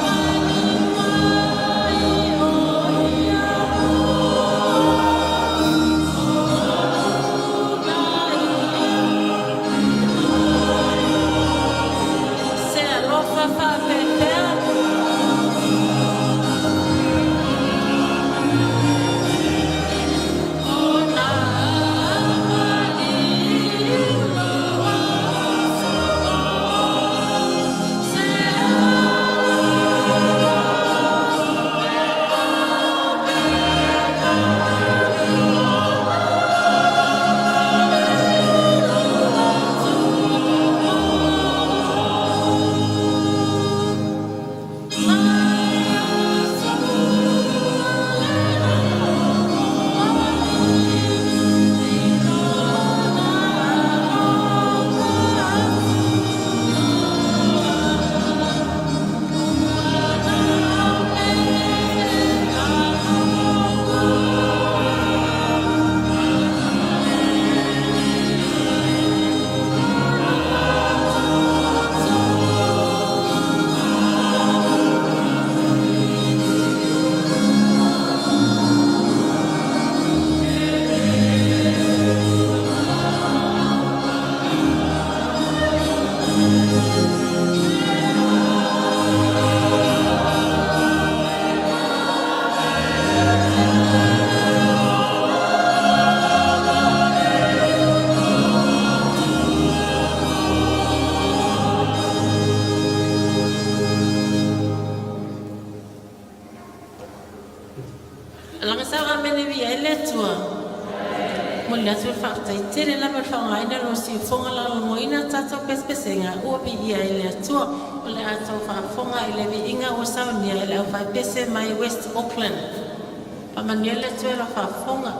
maliu ai o ia Se alofa faapefea. Ona maliu loa Se Alagasau amene viia ai le Atua. Momoli atu le faafetai tele lava i le faaaogaina o lou siufofoga lagolagoina a tatou pesepesega ua viia ai le Atua. O le a tou faafofoga i le viiga ua saunia e le aufaipese mai West Auckland. Faamanuia le Atua i lau faafofoga.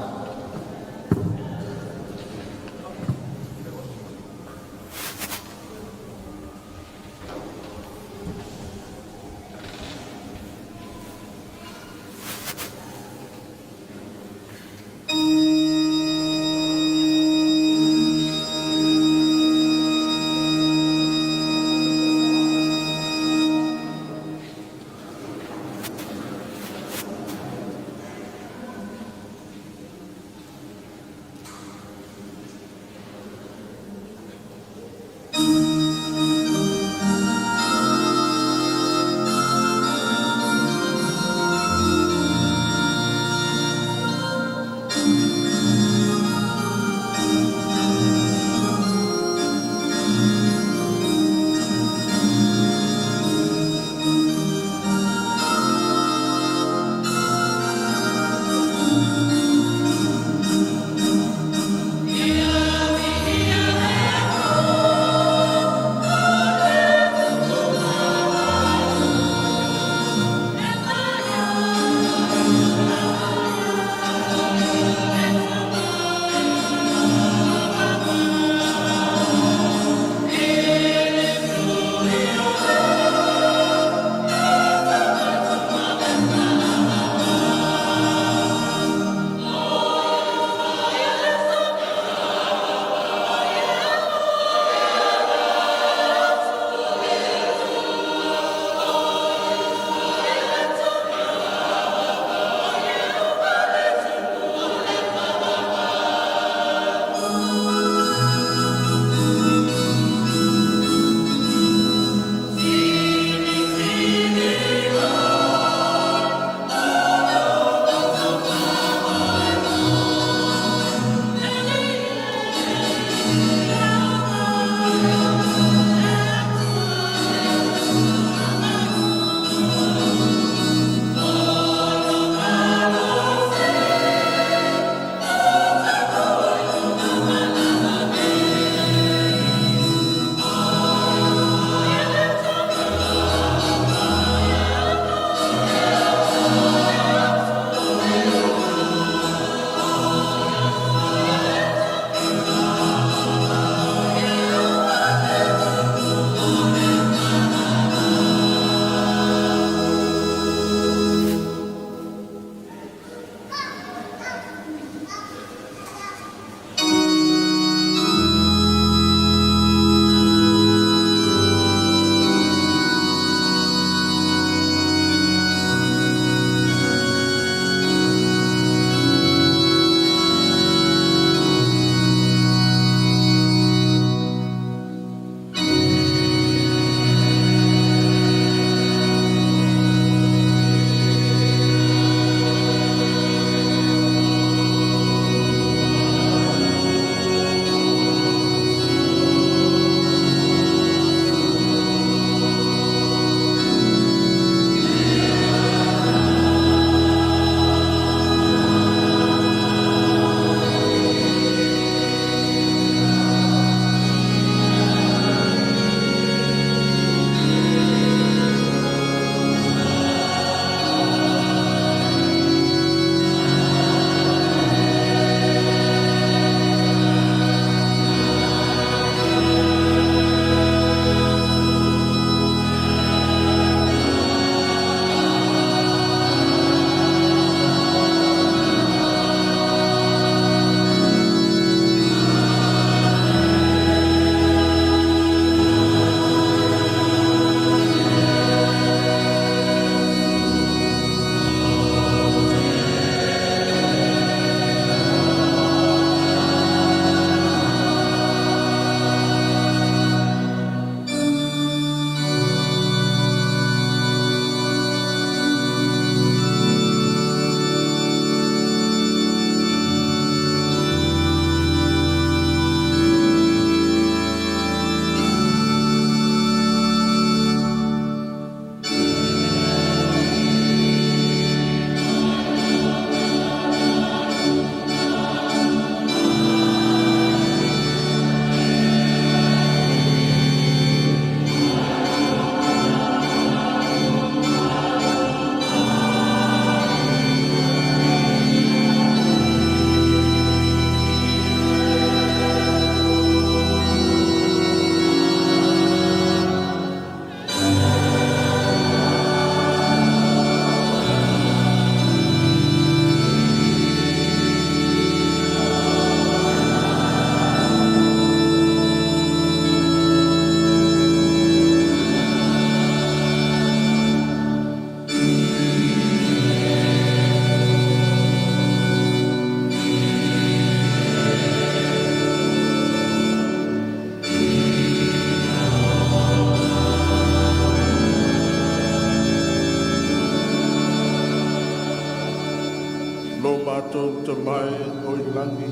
matou Tama e o i lagi,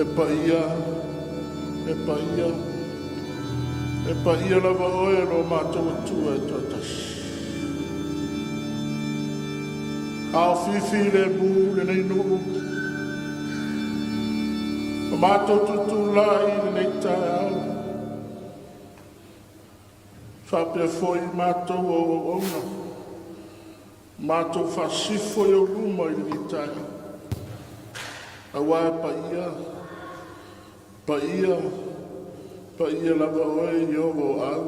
e paia, e paia, e paia lava oe e lo matou Atua e toatasi. A o fifi lemu lenei nuu, o matou tutulai i lenei taeao, faapea foi i matou o auauna, matou faasifo i ou luma i lenei taeao, aua e paia, paia, paia lava oe Ieova o au.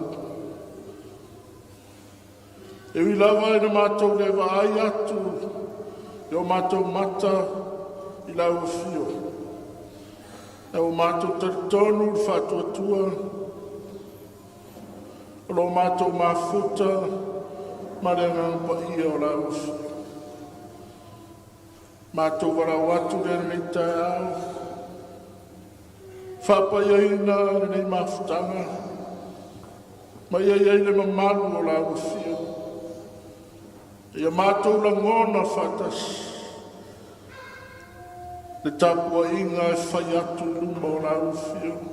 E ui lava ina matou le vaai atu i o matou mata i lau afio, ae ua matou talitonu i le faatuatua o lo o matou mafuta ma le Agaga Paia o lau Afioga. Matou valaau atu lea i lenei taeao, faapaiaina lenei mafutaga, ma ia i ai le mamalu o lau Afioga. Ia matou lagona faatasi le tapuaiga e fai atu i luma o lau Afioga,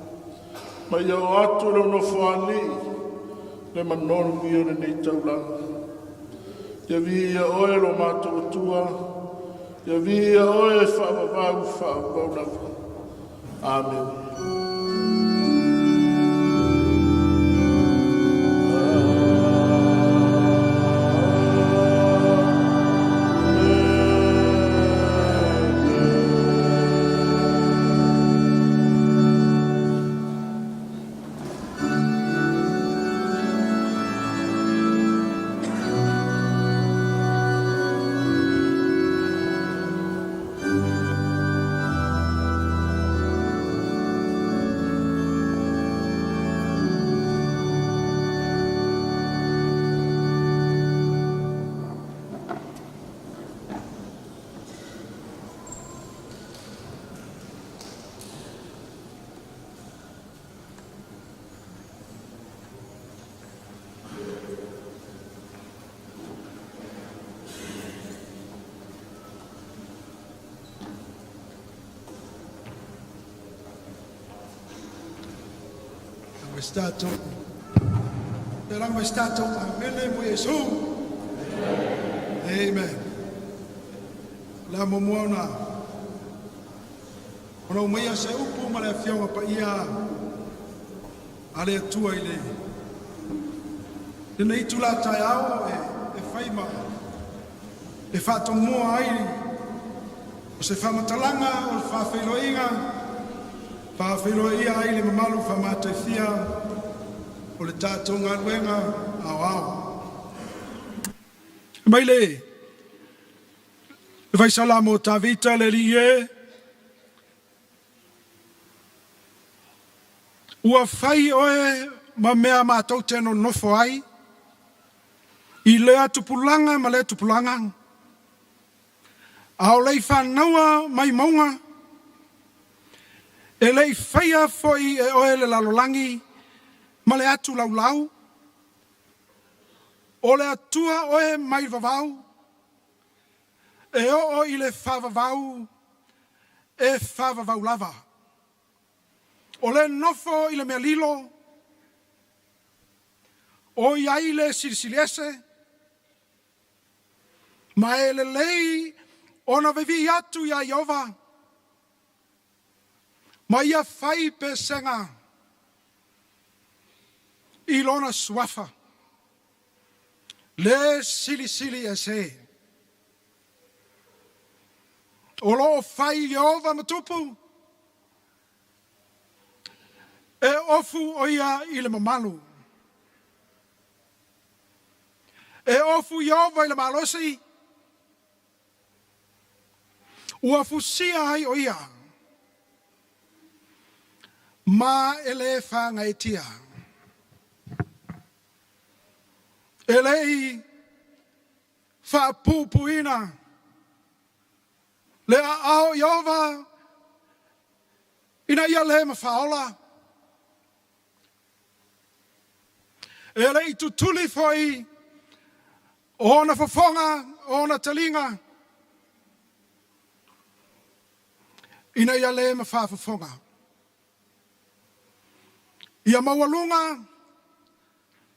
ma ia oo atu i lou Nofoalii le manogi o lenei taulaga. Ia viia Oe lo matou Atua, ia viia Oe e faavavau faavavau lava. Amene. Stato. Pe stato amene mo Iesu. Amen. La muamua ona aumaia se upu ma le afioga paia a le Atua i le lenei itulā taeao e fai ma e faatomua ai o se faamatalaga o le faafeiloaiga, faafeiloaia ai le mamalu faamataifia o le tatou galuega aoao. Mai le Faisalamo Tavita le alii e, ua fai oe ma mea matou te nonofo ai, i lea tupulaga ma lea tupulaga, a o le i fanauina mai mauga, e le i faia foi e oe le lalolagi ma le atu laulau, o le Atua oe mai vavau, e oo i le faavavau, e faavavau lava. O le nofo i le mea lilo, o i ai le silisili ese, ma e lelei ona vevii atu ia Ieova, ma ia fai pesega i lona suafa. Le silisili ese. O lo o fai Ieova ma tupu, e ofu o ia i le mamalu. E ofu Ieova i le malosi, ua fusia ai o ia, ma e le whāngaitia. E lei faapupuina le aao o Ieova ina ia le mafaola. E le i tutuli foi O ona fofoga, o ona taliga, ina ia le ma faafofoga. Ia maualuga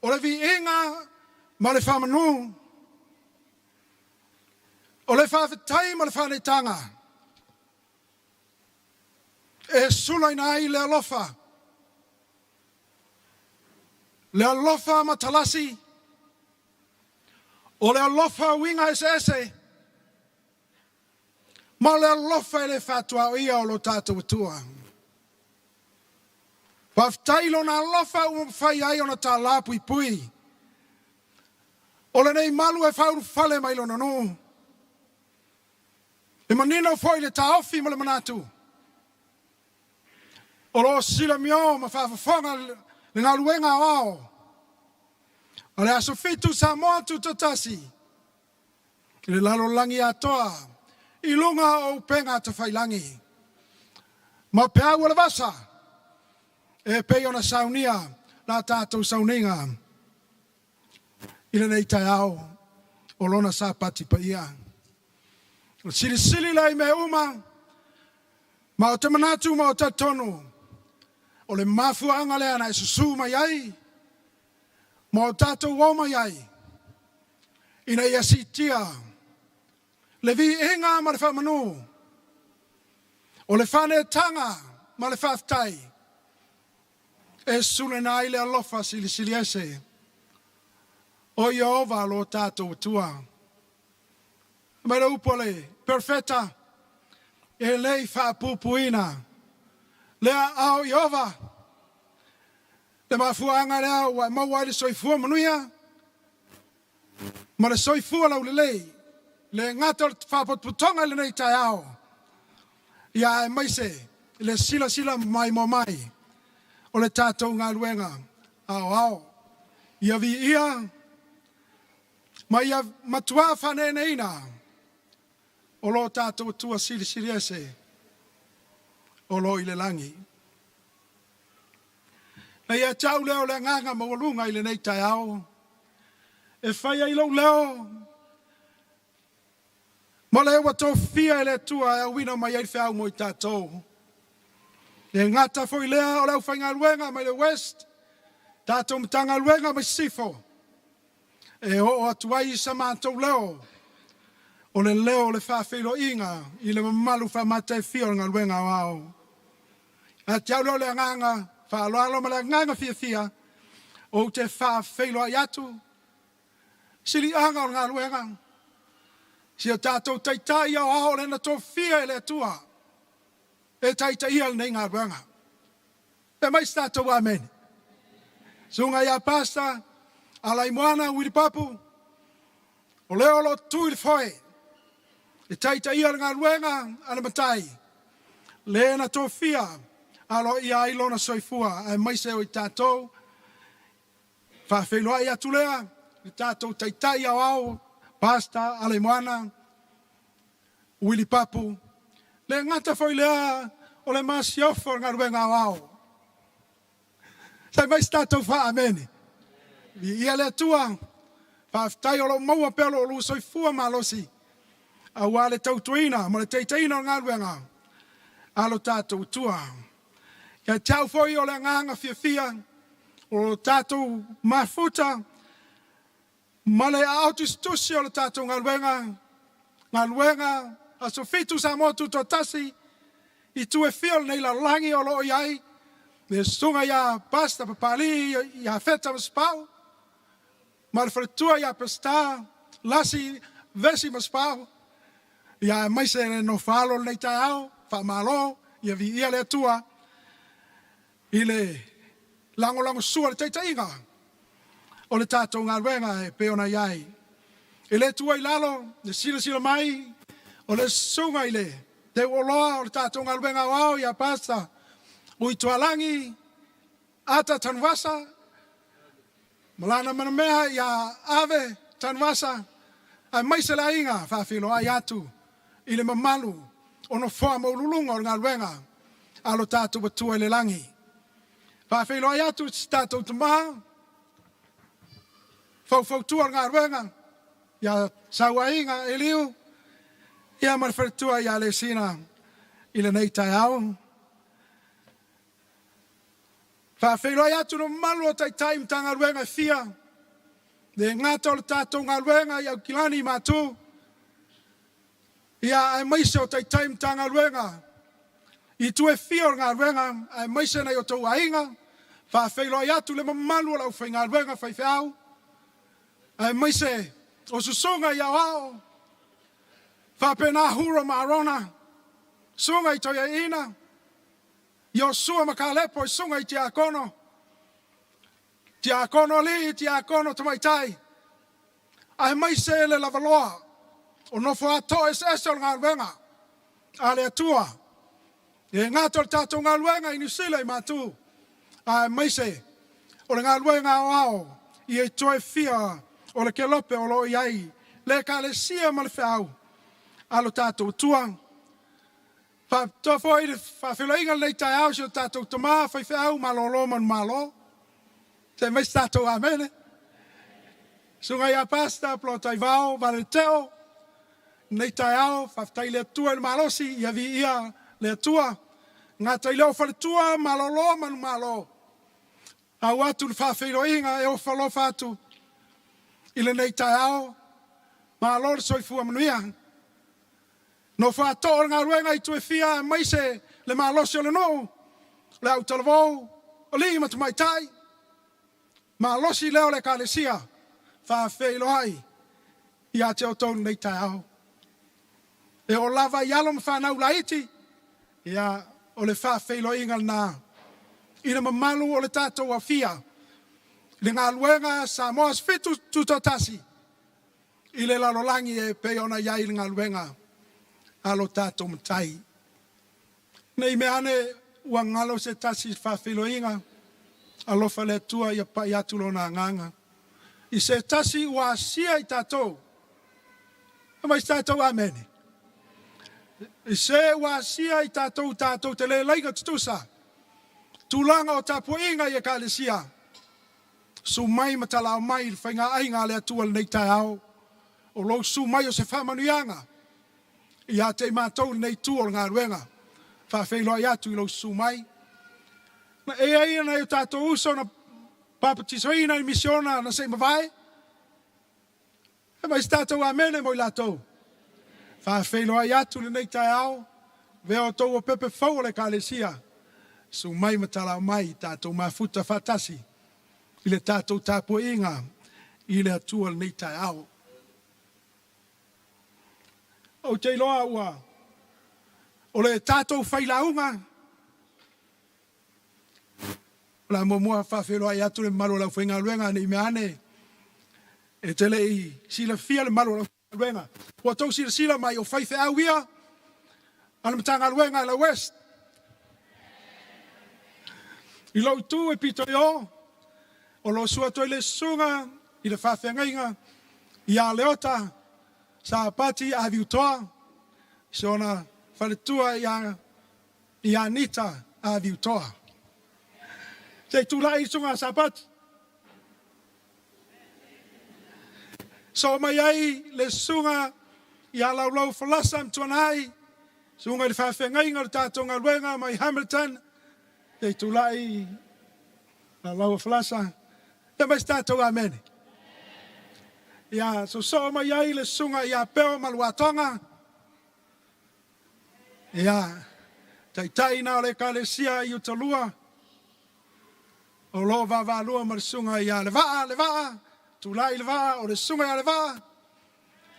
o le viiga ma le faamanu, o le faafetai ma le faaneetaga e sulaina ai le alofa, le alofa matalasi, o le alofa uiga eseese, ma le alofa e le faatuaoia o lo tatou Atua. Faafetai i lona alofa ua mafai ai ona tālā puipui o lenei malu e faaulufale mai lona nuu. E manino foi le taofi ma le manatu o lo o silamio ma faafofoga le galuega aoao o le Aso Fitu Samoa Tutoatasi i le lalolagi atoa i luga o upega tafailagi ma peau o le vasa e pei ona saunia la tatou sauniga i lenei taeao o lona Sapati paia. O le silisili lea i mea uma, ma o te manatu ma o talitonu, o le mafuaaga lea na e susū mai ai ma o tatou o mai ai, ina ia siitia le viiga ma le faamanu, o le faaneetaga ma le faafetai e sulena ai le alofa silisili ese o Ieova lo tatou Atua. Mai le upu a le perofeta, e le i faapupuina lea ao Ieova, le mafuaaga lea ua e maua ai le soifua manuia ma le soifua laulelei, le gata o le faapotopotoga i lenei taeao, ia aemaise le silasila maimoa mai o le tatou galuega aoao. Ia viia ma ia matuā faaneeneina o lo tatou Atua silisili ese o lo o i le lagi. Na ia te au lea o le agaga maualuga i lenei taeao, e fai ai lou leo ma le ua tofia e le Atua e auina mai ai le feau mo i tatou. E gata foi lea o le aufaigaluega mai le West, tatou Matagaluega mai Sisifo, e oo atu ai sa matou leo, o le leo o le faafeiloaiga i le mamalu faamataifia o le galuega aoao. Ia te au lea o le agaga faaaloalo ma le agaga fiafia, ou te faafeiloai atu siliaga o le galuega, si o tatou taitai aoao o le na tofia e le Atua e taitaia lenei galuega. E mai se tatou amene. Susuga ia Pasta Alaimoana Uilipapu, o lea o lo o tu i le foe e taitaia le galuega a le Matai, le na tofia aloaia ai lona soifua aemaise o i tatou. Faafeiloai atu lea le tatou taitai aoao Pasta Alaimoana Uilipapu, le gata foi lea o le masiofo o le galuega aoao. Sai mai se tatou faa-amene. Viia le Atua, faafetai o lo o maua pea lo oulua soifua malosi aua le tautuaina ma le taitaiina o le galuega a lo tatou Atua. Ia te au foi o le agaga fiafia o lo tatou mafuta ma le aao tusitusi o le tatou galuega, galuega Aso Fitu Samoa Tutoatasi, i itu e fia o lenei lalolagi o lo o i ai le susuga ia Pastor Papalii ia Feta Masepau ma le faletua ia Peseta Lasi Vesi Masepau, ia aemaise le nofo alo o lenei taeao. Faamalo, ia viia le Atua i le lagolagosua le taitaiga o le tatou galuega e pei ona i ai. E le tuua i lalo le silasila mai o le susuga i le teuoloa o le tatou galuega aoao ia Pastor Uitualagi Ata Tanuvasa ma lana manamea ia Ave Tanuvasa, aemaise le aiga. Faafeiloai atu i le mamalu o nofoa maualuluga o le galuega a lo tatou Atua i le lagi. Faafeiloai atu i si tatou tamā faufautua o le galuega. Ia Sauaiga Eliu, ia ma le faletua ia Lesina i lenei taeao. Faafeiloai atu le mamalu o Taitai Matagaluega e fia, le gata o le tatou galuega i Aukilani i Matu, ia aemaise o Taitai Matagaluega i itu e fia o le galuega, aemaise nai o outou aiga. Faafeiloai atu le mamalu o le aufaigaluega faifeau, aemaise o susuga i aoao, faapena Hura ma Arona, susuga i Toeaina, Iosua ma Kalepo i susuga i Tiakono, Tiakono alii, Tiakono tamaitai, aemaise le lavaloa o nofo atoa eseese o le galuega a le Atua. E gata o le tatou galuega i Niu Sila i Matu, aemaise o le galuega aoao i itu e fia o le kelope o lo o i ai le Ekalesia ma le feau a lo tatou Atua. Faapitoa foi le faafeiloaiga i lenei taeao i si o tatou tama faifeau malolo manumalo. Se mai se tatou amene. Susuga ia Pastor Polataivao Valeteo, lenei taeao, faafetai i le Atua i le malosi, ia viia le Atua. Gata i lea o faletua malolo manumalo, au atu le faafeiloaiga e ofo alofa atu i lenei taeao. Malo le soifua manuia. Nofo atoa o le galuega i itu e fia aemaise le malosi o le nuu, le autalavou, alii ma tamaitai, malosi lea o le Ekalesia, faafeiloai ia te outou i lenei taeao. E oo lava i alo ma fanau laiti, ia, o le faafeiloaiga lena i le mamalu o le tatou aofia i le galuega Samoa 7 Tutoatasi i le lalolagi e pei ona i ai le galuega a lo tatou Matai. Ne i mea ane ua galo se tasi i le faafeiloaiga, alofa le Atua ia pai atu Lona agaga i se tasi ua asia i tatou. Fai mai se tatou amene. I se ua asia i tatou tatou te le laina tutusa tulaga o tapuaiga i Ekalesia. Susu mai ma talao mai i le faigaaiga a le Atua i lenei taeao. O lou susu mai o se faamanuiaga ia te i matou i lenei itu o le galuega. Faafeiloai atu i lou susu mai. Na e ai nai o tatou uso na papatisoina i misiona na se i mavae. Fai mai se tatou amene mo i latou. Faafeiloai atu i lenei taeao, avea outou o pepe fou o le Ekalesia, susu mai ma talao mai tatou mafuta faatasi i le tatou tapuaiga i le Atua i lenei taeao. Ou te iloa ua o le tatou failauga, O le a muamua faafeiloai atu le mamalu o le aufaigaluega ne i mea ane e te le i silafia le mamalu o le aufaigaluega. Ua outou silasila mai o faifeau ia a le Matagaluega a la West. I lou itu e pito i o, o lo o susu atu ai le susuga i le faafeagaiga ia Leota Sapati Aviutoa, si ona faletua ia i Anita Aviutoa. Se i tulai Susuga Sapati. Soo mai ai le Susuga ia Laulou Falasa Mtuanai, Susuga i le faafeagaiga o le tatou galuega mai Hamilton. Se i tulai Laulou Falasa. Fai mai se tatou amene. Ia sosoo mai ai le Susuga ia Peo Maluatoga. Ia, taitai na o le Ekalesia i Utalua, o lo o vaavaalua ma le Susuga ia Levaa, Levaa, Tulai Levaa, o le Susuga ia Levaa,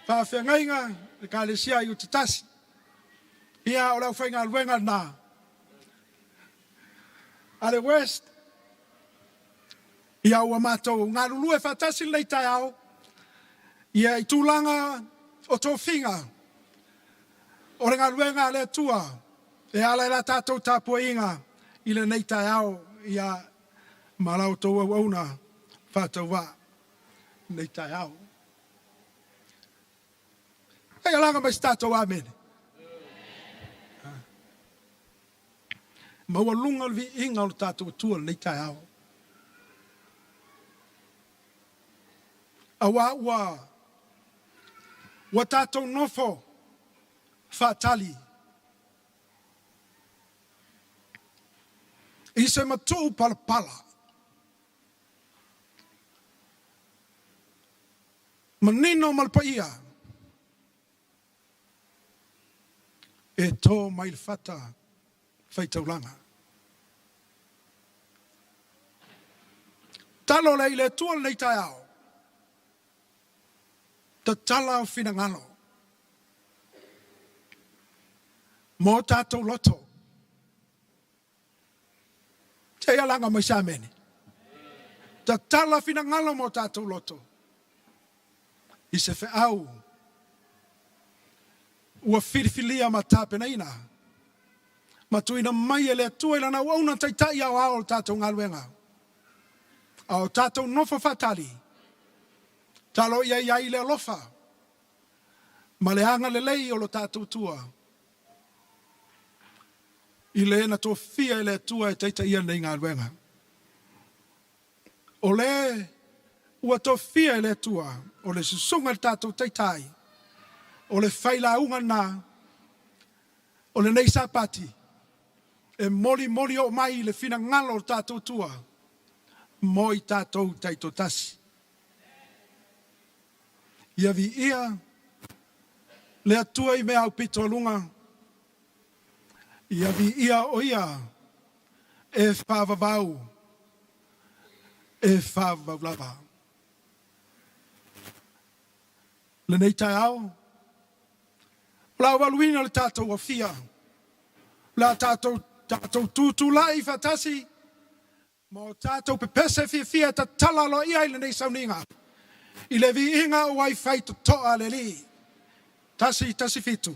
faafeagaiga Ekalesia i Utatasi. Ia, o le aufaigaluega lena a le West. Ia, ua matou galulue faatasi lenei taeao, ia, i tulaga o tofiga o le galuega a le Atua e ala i la tatou tapuaiga i lenei taeao, ia, ma la outou auauna faatauvaa i lenei taeao. Hei alaga mai se tatou amene. Maualuga le viiga o le tatou Atua i lenei taeao. Aua ua. Ua tatou nofo faatali i se matuu palapala. Manino ma le paia e to mai le fata faitaulaga. Talo lea i le Atua lenei taeao, tatala o finagalo mo tatou loto. Se i alaga mai se amene. Tatala finagalo mo tatou loto i se feau ua filifilia ma tapenaina ma tuuina mai e le Atua i Lana auauna taitai aoao o le tatou galuega. A o tatou nofo faatali, talo ia i ai le alofa ma le agalelei o lo tatou Atua i le na tofia e le Atua e taitaia lenei galuega. O le ua tofia e le Atua, o le susuga i le tatou taitai, o le failauga lena o lenei Sapati, e molimoli oo mai le finagalo o le tatou Atua mo i tatou taitoatasi. Ia viia le Atua i mea aupito i luga, ia viia o Ia e faavavau, e faavavau lava. Lenei taeao, o le a valuina le tatou afia, o le a tatou, tatou tutulai faatasi, ma o tatou pepese fiafia e tatala aloaia i lenei sauniga, i le viiga ua i faitotoa le Alii. 117.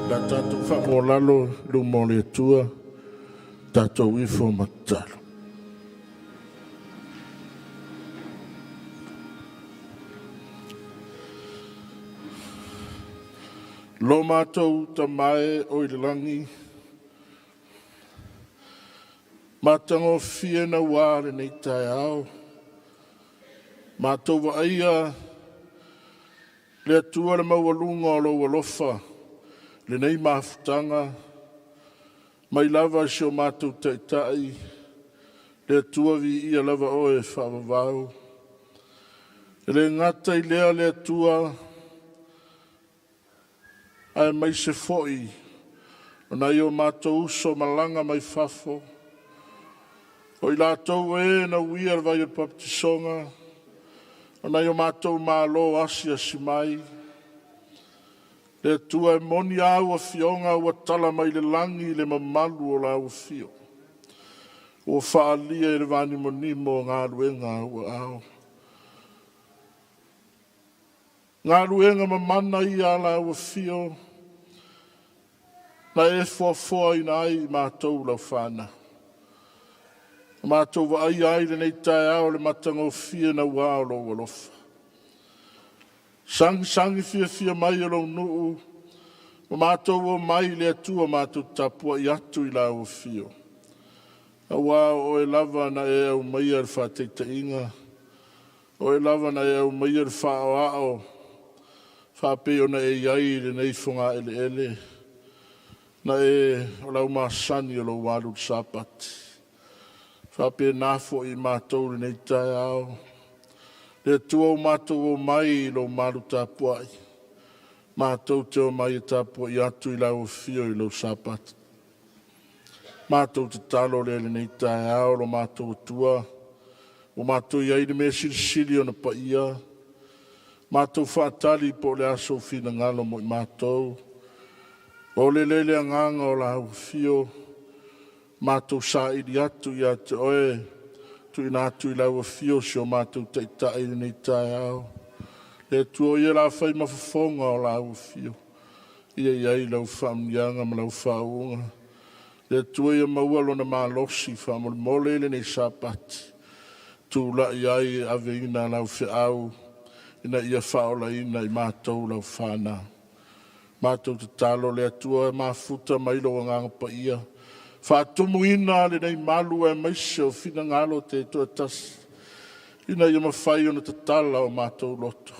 Le a tatou faamolalalo i luma o le Atua. Tatou ifo ma tatalo. Lo matou Tama e o i le lagi, matagofie naua lenei taeao, matou vaaia le Atua le maualuga o lou alofa, lenei mafutaga, mai lava i si o matou Taitai, le Atua viia lava oe e faavavau. E le gata i lea le Atua, aemaise foi o nai o matou uso malaga mai fafo, o i latou e na uia le vai o le papatisoga, o nai o matou malo asiasi mai, le Atua e moni au afioga ua tala mai le lagi le mamalu o lau afio, ua faaalia i le vanimonimo o galuega a ua ao. Galuega mamana ia a lau afio, na e foafoaina ai i matou lau fanau. Na matou vaaia ai lenei taeao le matagofie naua o lou alofa. Sagisagi fiafia mai e lou nuu, ma matou omai i le Atua matou te tapuai atu i lau afio. Aua o oe lava na e aumaia le faataitaiga, o oe lava na e aumaia le faaoao, faapei ona e i ai i lenei fogaeleele, na e o lau masani o lou alu i le Sapati. Faapena foi i matou i lenei taeao. Le Atua ua matou omai i lou malu tapuai, matou te omai e tapuai atu i lau afio i lou Sapati. Matou tatalo lea i lenei taeao lo matou Atua, ua matou i ai i le mea silisili ona paia, matou faatali po o le a sou finagalo mo i matou. O le lele agaga o lau afio, matou saili atu ia te oe, tuuina atu i lau afio si o matou Taitai i lenei taeao. Le Atua o ia la fai ma fofoga o lau afio, ia i ai lau faamuniaga ma lau faauuga. Le Atua ia maua lona malosi faamolemole i lenei Sapati, tulai ai e aveina lau feau, ina ia faaolaina i matou lau fanau. Matou tatalo le Atua e mafuta mai lou agaga paia, faatumuina lenei malu aemaise o finagalo te toatasi, ina ia mafai ona tatala o matou loto,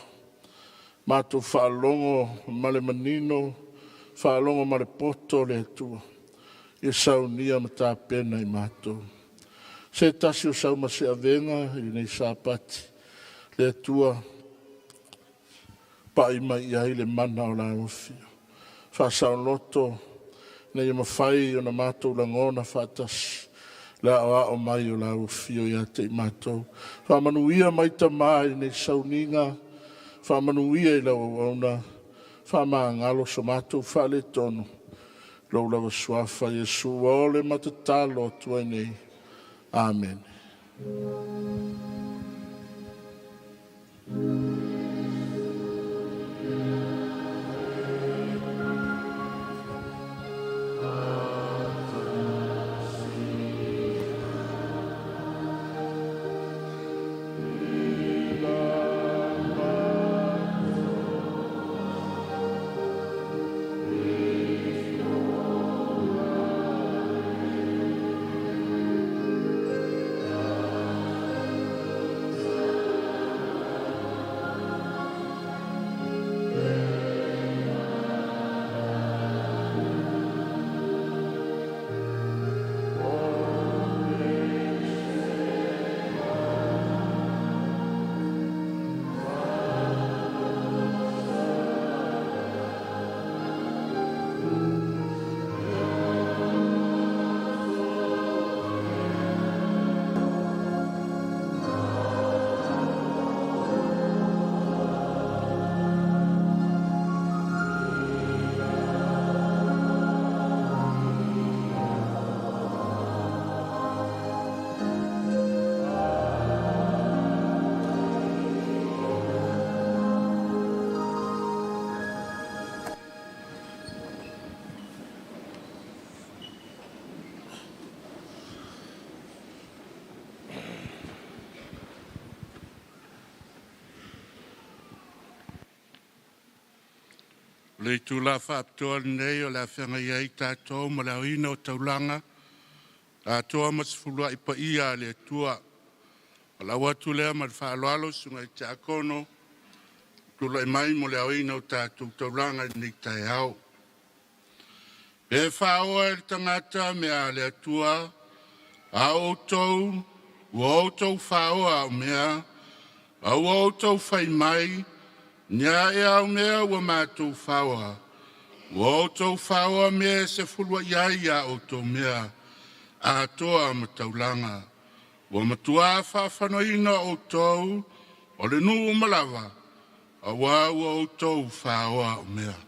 matou faalogo ma le manino, faalogo ma le poto le Atua, ia saunia ma tapena i matou. Se tasi o sau ma se avega i lenei Sapati, le Atua pai mai i ai le mana o lau afio. Faasaoloto ina ia mafai ona matou lagona faatasi le aoao mai o lau afio ia te i matou. Faamanuia mai Tama i lenei sauniga, faamanuia i lau auauna, faamagalo so matou faaletonu. Lou lava suafa Iesu ua ole ma tatalo atu ai nei. Amene. O le itula faapitoa lenei o le a feagai ai tatou ma le aoina o taulaga atoa ma se fuluai paia a le Atua. Valaau atu lea ma le faaaloalo i le susuga i le Tiakono tulai mai mo le aoina o tatou taulaga i lenei taeao. Pe faoa e le tagata mea a le Atua, a o outou ua outou faoa au mea, a ua outou fai mai, ‘Ni a ea au mea ua matou faoa?’ Ua outou faoa mea e sefuluai ai a outou mea atoa ma taulaga. Ua matua faafanauina outou o le nuu uma lava, auā ua outou faoa au mea.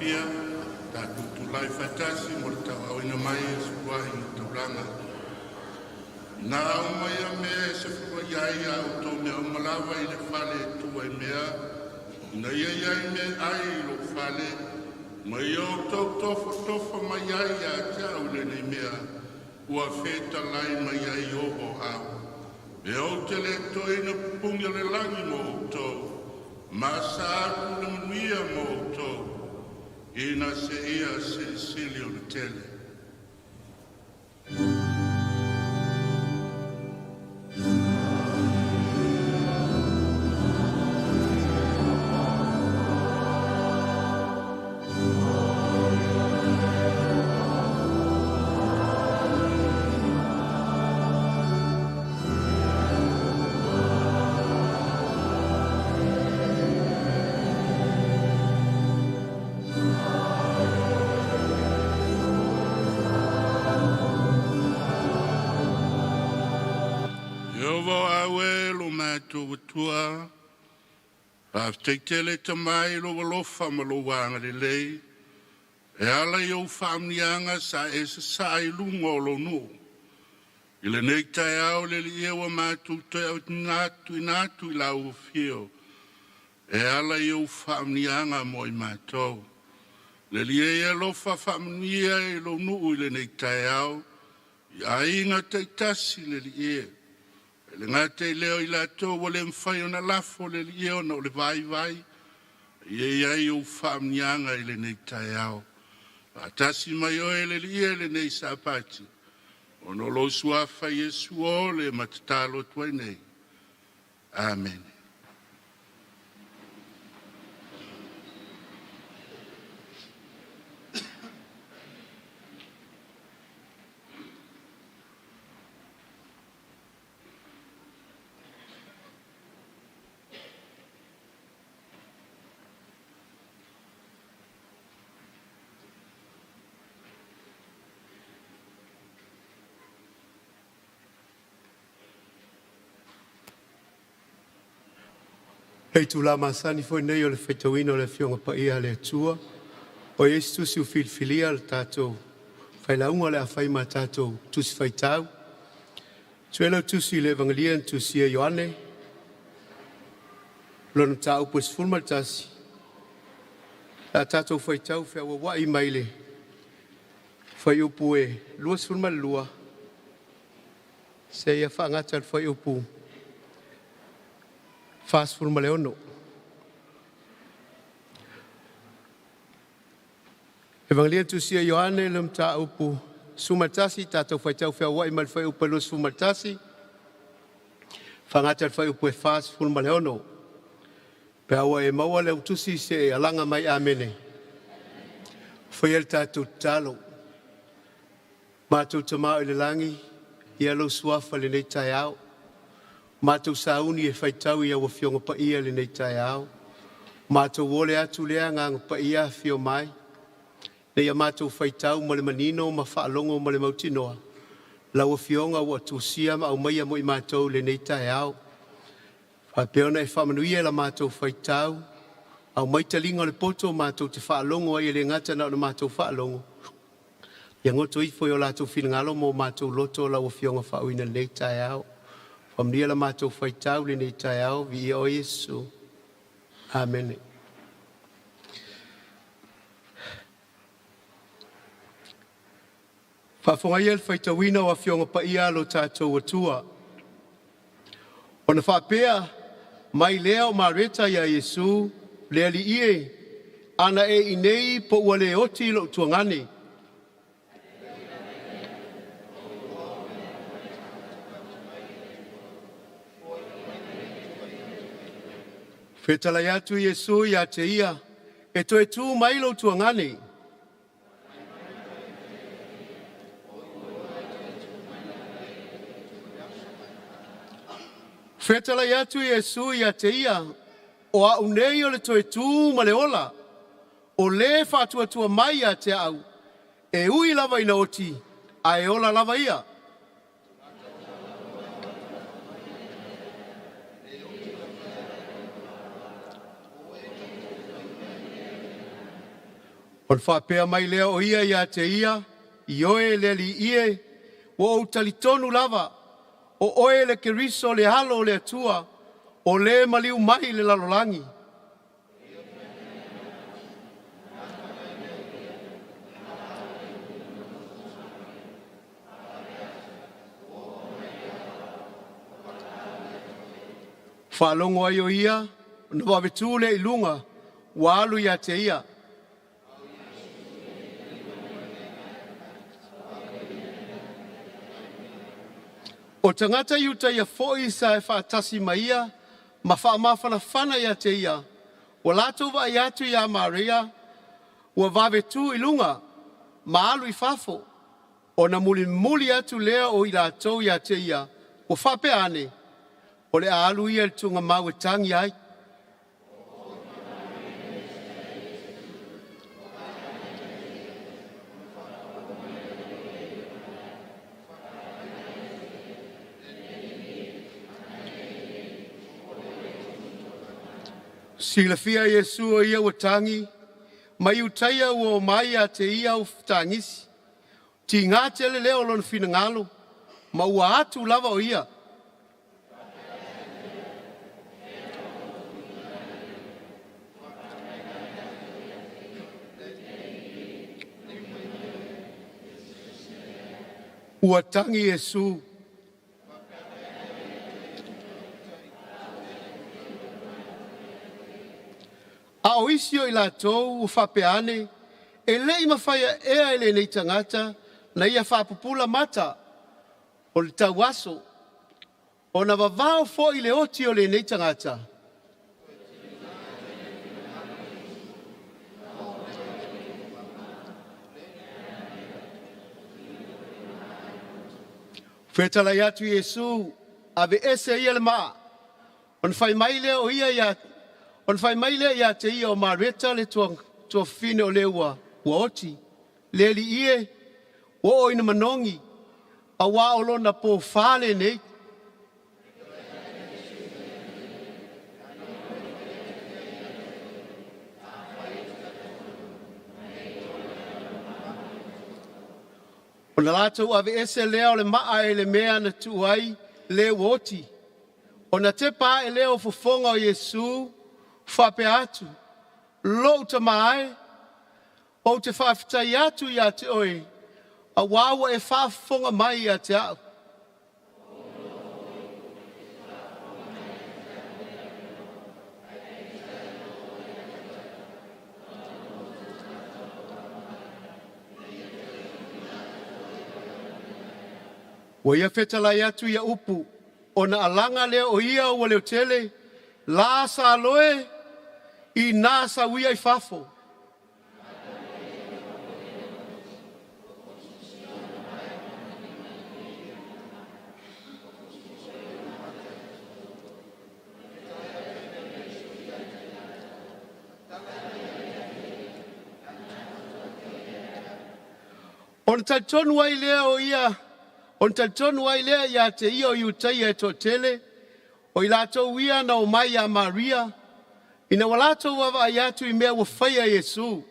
fiafia tatou tulai faatasi mo le tauaaoina mai e sulua'i ma taulaga. Na uma ia mea e sefuluai ai a outou mea uma lava i le fale e tu ai mea, ina ia i ai meaai i lou fale, ma ia outou tofotofa mai ai ia te au i lenei mea, ua fetalai mai ai Ieova o Au, e ou te le toe ina pupugi o le lagi mo outou, ma asa atu le manuia mo outou, ina seia silisili ona tele. Ieova o au e lo matou Atua, faafetai tele tama i lou alofa ma lou agalelei, e ala i ou faamanuiaga sa e sasaa i luga o lou nuu. I lenei taeao le Alii e ua matou toe tuuina atu i lau afio e ala i ou faamanuiaga mo i matou. Le Alii e ia alofa faamanuia i lou nuu i lenei taeao, i aiga taitasi le Alii e. E le gata i lea o i latou ua le mafai ona lafo le Alii e ona o le vaivai, ia i ai ou faamanuiaga i lenei taeao. Faatasi mai oe le Alii e lenei Sapati, ona o lou suafa Iesu o le matatalo atu ai nei. Amene. Le itula masani foi nei o le faitauina o le Afioga Paia a le Atua, o i ai se tusi ua filifilia le tatou failauga o le a fai ma tatou tusi faitau. Su'e Tusi i le Evagelia na tusia e Ioane, lona mataupu e 11, le a tatou faitau feauaua'i mai le fuaiupu e 22 seia faagata le fuaiupu 46. Evagelia na tusia e Ioane le mataupu 11, tatou faitau feauaua'i mai le fuaiupu e 21 faagata le fuaiupu e 46. Pe a ua e maua le tusi se i alaga mai Amene. Faia le tatou tatalo. Matou Tama i le lagi, ia lou suafa i lenei taeao. Matou sauni e faitau i au Afioga Paia i lenei taeao. Matou ole atu le Agaga Paia afio mai. Na ia matou faitau ma le manino ma faalogo ma le mautinoa. Lau Afioga ua tusia ma aumaia mo i matou i lenei taeao. Faapea ona e faamanuia i la matou faitau, aumai taliga o le poto matou te faalogo ai e le gata na o le matou faalogo, ia goto ifo i o latou finagalo ma o matou loto lau Afioga faauuina i lenei taeao. Faamanuia la matou faitau i lenei taeao, viia oe Iesu. Amene. Faafofoga ia i le faitauina o Afioga Paia a lo tatou Atua. Ona faapea mai lea o Mareta ia Iesu, le Alii e, ana e i inei po ua le oti lou tuagane. Fetalai atu Iesu ia te ia, e toe tu mai lou tuagane. Fetalai atu Iesu ia te ia, o au nei o le toe tu ma le ola, o le faatuatua mai ia te au, e ui lava ina oti, ae ola lava ia. Ona faapea mai lea o ia ia te ia, Ioe le Alii e, ua ou talitonu lava, o oe le Keriso le Alo o le Atua, o le maliu mai i le lalolagi. Faalogo ai o ia, ona vave tu lea i luga, ua alu ia te ia. O tagata Iutaia foi sa e faatasi ma ia ma faamafanafana ia te ia, ua latou vaai atu iā Maria, ua vave tu i luga ma alu i fafo, ona mulimuli atu lea o i latou ia te ia, ua faapea ane, o le a alu ia i le tuugamau e tagi ai. Silafia e Iesu o ia ua tagi, ma Iutaia ua omai ia te ia o tagisi. Tigā tele lea o lona finagalo, ma ua atu lava o ia. Ua tagi Iesu. A o isi o i latou ua faapea ane, e le i mafaia ea e lenei tagata na ia faapupula mata o le tauaso, ona vavao foi le oti o lenei tagata. Fetalai atu Iesu, aveese ia le maa, ona fai mai lea o ia ia ona fai mai lea ia te ia o Mareta le tuafafine o le ua oti, le Alii e, ua oo ina manogi, auā o lona pōfā lenei. Ona latou aveese lea o le maa e le mea na tuu ai le ua oti. Ona tepa ae lea o fofoga o Iesu, faapea atu, Lou tama e, ou te faafetai atu ia te oe, auā ua e faafofoga mai ia te au. Ua ia fetalai atu ia upu, ona alaga lea o ia ua leotele, Lasalo e, inā sau ia i fafo. Ona talitonu ai lea o ia, ona talitonu ai lea ia te ia o Iutaia e toatele, o i latou ia na omai iā Maria, ina ua latou vaavaai atu i mea ua faia e Iesu.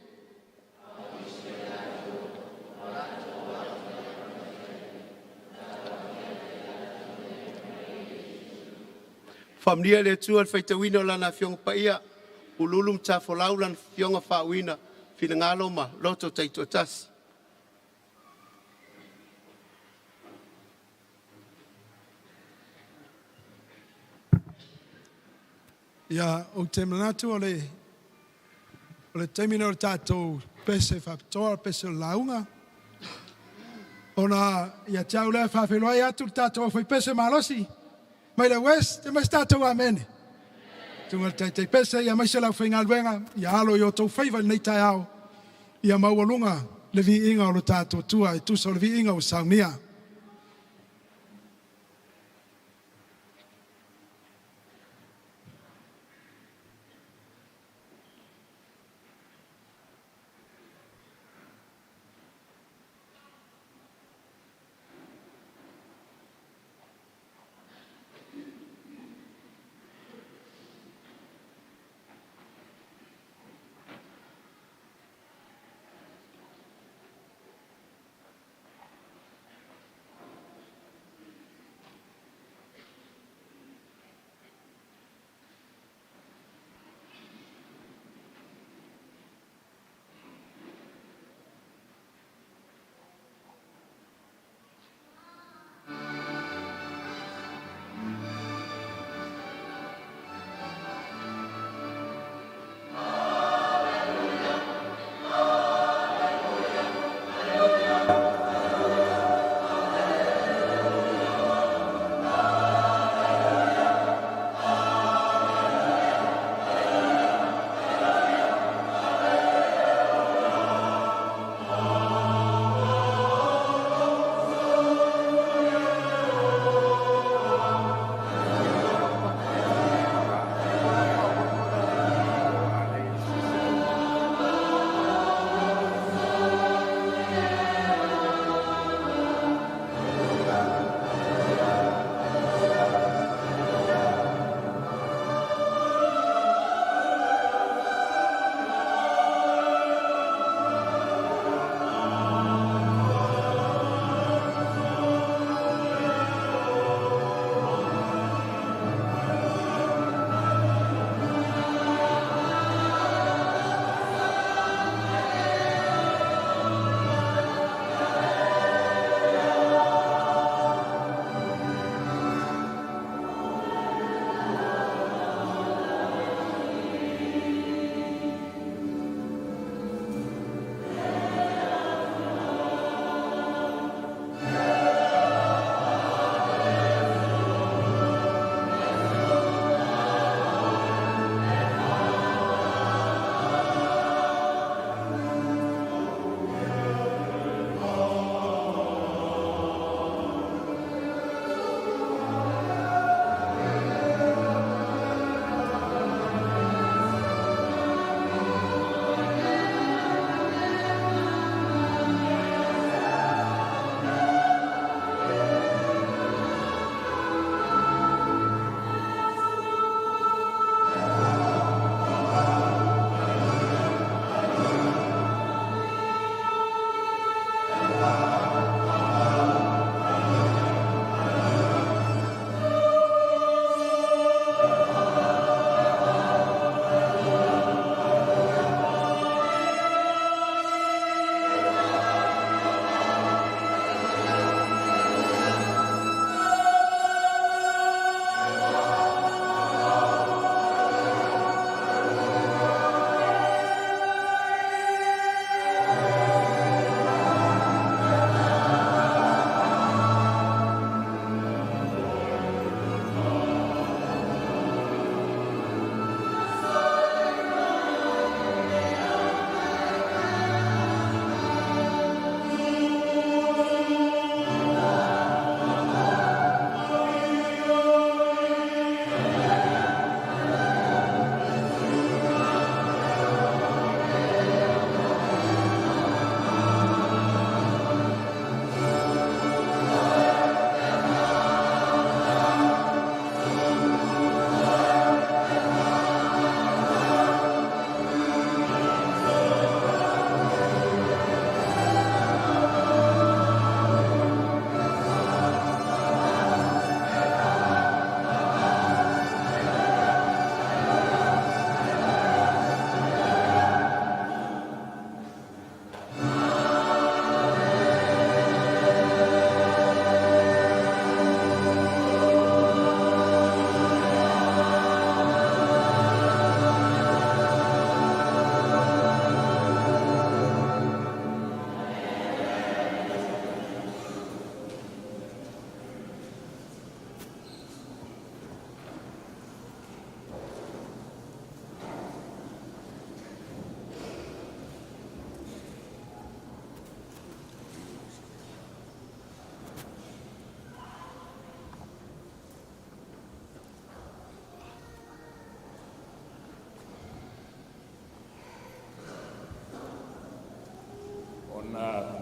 Faamanuia le Atua i le faitauina o Lana Afioga Paia, uluulu ma tafolau Lana Afioga faauuina finagalo ma loto taitoatasi. Ia, ou te manatu o le o le taimi lenei o le tatou pese faapitoa, pese o le lauga. Ona ia te au lea e faafeiloai atu le tatou aufaipese malosi mai le West, e mai se tatou amene. Tunga le taitai pese, ia maise le aufaigaluega, ia alo i o outou faiva i lenei taeao, ia maualuga le viiga o lo tatou Atua e tusa o le viiga ua saunia.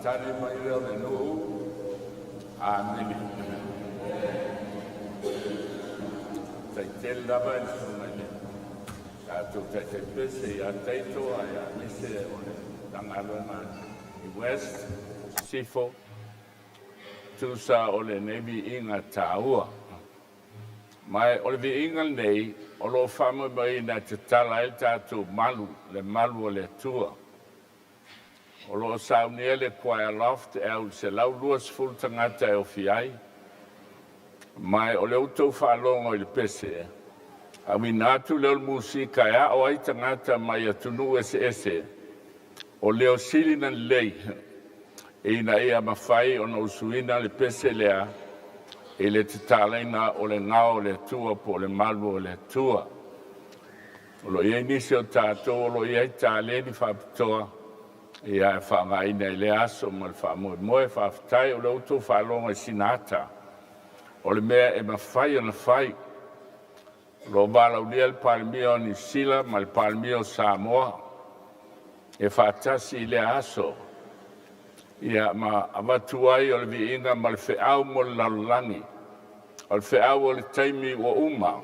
tali mai lea o le nuu, Amene. Faafetai tele lava i le susuga i le tatou taitai pese ia Taito aemaise o le Matagaluega i West Sisifo tusa o lenei viiga taua. Ma o le viiga lenei o lo o faamoemoeina e tatala ai le tatou malu, le malu o le Atua. O lo o saunia le Choir Loft e au i le 120 tagata e ofi ai, ma o lea ua outou faalogo i le pese, auina atu lea o le musika e ao ai tagata mai atunuu eseese o leo sili na lelei ina ia mafai ona usuina le pese lea i le tatalaina o le gao o le Atua po o le malu o le Atua. O lo o i ai nisi o tatou o lo o i ai taleni faapitoa ia e faaaogaina i lea aso ma le faamoemoe. Faafetai o lea ua outou faalogo i sina ata o le mea e mafai ona fai. O lo o valaaulia le Palemia o Niu Sila ma le Palemia o Samoa e faatasi i lea aso ia ma avatu ai o le viiga ma le feau mo le lalolagi. O le feau o le taimi ua uma.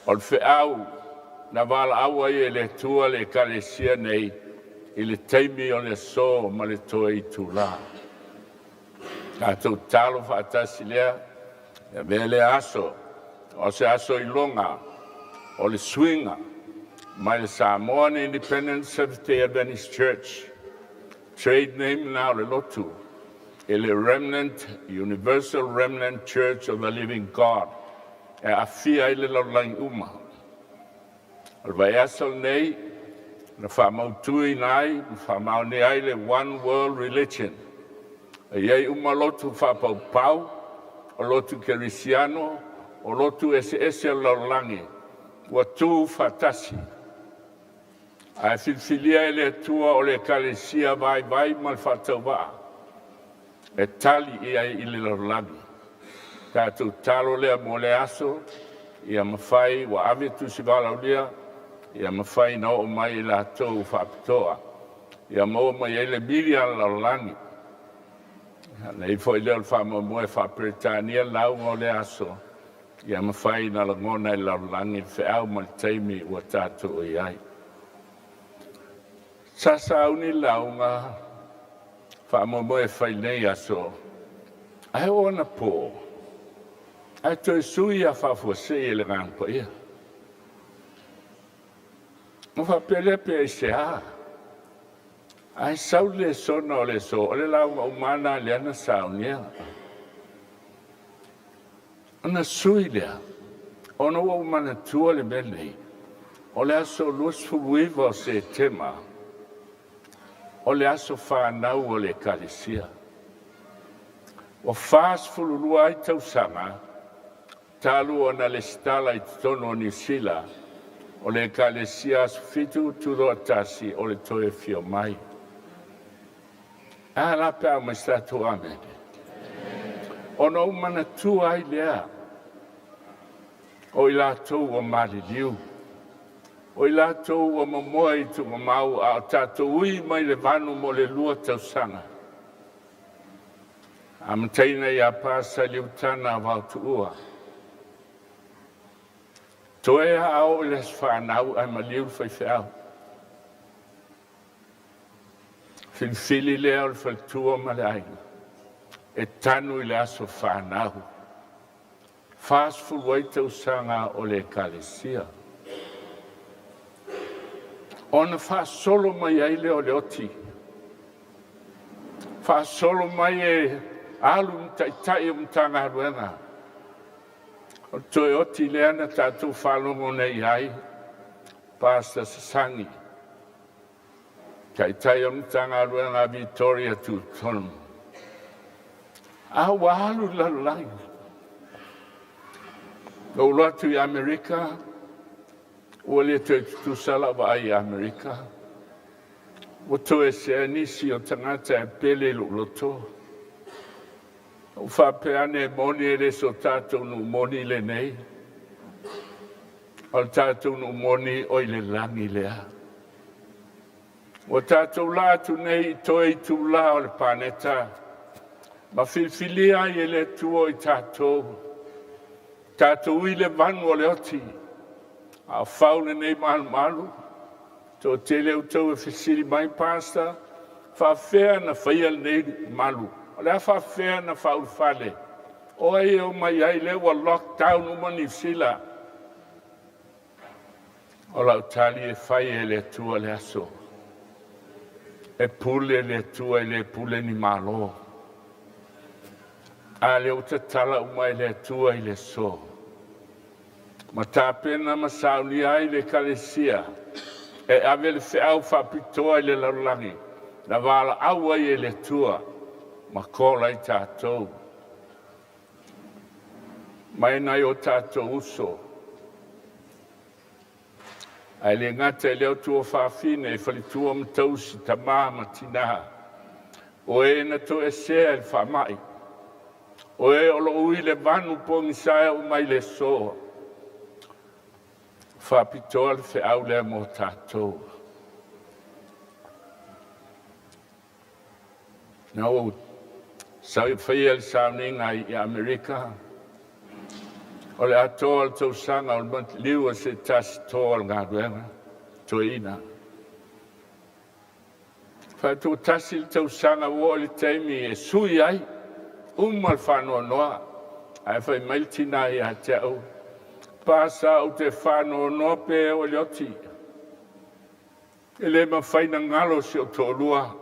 O le feau na valaau ai e le Atua le Ekalesia nei i le taimi o le aso ma le toe itulā. Tatou tatalo faatasi lea, e avea lea aso, o se aso iloga o le suiga mai le Samoan Independent Seventh-day Adventist Church, trade name na o le lotu, i le Remnant, Universal Remnant Church of the Living God, e aafia ai le lalolagi uma. O le vaiaso lenei na faamautuina ai ma faamaonia ai le One World Religion. E i ai uma lotu faapaupau, o lotu kerisiano, o lotu eseese o le lalolagi ua tu faatasi. Ae filifilia e le Atua o le Ekalesia vaivai ma le faatauvaa e tali i ai i le lalolagi. Tatou tatalo lea mo le aso ia mafai ua ave tusi valaaulia ia mafai na oo mai i latou faapitoa ia maua mai ai le mili a le lalolagi. Nei foi lea o le faamoemoe faa-Peretania le lauga o le aso ia mafai na lagona e le lalolagi le feau ma le taimi ua tatou i ai. Sa sauni le lauga faamoemoe e fai nei aso, ae oo anapo ae toe sui ia faafuasei e le Agaga Paia. Ona faapea lea pe aisea, ae sau le lesona o le aso, o le lauga uma lava lena lea na saunia. Ona sui lea, ona ua ou manatua le mea lenei, o le aso 29 o Setema, o le aso fanau o le Ekalesia. Ua 42 ai tausaga talu ona lesitala i totonu o Niu Sila o le Ekalesia Aso Fitu Tutoatasi o le Toe Afio Mai. A la pe a mai se tatou amene. Ona ou manatua ai lea o i latou ua maliliu, o i latou ua momoe i tuugamau a o tatou ui mai le vanu mo le 2 tausaga. Amataina ia Pasa Liutana Vaotuua. Toe a oo i le aso fanau ae maliu le faifeau. Filifili lea o le faletua ma le aiga e tanu i le aso fanau. 40 ai tausaga o le Ekalesia. Ona faasolo mai ai lea o le oti. Faasolo mai e alu ni taitai o Matagaluega. O le toe oti lea na tatou faalogo nei ai, Pastor Sasangi, taitai o le Matagaluega a Victoria Tutotonu. A ua alu i le lalolagi. Na ou alu atu i Amerika, ua le toe tutusa lau vaai i Amerika. Ua toe sea nisi o tagata e pele i lou loto. Ou faapea ane e moni e le so tatou nuu moni lenei. O le tatou nuu moni o i le lagi lea. Ua tatou laa atu nei i toe itulā o le paneta ma filifilia ai e le Atua o i tatou, tatou ui le vanu o le oti, a o fau lenei malumalu. Toatele outou e fesili mai, Pastor, faafefea na faia lenei malu? O le a faafefea na faaulufale? O ai e omai ai lea ua lockdown uma Niu Sila? O lau tali e fai e le Atua le aso. E pule le Atua e le pule ni malo. A lea ua tatala uma e le Atua i le aso. Ma tapena ma saunia ai le Ekalesia e ave le feau faapitoa i le lalolagi na valaau ai e le Atua ma kola ai tatou mai nai o tatou uso. Ae le gata i lea o tuafafine, faletua ma tausi, tama ma tinā, o e na toesea i le faamai, o e o lo o ui le vanu pogisa e oo mai le aso. Faapitoa le feau lea mo tatou. Na ou faia le sauniga i Amerika, o le atoa o le tausaga o le maliu o se tasi toa o le galuega toeaina. Faatoatasi le tausaga ua oo i le taimi e sui ai uma le faanoanoa, ae fai mai le tina ia te au, Pasa, ou te faanoanoa pe oo i le oti. E le mafai na galo si ou toalua.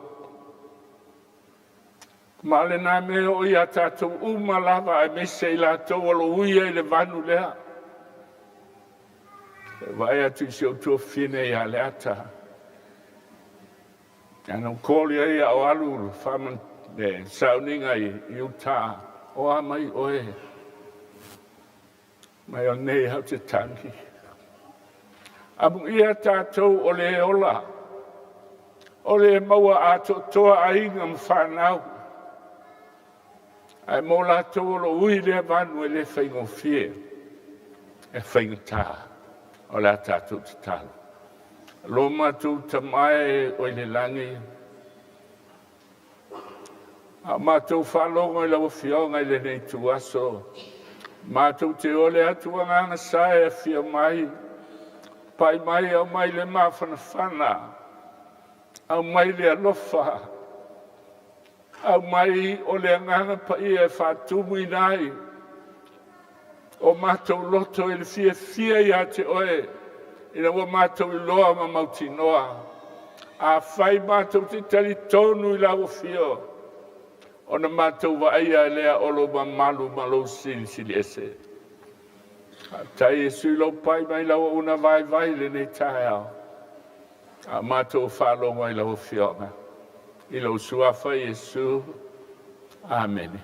Ma o lena mea e oo ia tatou uma lava, aemaise i latou o lo o uia i le vanu lea. E vaai atu i si ou tuafafine ia Leata. Ana ou call i ai a o alu le sauniga i Utah, o a mai oe? Mai o nei au te tagi. Amuia tatou o le ola, o le maua atoatoa aiga ma fanau. Ae mo latou o lo o ui lea vanu e le faigofie, e faigata. O le a tatou tatalo. Lo matou Tama e o i le lagi, A o matou faalogo i lau Afioga i lenei ituaso, matou te ole atu agaga sa e afio mai, pai mai, aumai le mafanafana, aumai le alofa, aumai o le agaga paia e faatumuina ai o matou loto i le fiafia ia te oe, ina ua matou iloa ma mautinoa, afai matou te talitonu i lau afio, ona matou vaaia lea o lou mamalu ma lou silisili ese. Faafetai Iesu i lou pai mai lau auauna vaivai i lenei taeao, a o matou faalogo ai i lau Afioga. I lou Suafa Iesu. Amene.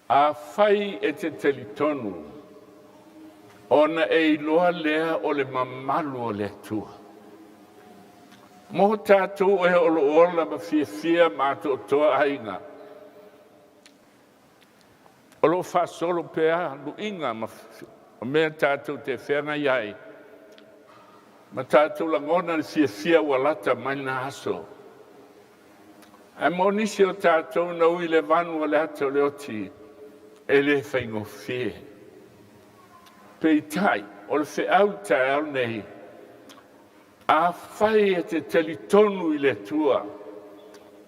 Afai e te talitonu, ona e iloa lea o le mamalu o le Atua. Mo tatou e o lo o ola ma fiafia ma atoatoa aiga, o lo o faasolo pea luiga ma mea tatou te feagai ai, ma tatou lagona le fiafia ua lata mai lena aso. Ae mo nisi o tatou na ui le vanu o le ata o le oti, e le faigofie. Peitai, o le feau i le taeao lenei, afai e te talitonu i le Atua,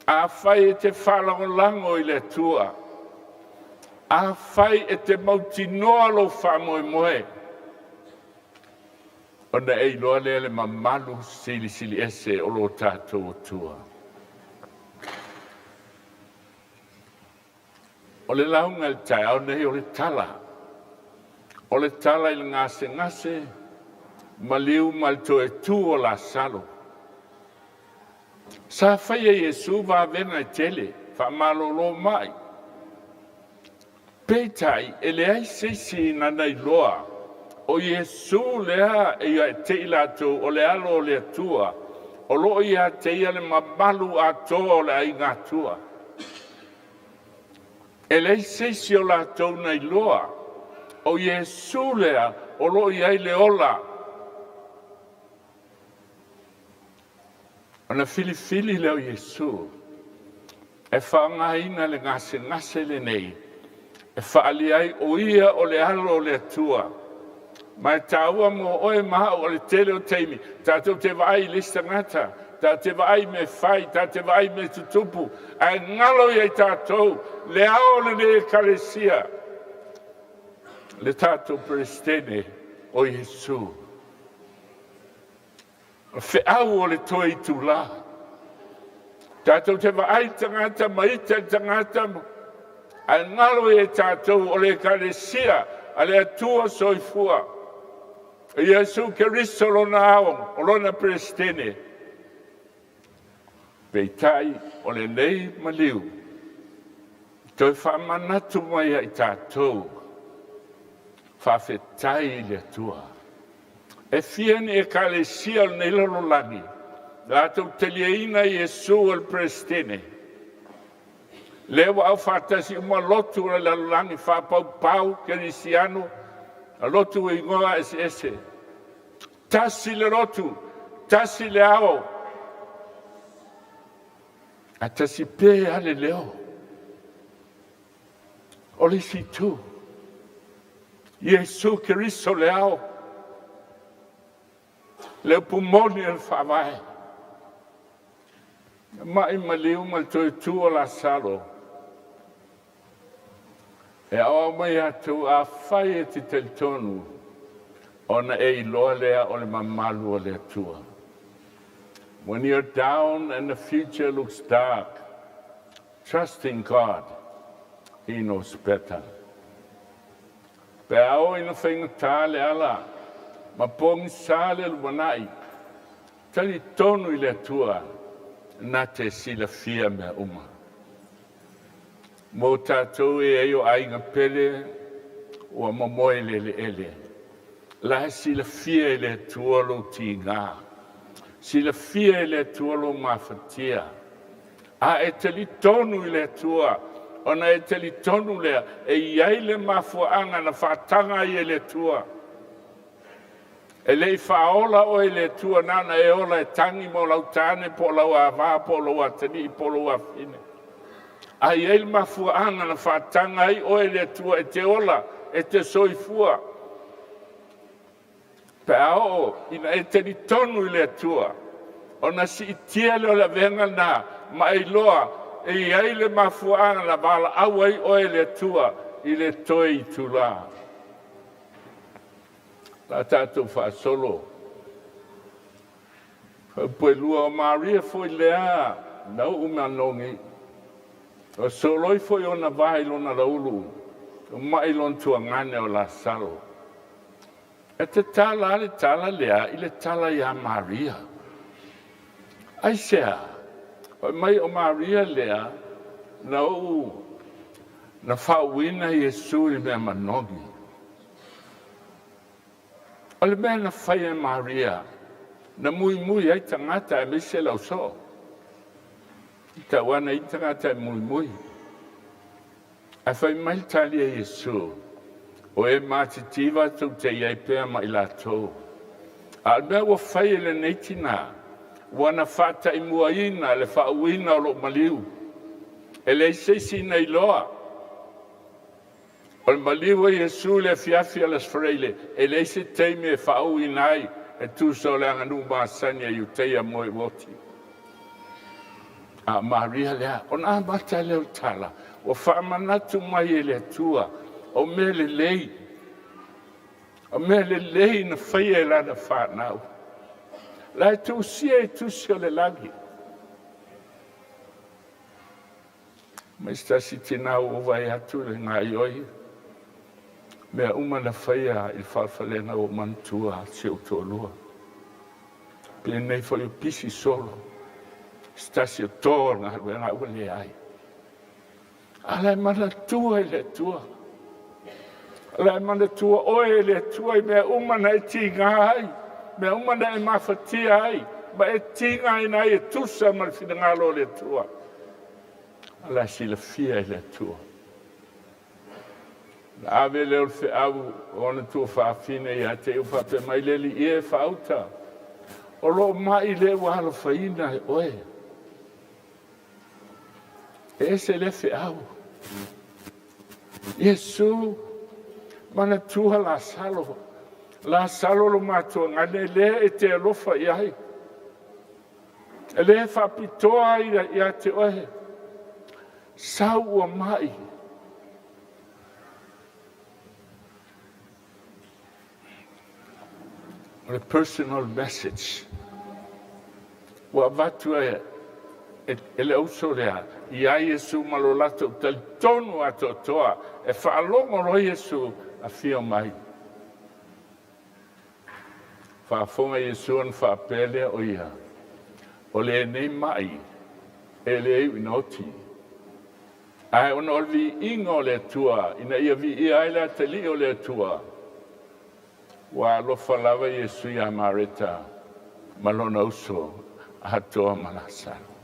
afai e te faalagolago i le Atua, afai e te mautinoa lou faamoemoe, ona e iloa lea le mamalu silisili ese o lo tatou Atua. O le lauga i le taeao nei o le tala. O le tala i le gasegase, maliu ma le toe tu o Lasalo. Sa faia e Iesu vavega e tele, faamalolo mai. Peitai, e leai se isi na na iloa o Iesu lea e ia te i latou o le Alo o le Atua, o lo o ia te ia le mamalu atoa o le aiga Atua. E leai se isi o latou na iloa o Iesu lea o lo o i ai le ola. Ona filifili lea o Iesu e faaaogaina le gasegase lenei e faaalia ai o ia o le Alo o le Atua. Ma e taua mo oe ma au o le tele o taimi tatou te vaai i le isi tagata, tatou te vaai i mea e fai, tatou te vaai i mea e tutupu, ae galo ia i tatou le ao o lenei Ekalesia, le tatou Peresetene o Iesu. O le feau o le toe itulā. Tatou te vaai i le tagata ma ita i le tagata, ae galo ia i tatou o le Ekalesia a le Atua Soifua, o Iesu Keriso lona ao, o lona Peresetene. Peitai, o lenei maliu e toe faamanatu mai ia i tatou, faafetai i le Atua. E fia ni Ekalesia o lenei lalolagi latou taliaina Iesu o le Peresetene, lea ua aufaatasi uma lotu o le lalolagi faapaupau kerisiano, lotu e igoa eseese. Tasi le lotu, tasi le ao, ae tasi pea le leo. O le isi itu, Iesu Keriso le ao, le upu moni o le faavae. Mai maliu ma le toe tu o Lasalo, e aoao mai ia te afai e te talitonu, ona e iloa lea o le mamalu o le Atua. When you're down and the future looks dark, trust in God, He knows better. Pe a oo ina faigata le ala ma pogisa le lumanai, talitonu i le Atua na te silafia mea uma. Mo tatou e ai o aiga pele ua momoe i le eleele, la e silafia e le Atua lou tiga, silafia e le Atua lou mafatia, a e talitonu i le Atua, ona e talitonu lea e i ai le mafuaaga na faataga ai e le Atua. E le i faaola oe i le Atua na ona e ola e tagi mo lau tane po o lau ava po o lou atalii po o lou afafine. A i ai le mafuaaga na faataga ai oe e le Atua e te ola, e te soifua, pe a oo ina e talitonu i le Atua, ona siitia lea o le avega lena ma e iloa e i ai le mafuaaga na valaau ai oe e le Atua i le toe itulā. La tatou faasolo. Faupuelua o Maria foi lea na uu manogi, ua soloi foi ona va i lona laulu, ua mai lona tuagane o Lasalo. E tatala lava le tala lea i le tala ia Maria. Aisea? Fai mai o Maria lea na uu na faauuina Iesu i le mea manogi. O le mea na fai e Maria, na muimui ai tagata aemaise le ausoo. I tauana ai tagata e muimui. Ae fai mai le tali a Iesu, O e matitiva tou te i ai pea ma i latou. A o le mea ua fai e lenei tinā, ua na faataimuaina le faauuina o lou maliu. E leai se isi na iloa o le maliu o Iesu i le afiafi o le Aso Faraile, e leai se taimi e faauuina ai e tusa o le aganuu masani a Iutaia moe uoti. A o Maria lea, ona amata lea o le tala, ua faamanatu mai e le Atua o mea lelei, o mea lelei na faia e lana fanau. La e tuusia i tusi o le lagi. Mai se tasi tinā ua ou vaai atu i le gaoioi, mea uma na faia i le falefalega ua ou manatua si ou toalua. Penei foi o pisi solo, se tasi o to o le galuega ua leai. A la e manatua i le Atua. O la e manatua oe e le Atua i mea uma na e tiga ai, mea uma na e mafatia ai, ma e tigaina ai e tusa ma le finagalo o le Atua. O la e silafia e le Atua. Ona ave lea o le feau o ona tuafafine ia te ia faapea mai, Le alii e, faauta, o lo o mai le ua alofaina e oe. E ese lea feau. Iesu, manatua Lasalo, Lasalo lo matuagane lea e te alofa i ai, e le faapitoa ai ia te oe, sau ua mai. O le personal message ua avatu e le uso lea ia Iesu ma lo latou talitonu atoatoa e faalogo loa Iesu, afio mai. Faafofoga Iesu ona faapea lea, o ia, o lenei mai e le iu ina oti, ae ona o le viiga o le Atua, ina ia viia ai le atalii o le Atua. Ua alofa lava Iesu iā Mareta ma lona uso atoa ma Lasalo.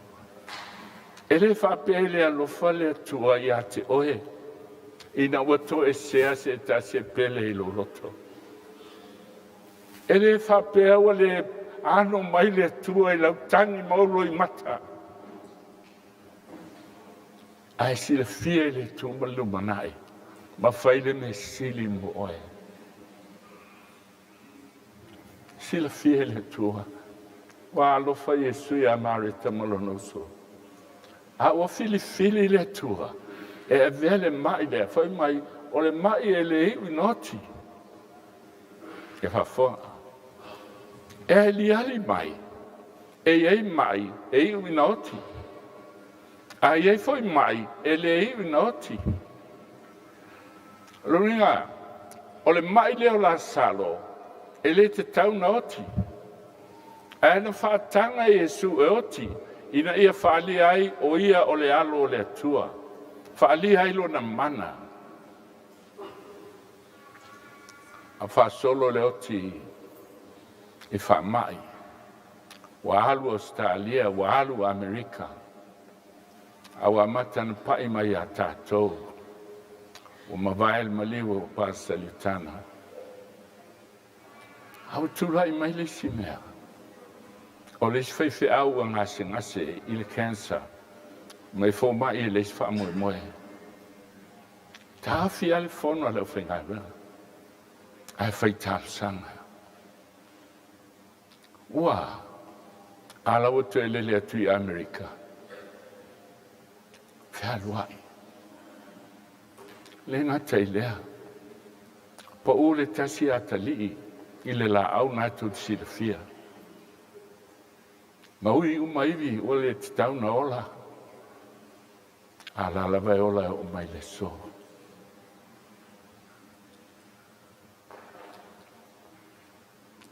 E le faapea e le alofa le Atua iā te oe ina ua toesea se tasi e pele i lou loto. E le faapea ua le ano mai le Atua i lau tagi ma ou loimata. Ae silafia i le Atua ma le lumanai ma fai le mea sili mo oe. Silafia e le Atua ua alofa Iesu iā Mareta ma lona uso. A ua filifili le Atua e avea le mai lea, fai mai o le mai e le iu ina oti. E faafofoga. E aliali mai e i ai mai e iu ina oti, a i ai foi mai e le iu ina oti. O lona uiga, o le mai lea o Lasalo e le tatau ona oti, ae na faataga e Iesu e oti ina ia faaalia ai o ia o le Alo o le Atua, faaalia ai lona mana. A faasolo le oti i faamai, ua alu Ausetalia, ua alu Amerika, a ua amata ona pa'i mai iā tatou, ua mavae le maliu o Pasalitana. A ua tulai mai le isi mea, o le isi faifeau ua gasegase i le cancer, mai fomai e leai se faamoemoe. Taofi lava le fono a le aufaigaluega ae fai talosaga. Ua a la ua toe lele atu i Amerika, fealuai. Le gata i lea, pau le tasi atalii i le laau na tou te silafia. Gaui uma ivi ua le tatau na ola. A la lava e ola e oo mai le aso.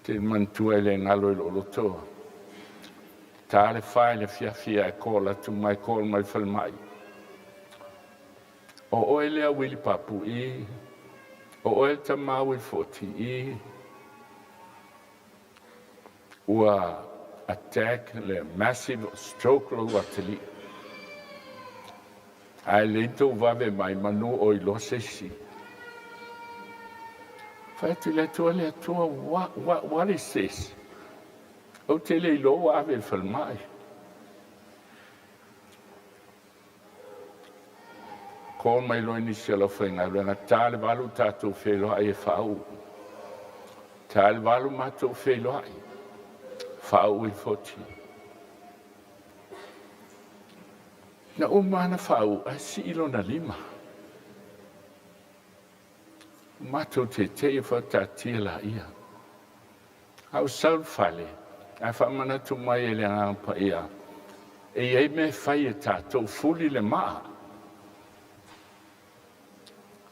Te manatua e le galo i lou loto, ta le fa i le afiafi ae call atu mai, call mai le falemai. O oe lea Wili Papu i, o oe le tama Wili Foti i, ua attack le massive stroke lou atalii. Ae lelei tou vave mai manu o iloa se isi. Fai atu i le Atua, le Atua, what, what, what is this? Ou te le iloa ua ave i le falemai. Call mai loa i nisi o le aufaigaluega, ta le 8 tatou feiloai e faauu. Ta le 8 matou feiloai, faauu i Foti. Na uma ana faauu ae sii lona lima. Matou teitei e faataatia laia. A ou sau i le fale, ae faamanatu mai e le Agaga Paia, e i ai mea e fai e tatou, fuli le maa.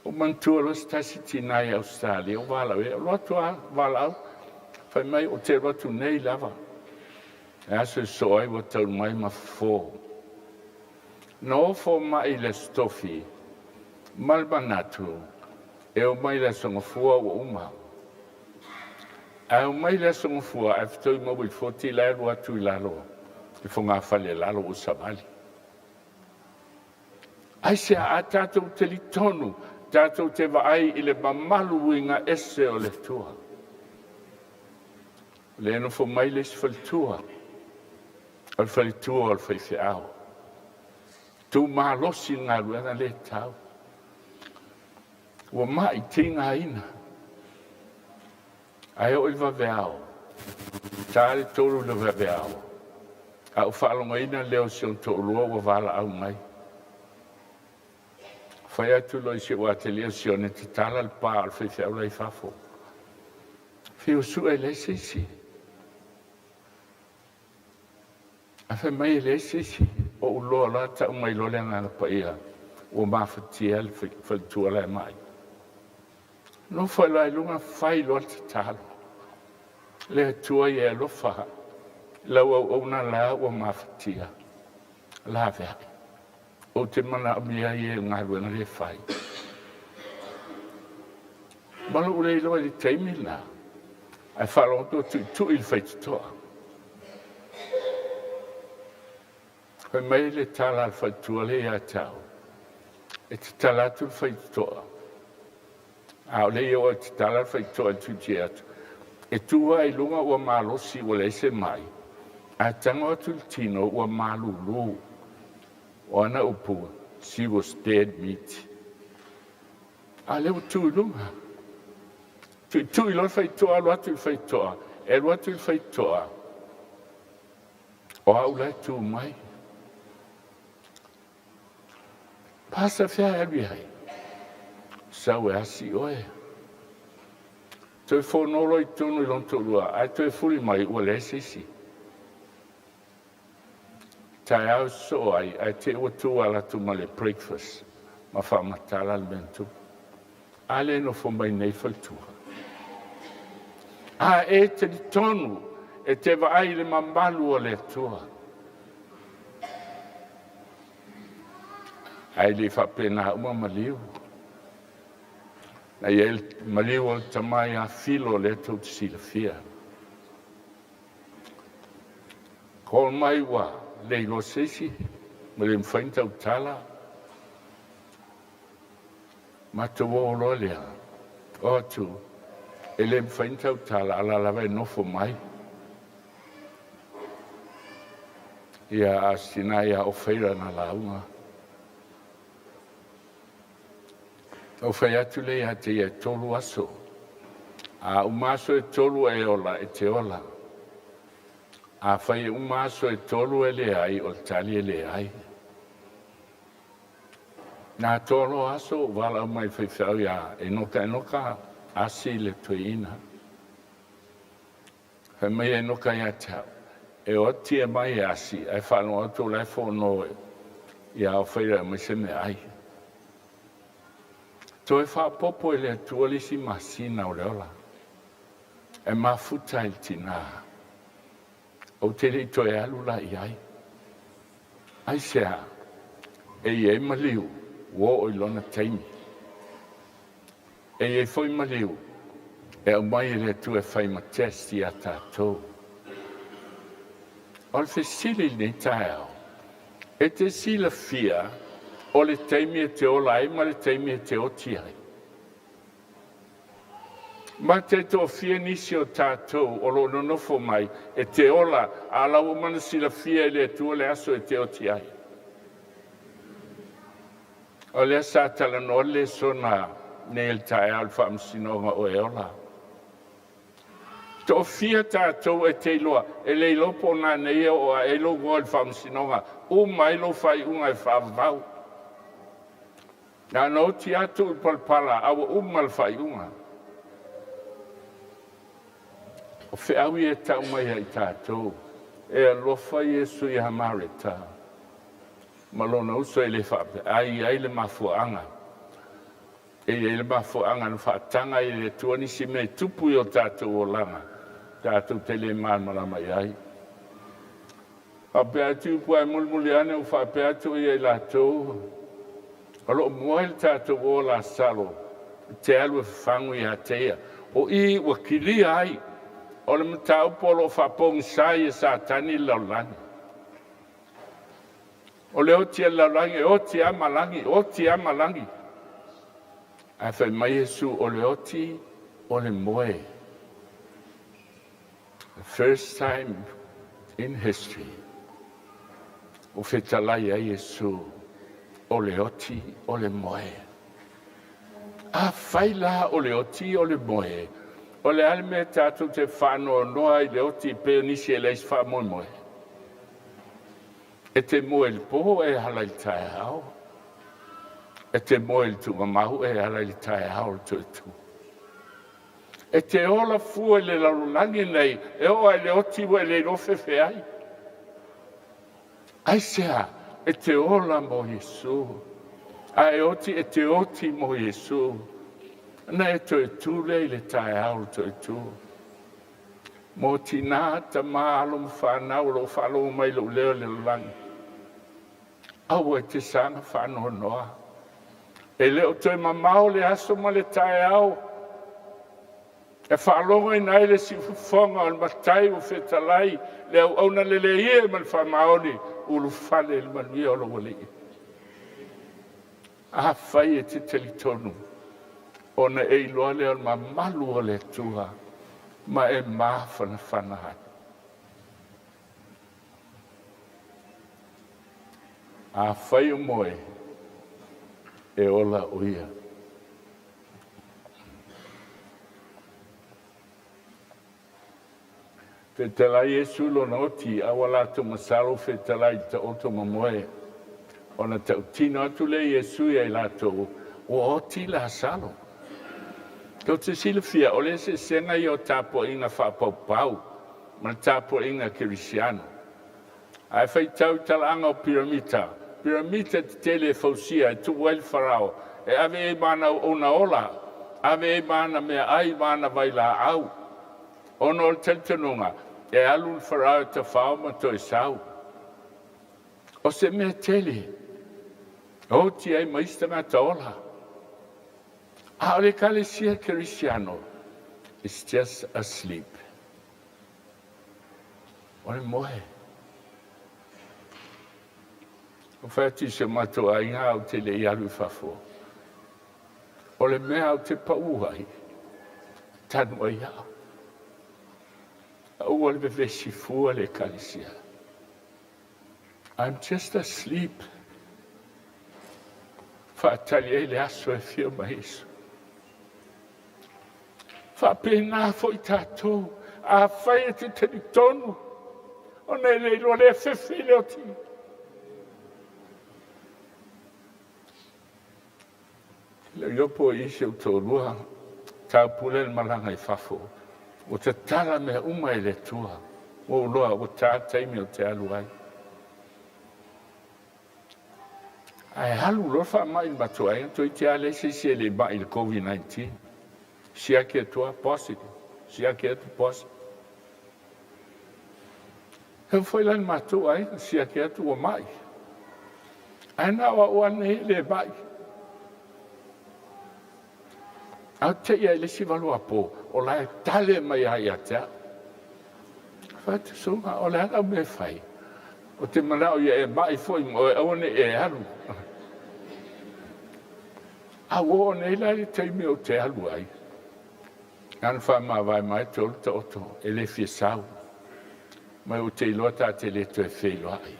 Ua manatua loa se tasi tina i Ausetalia, ua valaau i ai, alu atu lava valaau, fai mai ou te alu atu nei lava. E aso e sosoo ai ua taunuu mai ma fofo. Na ofo mai i le Aso Tofi ma le manatu e omai i le Aso Gafua ua uma. Ae omai i le Aso Gafua ae fetoi ma Uilifoti la e alu atu i lalo i fogafale lalo ua savali. Aisea? A tatou talitonu Tatou te vaai i le mamalu uiga ese o le Atua. O lea e nofo mai le isi faletua, o le faletua o le faifeau. Tu malosi i le galuega lea e tau. Ua mai tigaina. Ae oo i le vaveao, ta le 3 i le vaveao, a ou faalogoina le leo o si ona toalua ua valaau mai. Fai atu loa i si ou atalii o Sione, tatala le pa o le faifeau la i fafo. Fiu sue e leai se isi. Ae fai mai e leai se isi. Ou iloa loa tau mai loa le Agaga Paia ua mafatia le faletua la e mai. Nofo ai loa i luga fai loa le tatalo. Le Atua ia e alofa lau auauna la ua mafatia. Laveai. Ou te manaomia ia i le galuega lea e fai. Ma lou le iloa i le taimi lena, ae faalogo atu ua tuitui le faitotoa. Fai mai le tala a le faletua lea ia te au, e tatala atu le faitotoa, a o le i oo e tatala le faitotoa e tuitui atu, e tu lava i luga ua malosi ua leai se mai, ae tago atu le tino ua malulu. O ana upu, she was dead meat. A lea ua tu i luga. Tuitui loa le faitotoa, alu atu i le faitotoa, e alu atu i le faitotoa, o au la e tu mai. Pasa fea e alu i ai? Sau e asi oe. Toe fono loa i totonu i lona toalua, ae toe fuli mai ua leai se isi. Taeao e sosoo ai, ae te i ua tu ala atu ma le breakfast ma faamatala le mea na tupu. A lea e nofo mai nei faletua. A e talitonu e te vaai i le mamalu o le Atua. Ae le faapena uma maliu. Na i ai le maliu o le tama ia Filo lea tou te silafia. Call mai ua le iloa se isi, ma le mafai ona tautala. Matou o loa lea, o atu, e le mafai ona tautala, a o la e lava e nofo mai. Ia, a o si tina ia Ofeira na lauga. Ou fai atu lea ia te ia e 3 aso. A uma aso e 3 e ola, e te ola. Afai e uma aso e 3 e leai, o le tali e leai. Na atoa loa aso ou valaau mai i le faifeau ia Enoka, Enoka, asi le toeaina. Fai mai Enoka ia te au, e o atu tia mai e asi, ae faalogo atu o la e fono ia Ofeira e aumai se meaai. Toe faaopoopo e le Atua le isi masina o le ola, e mafuta ai le tina. Ou te le i toe alu la i ai. Aisea? E i ai maliu ua oo i lona taimi. E i ai foi maliu e aumai e le Atua e fai ma test iā tatou. O le fesili i lenei taeao, e te silafia o le taimi e te ola ai ma le taimi e te oti ai? Ma te toafia nisi o tatou o lo o nonofo mai e te ola, a o la ua uma ona silafia e le Atua le aso e te oti ai. O lea sa talanoa le lesona nei i le taeao i le faamasinoga o e ola. Toafia tatou e te iloa, e le iloa po o nanei e oo ae ai lou igoa i le faamasinoga, uma ai lou faaiuga e faavavau. Na ona oti lava tuu i le palapala a ua uma le faaiuga. O feau ia e tau mai ia i tatou, e alofa Iesu ia Mareta ma lona uso e le faapea, ae i ai le mafuaaga. E i ai le mafuaaga na faataga ai e le Atua nisi mea e tupu i o tatou olaga, tatou te le malamalama i ai. Faapea atu upu ae mulimuli ane ua faapea atu ia i latou, o lo o moe le tatou uo Lasalo e te alu e fafagu ia te ia. O i ua kilia ai o le mataupu o lo o faapogisa ai e Satani le lalolagi. O le oti a le lalolagi e oti lava malagi, oti lava malagi. Ae fai mai Iesu, O le oti, o le moe. The first time in history ua fetalai ai Iesu, o le oti, o le moe. Afai la o le oti, o le moe, o le a le mea tatou te faanoanoa ai i le oti pei o nisi e leai se faamoemoe? E te moe i le po e ala i le taeao. E te moe i le tuugamau e ala i le taeao o le toe tu. E te ola fua i le lalolagi nei e oo lava i le oti ua e le iloa fefe ai. Aisea? E te ola mo Iesu. A e oti, e te oti mo Iesu. Ona e toe tu lea i le taeao o le toe tu. Mo tinā, tamā, alo ma fanau o lo o faalogo mai i lou leo i le lalolagi. Aua e te saga faanoanoa. E le o toe mamao le aso ma le taeao e faalogoina ai le siufofoga o le Matai ua fetalai le auauna leleie ma le faamaoni ulufale i le manuia o lou Alii. Afai e te talitonu, ona e iloa lea o le mamalu o le Atua ma e mafanafana ai. Afai o moe, e ola ʻo ia. Fetalai Iesu i lona oti, a ua latou masalo fetalai i le taoto ma moe. Ona tautino atu lea Iesu ia i latou, Ua oti Lasalo. Tou te silafia, o le eseesega ia o tapuaiga faapaupau ma le tapuaiga kerisiano. A e faitau i talaaga o piramita, piramita tetele e fausia e tuu ai le Farao e ave i ai ma ana auauna ola, ave i ai ma ana meaai ma ana vailaau, ona o le talitonuga e alu le Farao e tafao ma toe sau. O se mea tele e oti ai ma isi tagata ola. A o le Ekalesia Kerisiano, it's just asleep. O le moe. Ua fai atu i si o matou aiga ae ou te le i alu i fafo. O le mea ou te pau ai, tanu ai au. Aua le vevesi fua le Ekalesia. I'm just asleep. Faatali ai le aso e afio mai Iesu. Faapena foi tatou, afai e te talitonu, ona e le iloa lea fefe i le oti. Le iloa po o i si ou toalua, taupule le malaga i fafo, ua tatala mea uma e le Atua, ua ou iloa ua ta le taimi ou te alu ai. Ae alu loa le faamai i le matou aiga, toeitiiti lava leai se isi e le i mai i le Covid-19. Siaki atu lava, positive, siaki atu, positive. E oo foi la i le matou aiga, siaki atu ua mai. Ae na o au lava lenei e le mai. Ae ou te i ai i le isi valuapo, o la e tale mai lava ia te au. Fai atu, Susuga, o le a lau mea e fai? Ou te manao ia e mai foi ma oe, aua ne i e alu. A ua oo nei la i le taimi ou te alu ai, na ona faamavae mai tolu taoto, e le fia sau. Mai ou te iloa ta te le toe feiloai.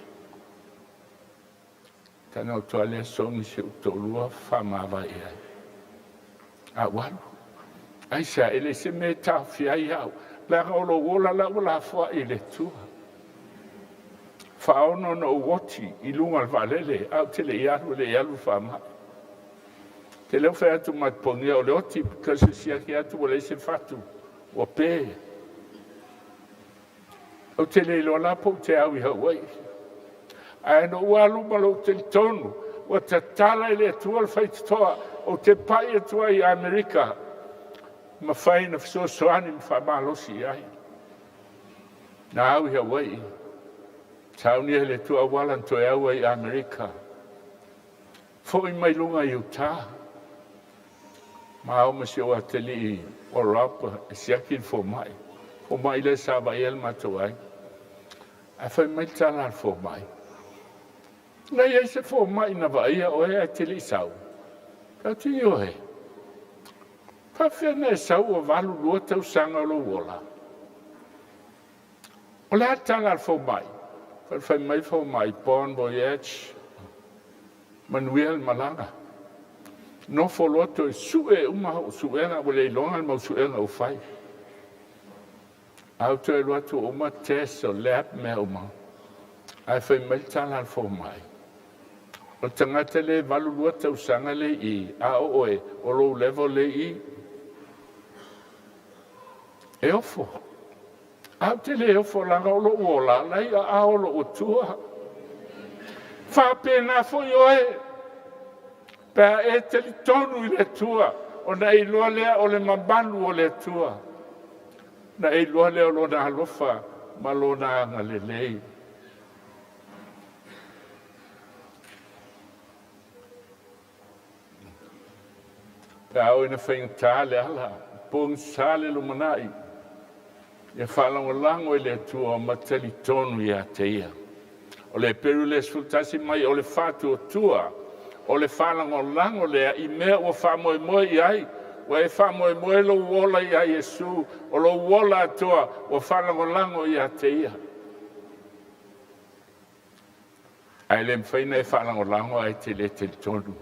Tana o toa lea sogi si ou toalua faamavae i ai. A ua alu. Aisea, e le se mea e taofia ai au, leaga o lou ola la ua lafoai i le Atua. Faaono ona ou oti i luga o le vaalele, ae ou te le i alu, e le i alu le faamai. Te leo fai atu ma pogia o le oti, because e siaki atu ua leai se fatu, ua pe. Ou te le iloa la po ou te au i Hawaii. Ae na ou alu ma lou talitonu, ua tatala e le Atua le faitotoa, ou te pai atu ai i Amerika, mafai ona fesoasoani ma faamalosi i ai. Na au i Hawaii, saunia e le Atua auala na toe au ai i Amerika. Foi mai luga i Utah, ma ao ma si ou atalii o Rob e siaki le fomai. Fomai lea sa vaai ai le matou aiga. Ae fai mai le tala a le fomai, Na i ai se fomai na vaaia oe ae te le i sau? Fai atu, Ioe. Faafefea ona e sau ua 82 tausaga o lou ola? O le a le tala a le fomai? Fai mai le fomai, bon voyage, manuia le malaga. Nofo loa toe sue uma au suega, ua le iloga le mau suega ua fai. Ae ou toe alu atu ua uma test o lab mea uma. Ae fai mai le tala a le fomai, o le tagata le 82 tausaga le i, a o oe, o lou level le i. E ofo. A ou te le ofo laga o lou ola, lai a ao lou Atua. Faapena foi oe, pe a e talitonu i le Atua, ona e iloa lea o le mamalu o le Atua, na e iloa lea o Lona alofa ma Lona agalelei. Pe a oo ina faigata le ala, pogisa le lumanai, ia faalagolago i le Atua ma talitonu ia te Ia. O le Heperu le 11 mai o le faatuatua, o le faalagolago lea i mea ua faamoemoe i ai. Ua e faamoemoe lou ola ia Iesu, o lou ola atoa ua faalagolago ia te Ia. Ae le mafai ona e faalagolago ae te le talitonu.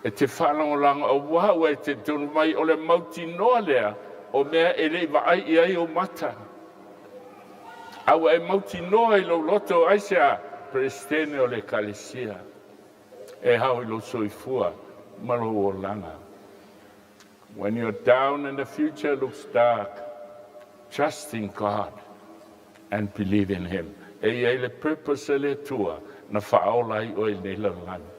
E te faalagolago auā ua e talitonu mai o le mautinoa lea o mea e le i vaai i ai ou mata. A ua e mautinoa i lou loto aisea? Peresetene o le Ekalesia e ao i lou soifua ma lou olaga. When you're down and the future looks dark, trust in God and believe in Him. E i ai le purpose a le Atua na faaola ai oe i lenei lalolagi.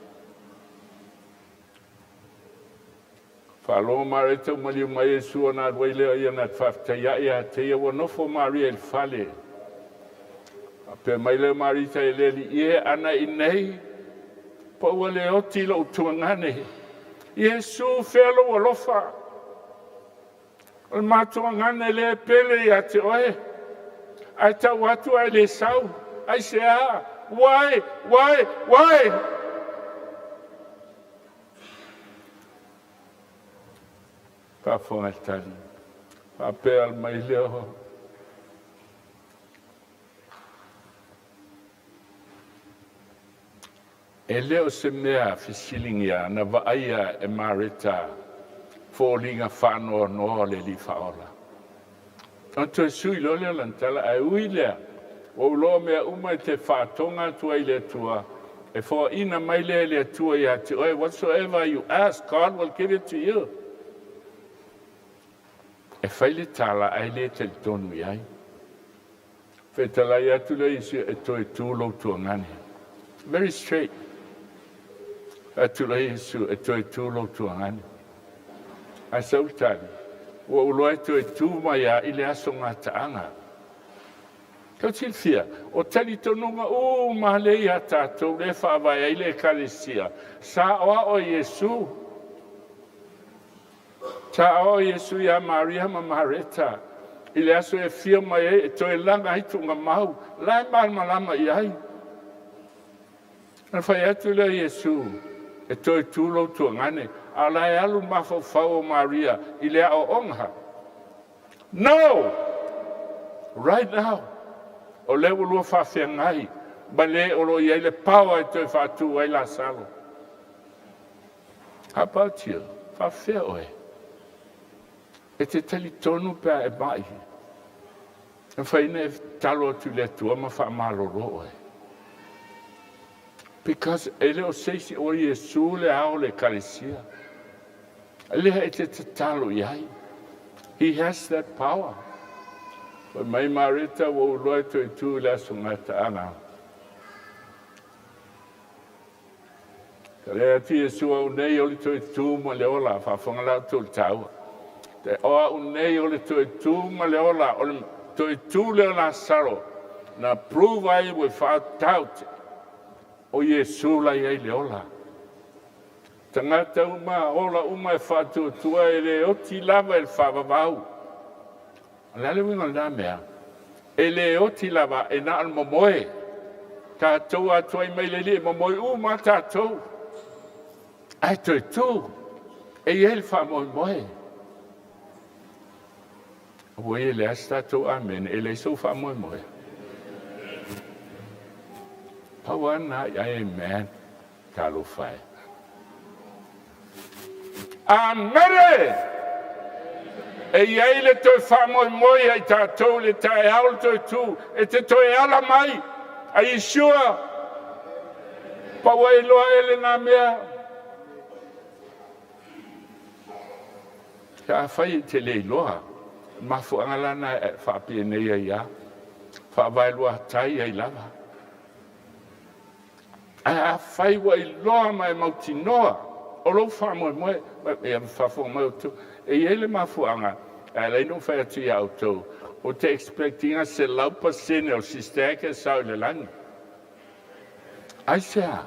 Faalogo Mareta ua maliu mai Iesu ona alu ai lea o ia na te faafetai ia te ia ua nofo Maria i le fale. Faapea mai lea o Marita e le Alii e, ana i inei, pa ua le oti lou tuagane. Iesu, fea lou alofa? O le matuagane lea e pele ia te oe, ae tau atu ae le sau. Aisea? Why? Why? Why? Faafofoga le tali. Faapea mai lea. E le o se mea fesiligia na vaaia e Mareta foliga faanoanoa o le Alii Faaola. Ona toe sui loa lea o lana tala, ae ui lea, ua ou iloa mea uma e te faatoga atu ai i le Atua, e foaina mai lea e le Atua ia te oe, whatsoever you ask, God will give it to you. E fai le tala ae le talitonu i ai. Fetalai atu lea Iesu, e toe tu lou tuagane. Very straight. Atu lea Iesu, e toe tu lou tuagane. Ae sau le tali, ua ou iloa e toe tu mai a i le aso gataaga. Tau silafia, o talitonuga uma lea ia tatou lea e faavae ai le Ekalesia, sa aoao e Iesu. Sa aoao Iesu ia Maria ma Mareta i le aso e afio mai ai e toe laga ai tuugamau, la e malamalama i ai. Na fai atu lea Iesu, e toe tu lou tuagane, a o la e alu le mafaufau o Maria i le aoaoga. No! Right now! O lea ua lua faafeagai ma le o lo o i ai le power e toe faatu ai Lasalo. How about you? Faafefea oe? E te talitonu pe a e mai, e mafai ona e talo atu i le Atua ma faamalolo oe. Because e le o se isi o Iesu le ao o le Ekalesia. Lea e te tatalo i ai. He has that power. Fai mai Mareta ua ou iloa e toe tu i le aso gataaga. Talai atu Iesu, au nei o le toe tu ma le ola, faafofoga la outou i le taua. O au nei o le toe tu ma le ola, o le toe tu lea o Lasaro, na prove ai without doubt o Iesu la i ai le ola. Tagata uma, ola uma e faatuatua e le oti lava i le faavavau. O le a le uiga o lena mea? E le oti lava e na o le momoe. Tatou atoai mai le Alii e momoe uma tatou. Ae toe tu. E i ai le faamoemoe. Ua i e leai se tatou amene, e leai sou faamoemoe. Pau lava lena i ai amen. Talofa e. Amene! E i ai le toe faamoemoe ia i tatou i le taeao le toe tu, e te toe ala mai. Are you sure? Pau ai loa e lena mea. Afai e te le iloa, mafuaaga la na e faapenei ai lava, faavaeluatai ai lava. Ae afai ua iloa ma e mautinoa o lou faamoemoe, ia faafofoga mai outou, e i ai le mafuaaga e ala ai ona ou fai atu ia outou, ou te expect ina 100% o le Sister Act e sao i le lagi. Aisea?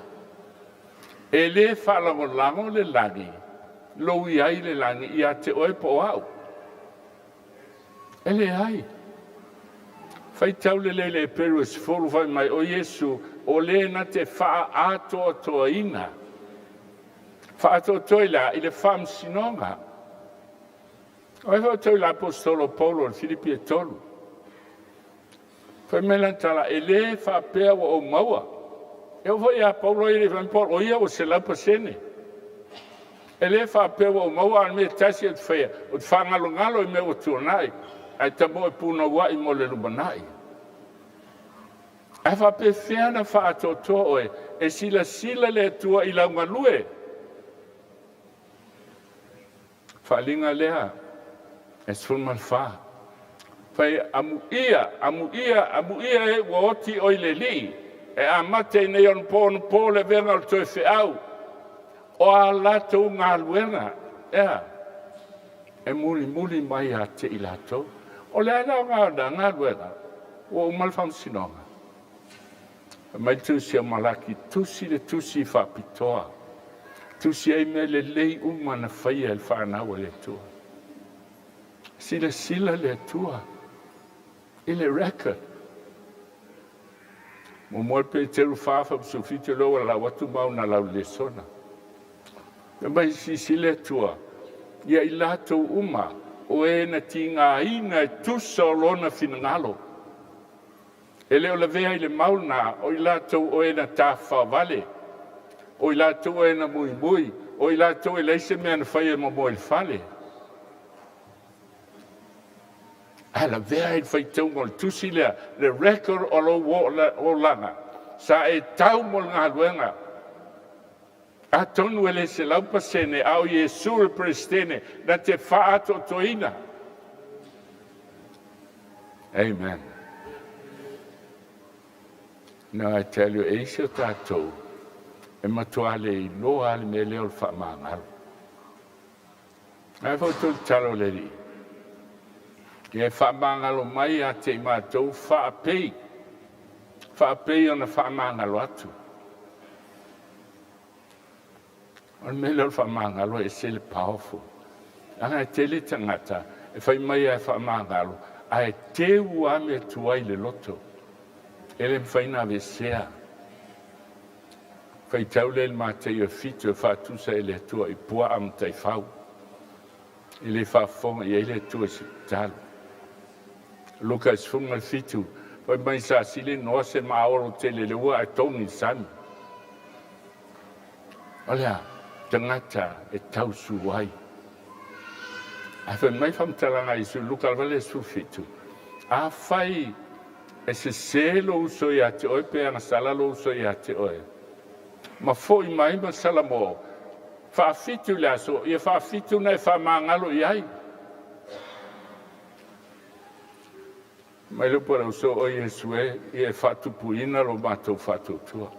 E le faalagolago le lagi, lou i ai i le lagi ia te oe po o au. E leai. Faitau lelei le Heperu e 10 fai mai, o Iesu, o le na te faaatoatoaina. Faaatoatoa i le a? I le faamasinoga. O ai foi outou i le aposetolo Paulo i le Filipi e 3. Fai mai lana tala, e le faapea ua ou maua. E oo foi ia Paulo ia le fai mai Paulo, o ia ua 100%. E le faapea ua ou maua, a o le mea e tasi ou te faia, ou te faagalogalo i mea ua tuanai, ae tamoe punouai mo le lumanai. Ae faapefea ona faaatoatoa oe e silasila le Atua i lau galue? Faaaliga lea e 14. Fai amuia, amuia, amuia e ua oti oe i le Alii, e amata i nei onapo onapo le avega o le toe feau o a latou galuega, ea, e mulimuli mai ia te i latou. O le a le aoga o lena galuega? Ua uma le faamasinoga. Fai mai le tusi a Malaki, tusi le tusi faapitoa, tusi ai mea lelei uma na faia e le fanau a le Atua. Silasila le Atua i le record. Muamua le Peteru 4 faapisufitu lea ua lau atu ma au na lau lesona. Fai mai silasila le Atua ia i latou uma o e na tigaina e tusa o lona finagalo. E le o lavea i le mau lena o i latou o e na tafafao o i latou o e na muimui, o i latou e leai se mea na faia e momoe i le fale. Ae lavea i le faitauga o le tusi lea, le record o lou olaga, sa e tau mo le galuega. Atonu e le 100%, a o Iesu le Peresetene na te faaatoatoaina. Amen. Now I tell you, e isi o tatou, e matua le iloa le mea lea o le faamagalo. Ae foi outou tatalo le Alii, ia e faamagalo mai ia te i matou faapei, faapei ona faamagalo atu. O le mea lea o le faamagalo e ese le powerful. Leaga e tele tagata e fai mai e faamagalo, ae teu lava mea tuai i le loto. E le mafai ona aveesea. Faitau lea i le Mataio e 7 e faatusa e le Atua i puaa ma taifau. E le faafofoga i ai le Atua i se tatalo. Luka 17, fai mai sa sili noa se maolo tele le ua ae togi i le sami. O le a? Tagata e tausu ai. Ae fai mai faamatalaga a Iesu i Luka lava lea 17, afai e sese lou uso ia te oe pe agasala lou uso ia te oe, ma foi mai ma salamo, faafitu i le aso, ia faafitu na e faamagalo i ai. Mai le upu a le uso, o Iesu e, ia e faatupuina lo matou faatuatua.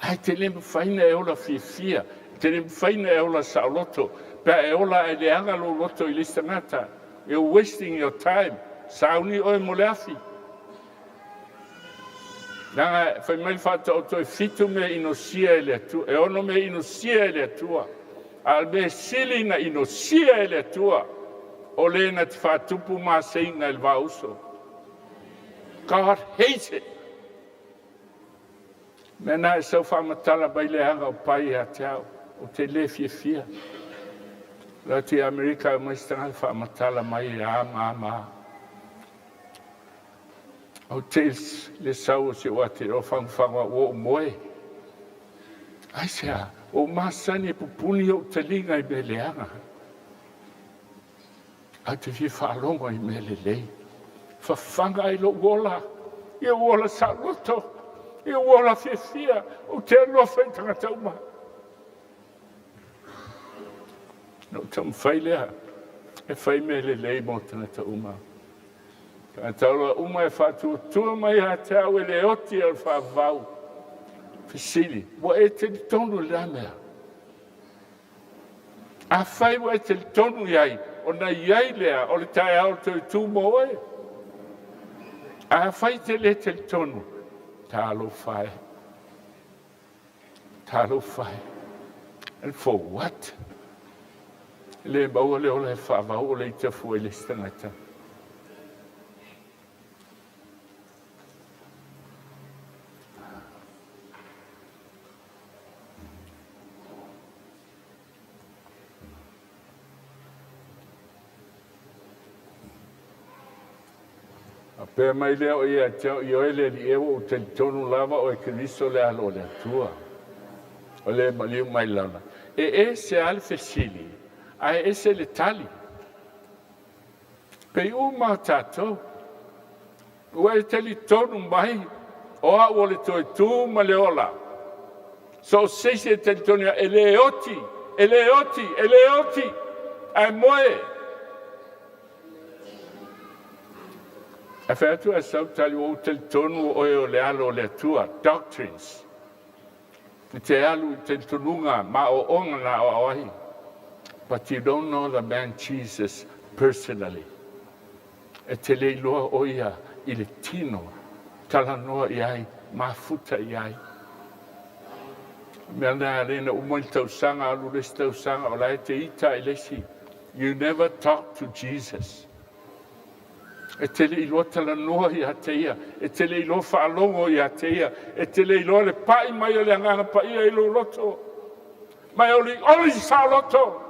Ae te le mafai ona e ola fiafia, te le mafai ona e ola saoloto, pe a e ola ae leaga lou loto i le isi tagata. You're wasting your time. Sauni oe mo le afi. Leaga fai mai le Faataoto e 7 mea inosia e le Atua, e 6 mea inosia e le Atua. A o le mea sili na inosia e le Atua, o le na te faatupu maseiga i le vaauso. God hates it. Mea na e sau faamatala mai leaga o pai ia te au, ou te le fiafia. Alu atu i Amerika e omai se tagata faamatala mai e a ma a ma a. Ou te i le sau o si ou ate o fagufagu au ua ou moe. Aisea? Ua ou masani e pupuni ou taliga i mea leaga. Ae ou te fia faalogo i mea lelei. Fafaga ai lou ola, i ou ola saoloto, i ou ola fiafia, ou te alofa i tagata uma. Na ou taumafai lea e fai mea lelei mo tagata uma. Tagata ola uma e faatuatua mai ia te au e le oti o le faavavau. Fesili, ua e talitonu i lena mea? Afai ua e talitonu i ai, ona i ai lea o le taeao o le toe tu mo oe. Afai e te le talitonu, talofa e. Talofa e. And for what? E le maua le ola e faavau o le ita fua i le isi tagata. Faapea mai lea o ia te au, Ioe le Alii e, ua ou talitonu lava oe Keriso le Alo o le Atua, o le maliu mai lana. E ese lava le fesili, ae ese le tali. Pei uma tatou. Ua e talitonu mai o au o le toe tu ma le ola. So o se isi e talitonu ia, e le oti, e le oti, e le oti, ae moe. Ae fai atu ae sau tali, ua ou talitonu o oe o le Alo o le Atua. Doctrines. E te alu i talitonuga ma aoaoga na aoao ai. But you don't know the man Jesus personally. E te le iloa o ia i le tino, talanoa i ai, mafuta i ai. O mea na e alai na uma i le tausaga, alu le isi tausaga, o la e te ita i le isi. You never talk to Jesus. E te le iloa talanoa ia te ia, e te le iloa faalogo ia te ia, e te le iloa le pai mai o le Agaga Paia i lou loto, ma e olioli saoloto.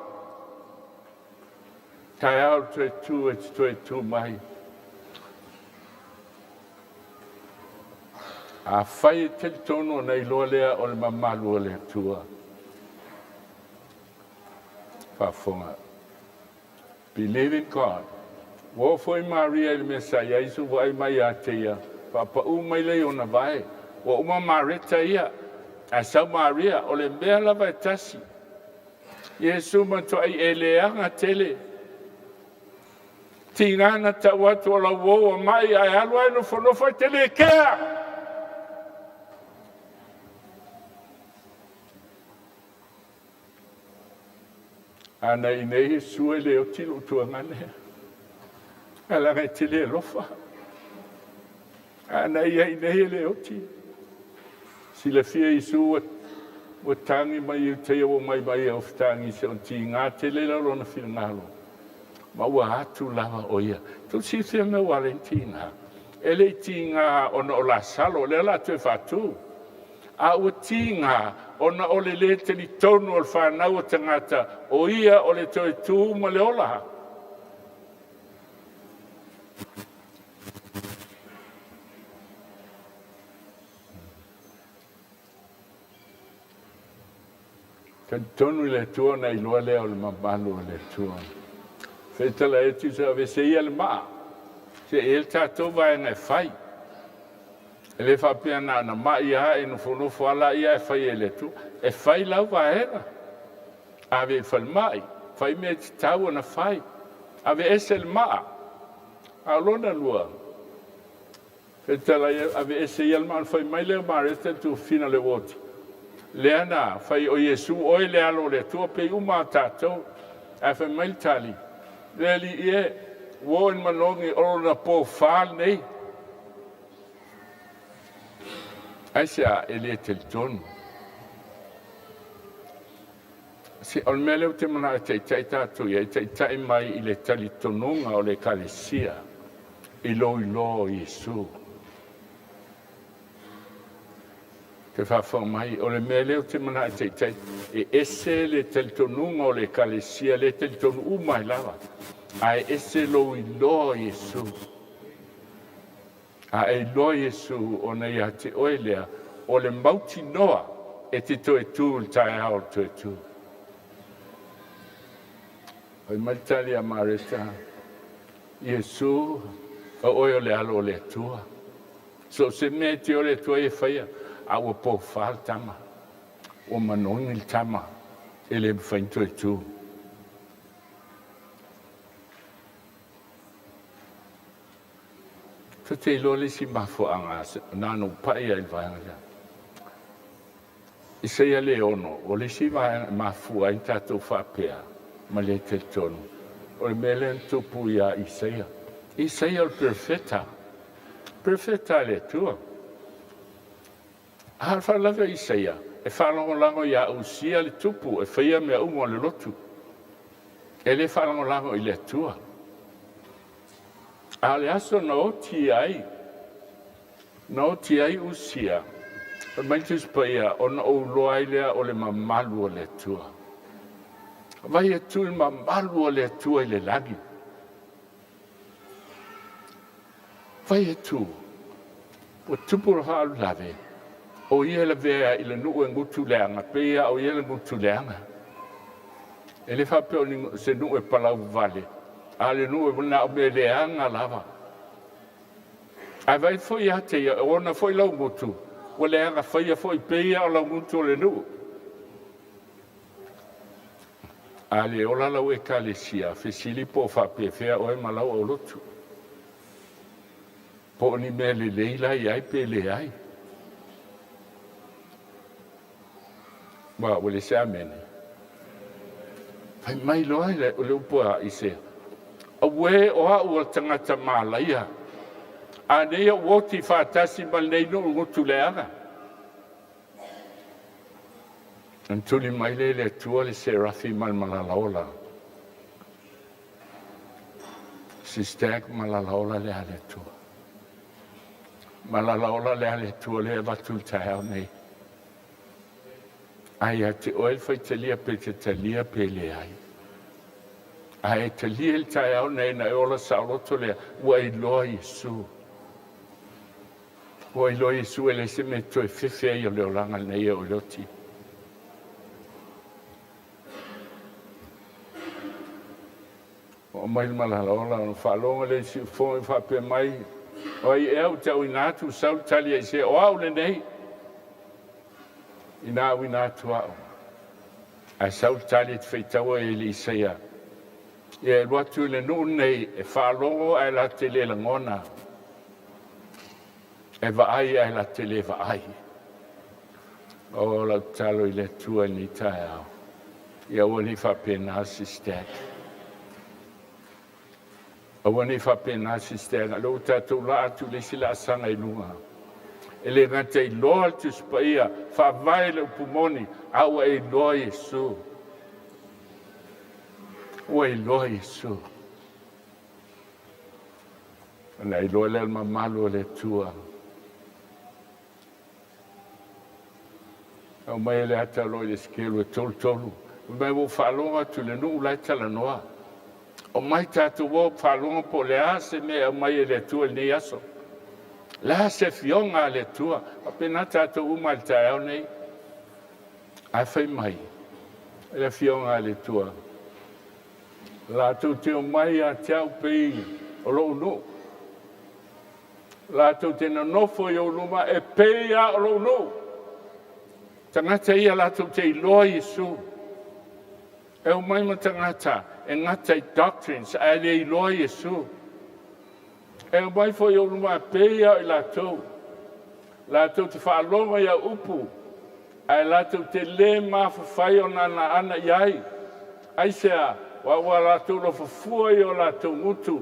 Taeao le toe tu e te toe tu mai. Afai e talitonu ona iloa lea o le mamalu o le Atua. Faafofoga. Believe in God. Ua oo foi Maria i le mea sa i ai Iesu vaai mai ia te ia, faapaū mai lea i ona vae. Ua uma Mareta ia, ae sau Maria, o le mea lava e tasi. Iesu matuai e leaga tele. Tiga na tau atu o lau uo ua mai ae alu ae nofonofo e te le kea. A na i nei Iesu e le oti lou tuagane, ae leaga e te le alofa. A na ia i nei e le oti. Silafia Iesu ua, ua tagi mai i uta ia ua mai mai au fetagi se on tiga tele la lona finagalo. Ma ua atu lava o ia. Tou silafia mea ua ala tiga. E le i tiga ona o Lasalo, lea la toe faatu. A ua tiga ona o le lē talitonu o le fanau o tagata o ia o le toe tu ma le ola. Talitonu i le Atua ona iloa lea o le mamalu o le Atua. Feitala e tusa aveese ia le maa, se i ai le tatou vaega e fai. E le faapea na ona mai lava e nofonofo lava laia ae fai e le Atua. E fai lau vaega, ave i falemai, fai mea e tatau ona fai, aveese le maa. A o lona lua, Fetalai, aveese ia le maa ona fai mai lea o Mareta i le tuafafine o le uoti, lea na fai o Iesu oe le Alo o le Atua pei uma a tatou. Ae fai mai le tali, Le Alii e, ua oo i le manogi o lona pofa lenei. Aisea e le talitonu? Se, o le mea lea ou te manao e taitai tatou i ai, taitai mai i le talitonuga o le Ekalesia i lou iloa o Iesu. Te faafofoga mai, o le mea lea ou te manao e taitai, e ese le talitonuga o le Ekalesia, lea e talitonu uma ai lava, ae ese lou iloa o Iesu. A e iloa Iesu ona ia te oe lea, o le mautinoa e te toe tu i le taeao o le toe tu. Fai mai le tali a Mareta, Iesu, o oe o le Alo o le Atua. So o se mea e te ole atu ai e faia, a ua pofa le tama, ua manogi le tama, e le mafai ona toe tu. Tou te iloa le isi mafuaaga na ona ou pai lava i le vaega lea. Isaia le 6, o le isi vaega e mafua ai ona tatou faapea ma le talitonu, o le mea lea na tupu ia Isaia. Isaia o le perofeta, perofeta a le Atua. A o le faalavelave o Isaia, e faalagolago ia Usia le tupu e faia mea uma o le lotu. E le faalagolago i le Atua. A o le aso na oti ai, na oti ai Usia, fai mai le Tusi Paia, ona ou iloa ai lea o le mamalu o le Atua. Vaai atu i le mamalu o le Atua i le lagi. Vaai atu, ua tupu le faalavelave, o ia e lavea i le nuu e gutu leaga, pei lava o ia le gutu leaga. E le faapea o se nuu e palauvale, a o le nuu e na o mea leaga lava. Ae vaai foi ia te ia, o ona foi lau gutu, ua leaga faia foi pei lava o lau gutu o le nuu. A le ola lau Ekalesia, fesili po o faapefea oe ma lau aulotu. Po o ni mea lelei la i ai pe leai. Ua le se amene. Fai mai loa le upu a Isaia, Auē o au o le tagata malaia, a nei ou oti faatasi ma lenei nuu gutu leaga. Ona tuli mai lea e le Atua le serafi ma le malalaola. Si stag malalaola lea a le Atua. Malalaola lea a le Atua lea e avatu i le taeao nei. Ae ia te oe le faitalia pe te talia pe leai. Ae e talia i le taeao nei na e ola saoloto lea, ua e iloa Iesu. Ua iloa Iesu e leai se mea e toe fefe ai o le olaga lenei e oo i le oti. Oo mai le malalaola ona faalogo lea i siufofoga i faapea mai, O ai ea ou te auina atu? Sau le tali a Isaia, O au lenei, ina auina atu au. Ae sau le tali e te faitaua i le Isaia, Ia e alu atu i le nuu lenei e faalogo ae la te le lagona, e vaai ae la te le vaai. O lau tatalo i le Atua i lenei taeao, ia aua ne i faapena Sister. Aua ne i faapena Sister, o lea ua tatou laa atu i le isi laasaga i luga. E le gata i iloa le Tusi Paia, faavae le upu moni, a ua e iloa Iesu. Ua iloa Iesu. Ona e iloa lea le mamalu o le Atua. Aumai le ata o lo o i le sikelu e tolutolu. Fai mai ua ou faalogo atu i le nuu la e talanoa. Omai tatou o faalogo po o le a se mea e aumai e le Atua i lenei aso. O le a se afioga a le Atua. Faapena tatou uma i le taeao nei. Ae fai mai le afioga a le Atua, latou te omai ia te au pei o lou nuu. Latou te nonofo i ou luma e pei lava o lou nuu. Tagata ia latou te iloa Iesu. E omai ma tagata e gata i doctrines ae le iloa Iesu. E omai foi i ou luma e pei lava o i latou. Latou te faalogo i au upu ae latou te le mafafai o nānā ana i ai. Aisea? Aua ua latou lofofua i o latou gutu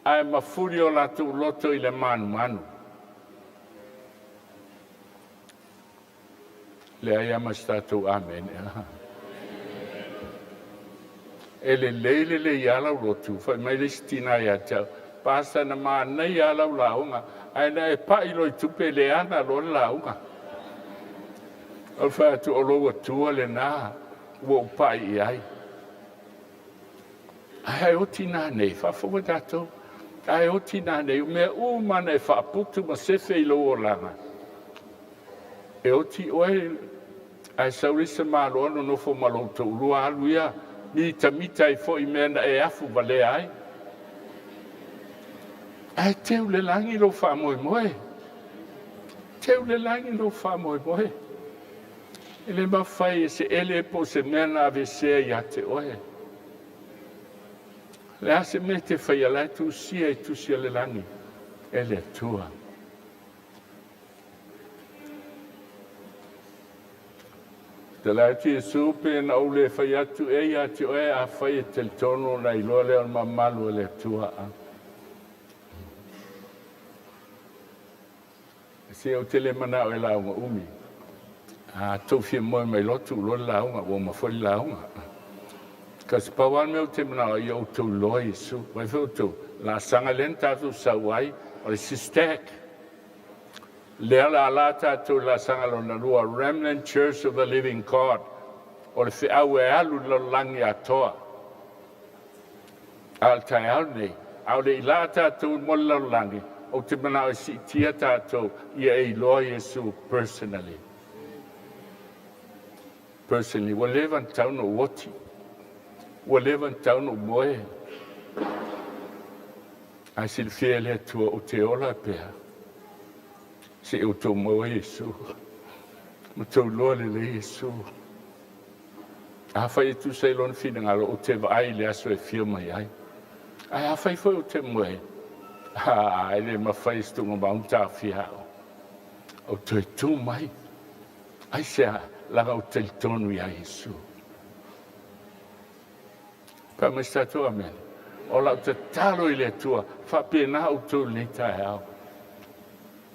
ae mafuli o latou loto i le manumanu. Leai lava ma se tatou amene. E lelei lelei lava lau lotu, fai mai le isi tina ia te au, Pasa na manaia lava lau lauga, ae na e pai loa i tupe leaga loa le lauga. Ou fai atu, O lou Atua lenā ua ou pai i ai. Ae oti nanei, faafofoga tatou, ae oti nanei, o mea uma na e faaputu ma sefe i lou olaga, e oti oe ae sau le isi tamāloa nonofo ma lou toalua alu ia mitamita ai foi i mea na e afu valea ai. Ae teu le lagi lou faamoemoe. Teu le lagi lou faamoemoe. E le mafai e se ele po o se mea na aveesea ia te oe. O le a se mea e te faia, la e tusia i tusi a le lagi e le Atua. Tala atu Iesu pe na ou le fai atu ea ia te oe afai e talitonu ona iloa lea o le mamalu o le Atua. Se ou te le manao e lauga umi. A tou fia moe mai loa tuu loa le lauga, ua uma foi le lauga. Kasi pau lava le mea ou te manao ai, ia outou iloa Iesu. Vaai foi outou, laasaga lea na tatou sau ai, o le SISTAC. Lea la la tatou i laasaga lona lua, Remnant Church of the Living God, o le feau e alu i le lalolagi atoa. A o le taeao lenei, a o le i laa tatou mo le lalolagi, ou te manao e siitia tatou ia e iloa Iesu personally. Personally, ua leva ona tatau ona ou oti, ua leva ona tatau ona ou moe, ae silafia e le Atua ou te ola pea seia outou maua Iesu ma outou iloa lelei Iesu. Afai e tusa i lona finagalo, ou te vaai i le aso e afio mai ai. Ae afai foi ou te moe, a, e le mafai e se tuugamau ona taofia au. Ou toe tu mai. Aisea? Leaga ou te talitonu iā Iesu. Fai mai se tatou amene. O lau tatalo i le Atua, faapena outou i lenei taeao.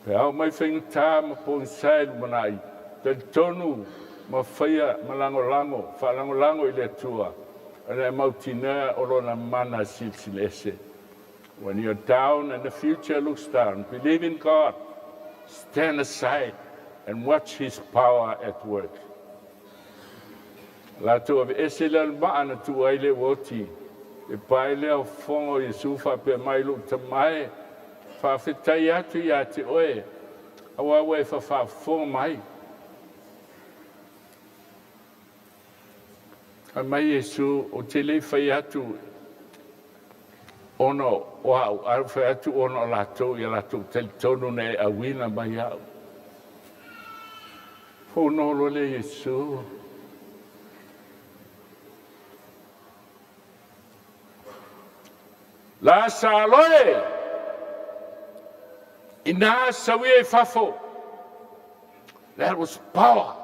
Pe a oo mai faigata ma pogisa i lumanai, talitonu ma faia ma lagolago, faalagolago i le Atua, ona e mautinoa o Lona mana silisili ese. When you're down and the future looks down, believe in God, stand aside and watch His power at work. Latou aveese lea o le maa na tuu ai le uoti, e pae lea o fofoga o Iesu faapea mai, Lou Tama e, faafetai atu ia te oe, aua ua e fafaafofoga mai. Fai mai Iesu, Ou te le i fai atu ona o au, ae ua fai atu ona o latou ia latou talitonu na e auina mai au. Fono loa lea Iesu. Lasalo e! Ina sau ia i fafo. That was power.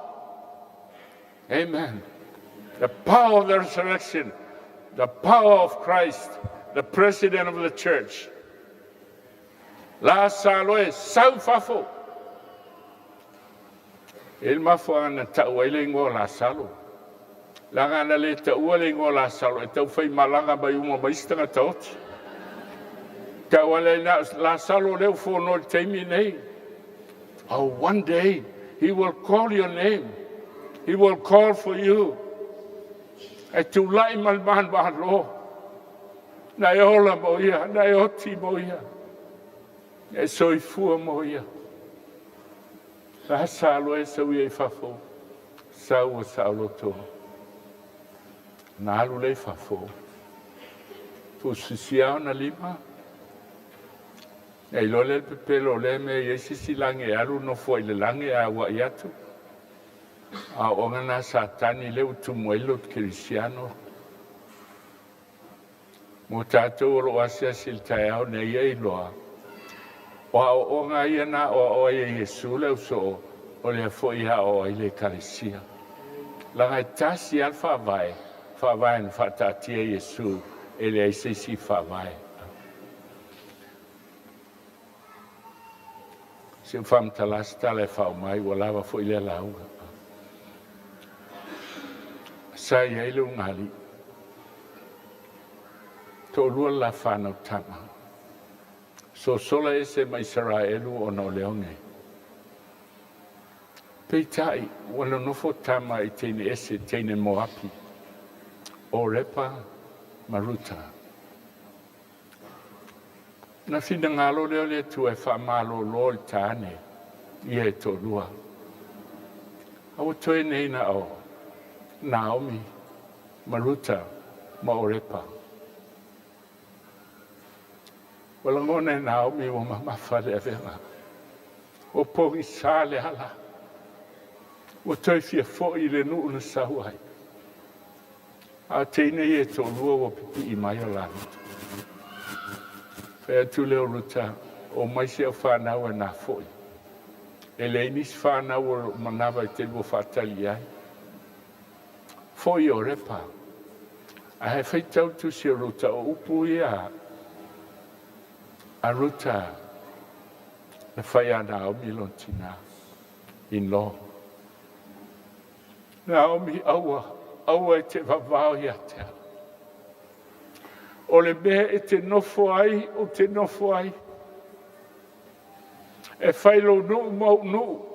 Amen. The power of the resurrection, the power of Christ, the president of the church. Lasalo e, sau i fafo! E i ai le mafuaaga na tau ai le igoa o Lasalo. Leaga ana le taua le igoa o Lasalo, e tau faimalaga mai uma ma isi tagata oti. Tau ale ai na o Lasalo lea ua fono i le taimi nei. Oh, one day he will call your name. He will call for you. E tulai ma le manumalo. Na e ola mo ia, na e oti mo ia, na e soifua mo ia. Lasalo e sau ia i fafo, sau ua saoloto. Na alu lea i fafo, tusisia ona lima, na iloa lea le pepelo o lea mea e i ai se isi lagi e alu nofo ai i le lagi ae auai atu. A o aoga na a Satani lea ua tumu ai le lotu kerisiano. Mo tatou o lo o asiasi i le taeao nei, ia iloa, o aoaoga ia na aoao ai e Iesu le ausoo, o lea foi e aoao ai le Ekalesia. Leaga e tasi lava le faavae, faavae na faataatia e Iesu, e leai se isi faavae. Se i ou faamatala se tala e faauma ai, ua lava foi lea lauga. Sa i ai le ulugalii, toalua le la fanau tama, sosola ese ma Isaraelu ona o le oge. Peitai, ua nonofo tama i teine ese, teine Moapi, o Orepa ma Ruta. Na finagalo lea o le Atua e faamalōlō le tāne ia e toalua. A ua toe nei na o Naomi ma Ruta ma Orepa. Ua lagona e Naomi ua mamafa le avega, ua pogisa le ala, ua toe fia foi i le nuu na sau ai. A o teine ia e toalua ua pipii mai o la loto. Fai atu lea o Ruta, Omai si au fanau e na foi. E leai nisi fanau o lou manava e te lua faatali i ai. Foi Orepa. Ae faitau le tusi o Ruta, o upu ia a Ruta na fai ia Naomi lona tinā, in-law. Naomi, aua, aua e te vavao ia te au. O le mea e te nofo ai, ou te nofo ai. E fai lou nuu ma ou nuu.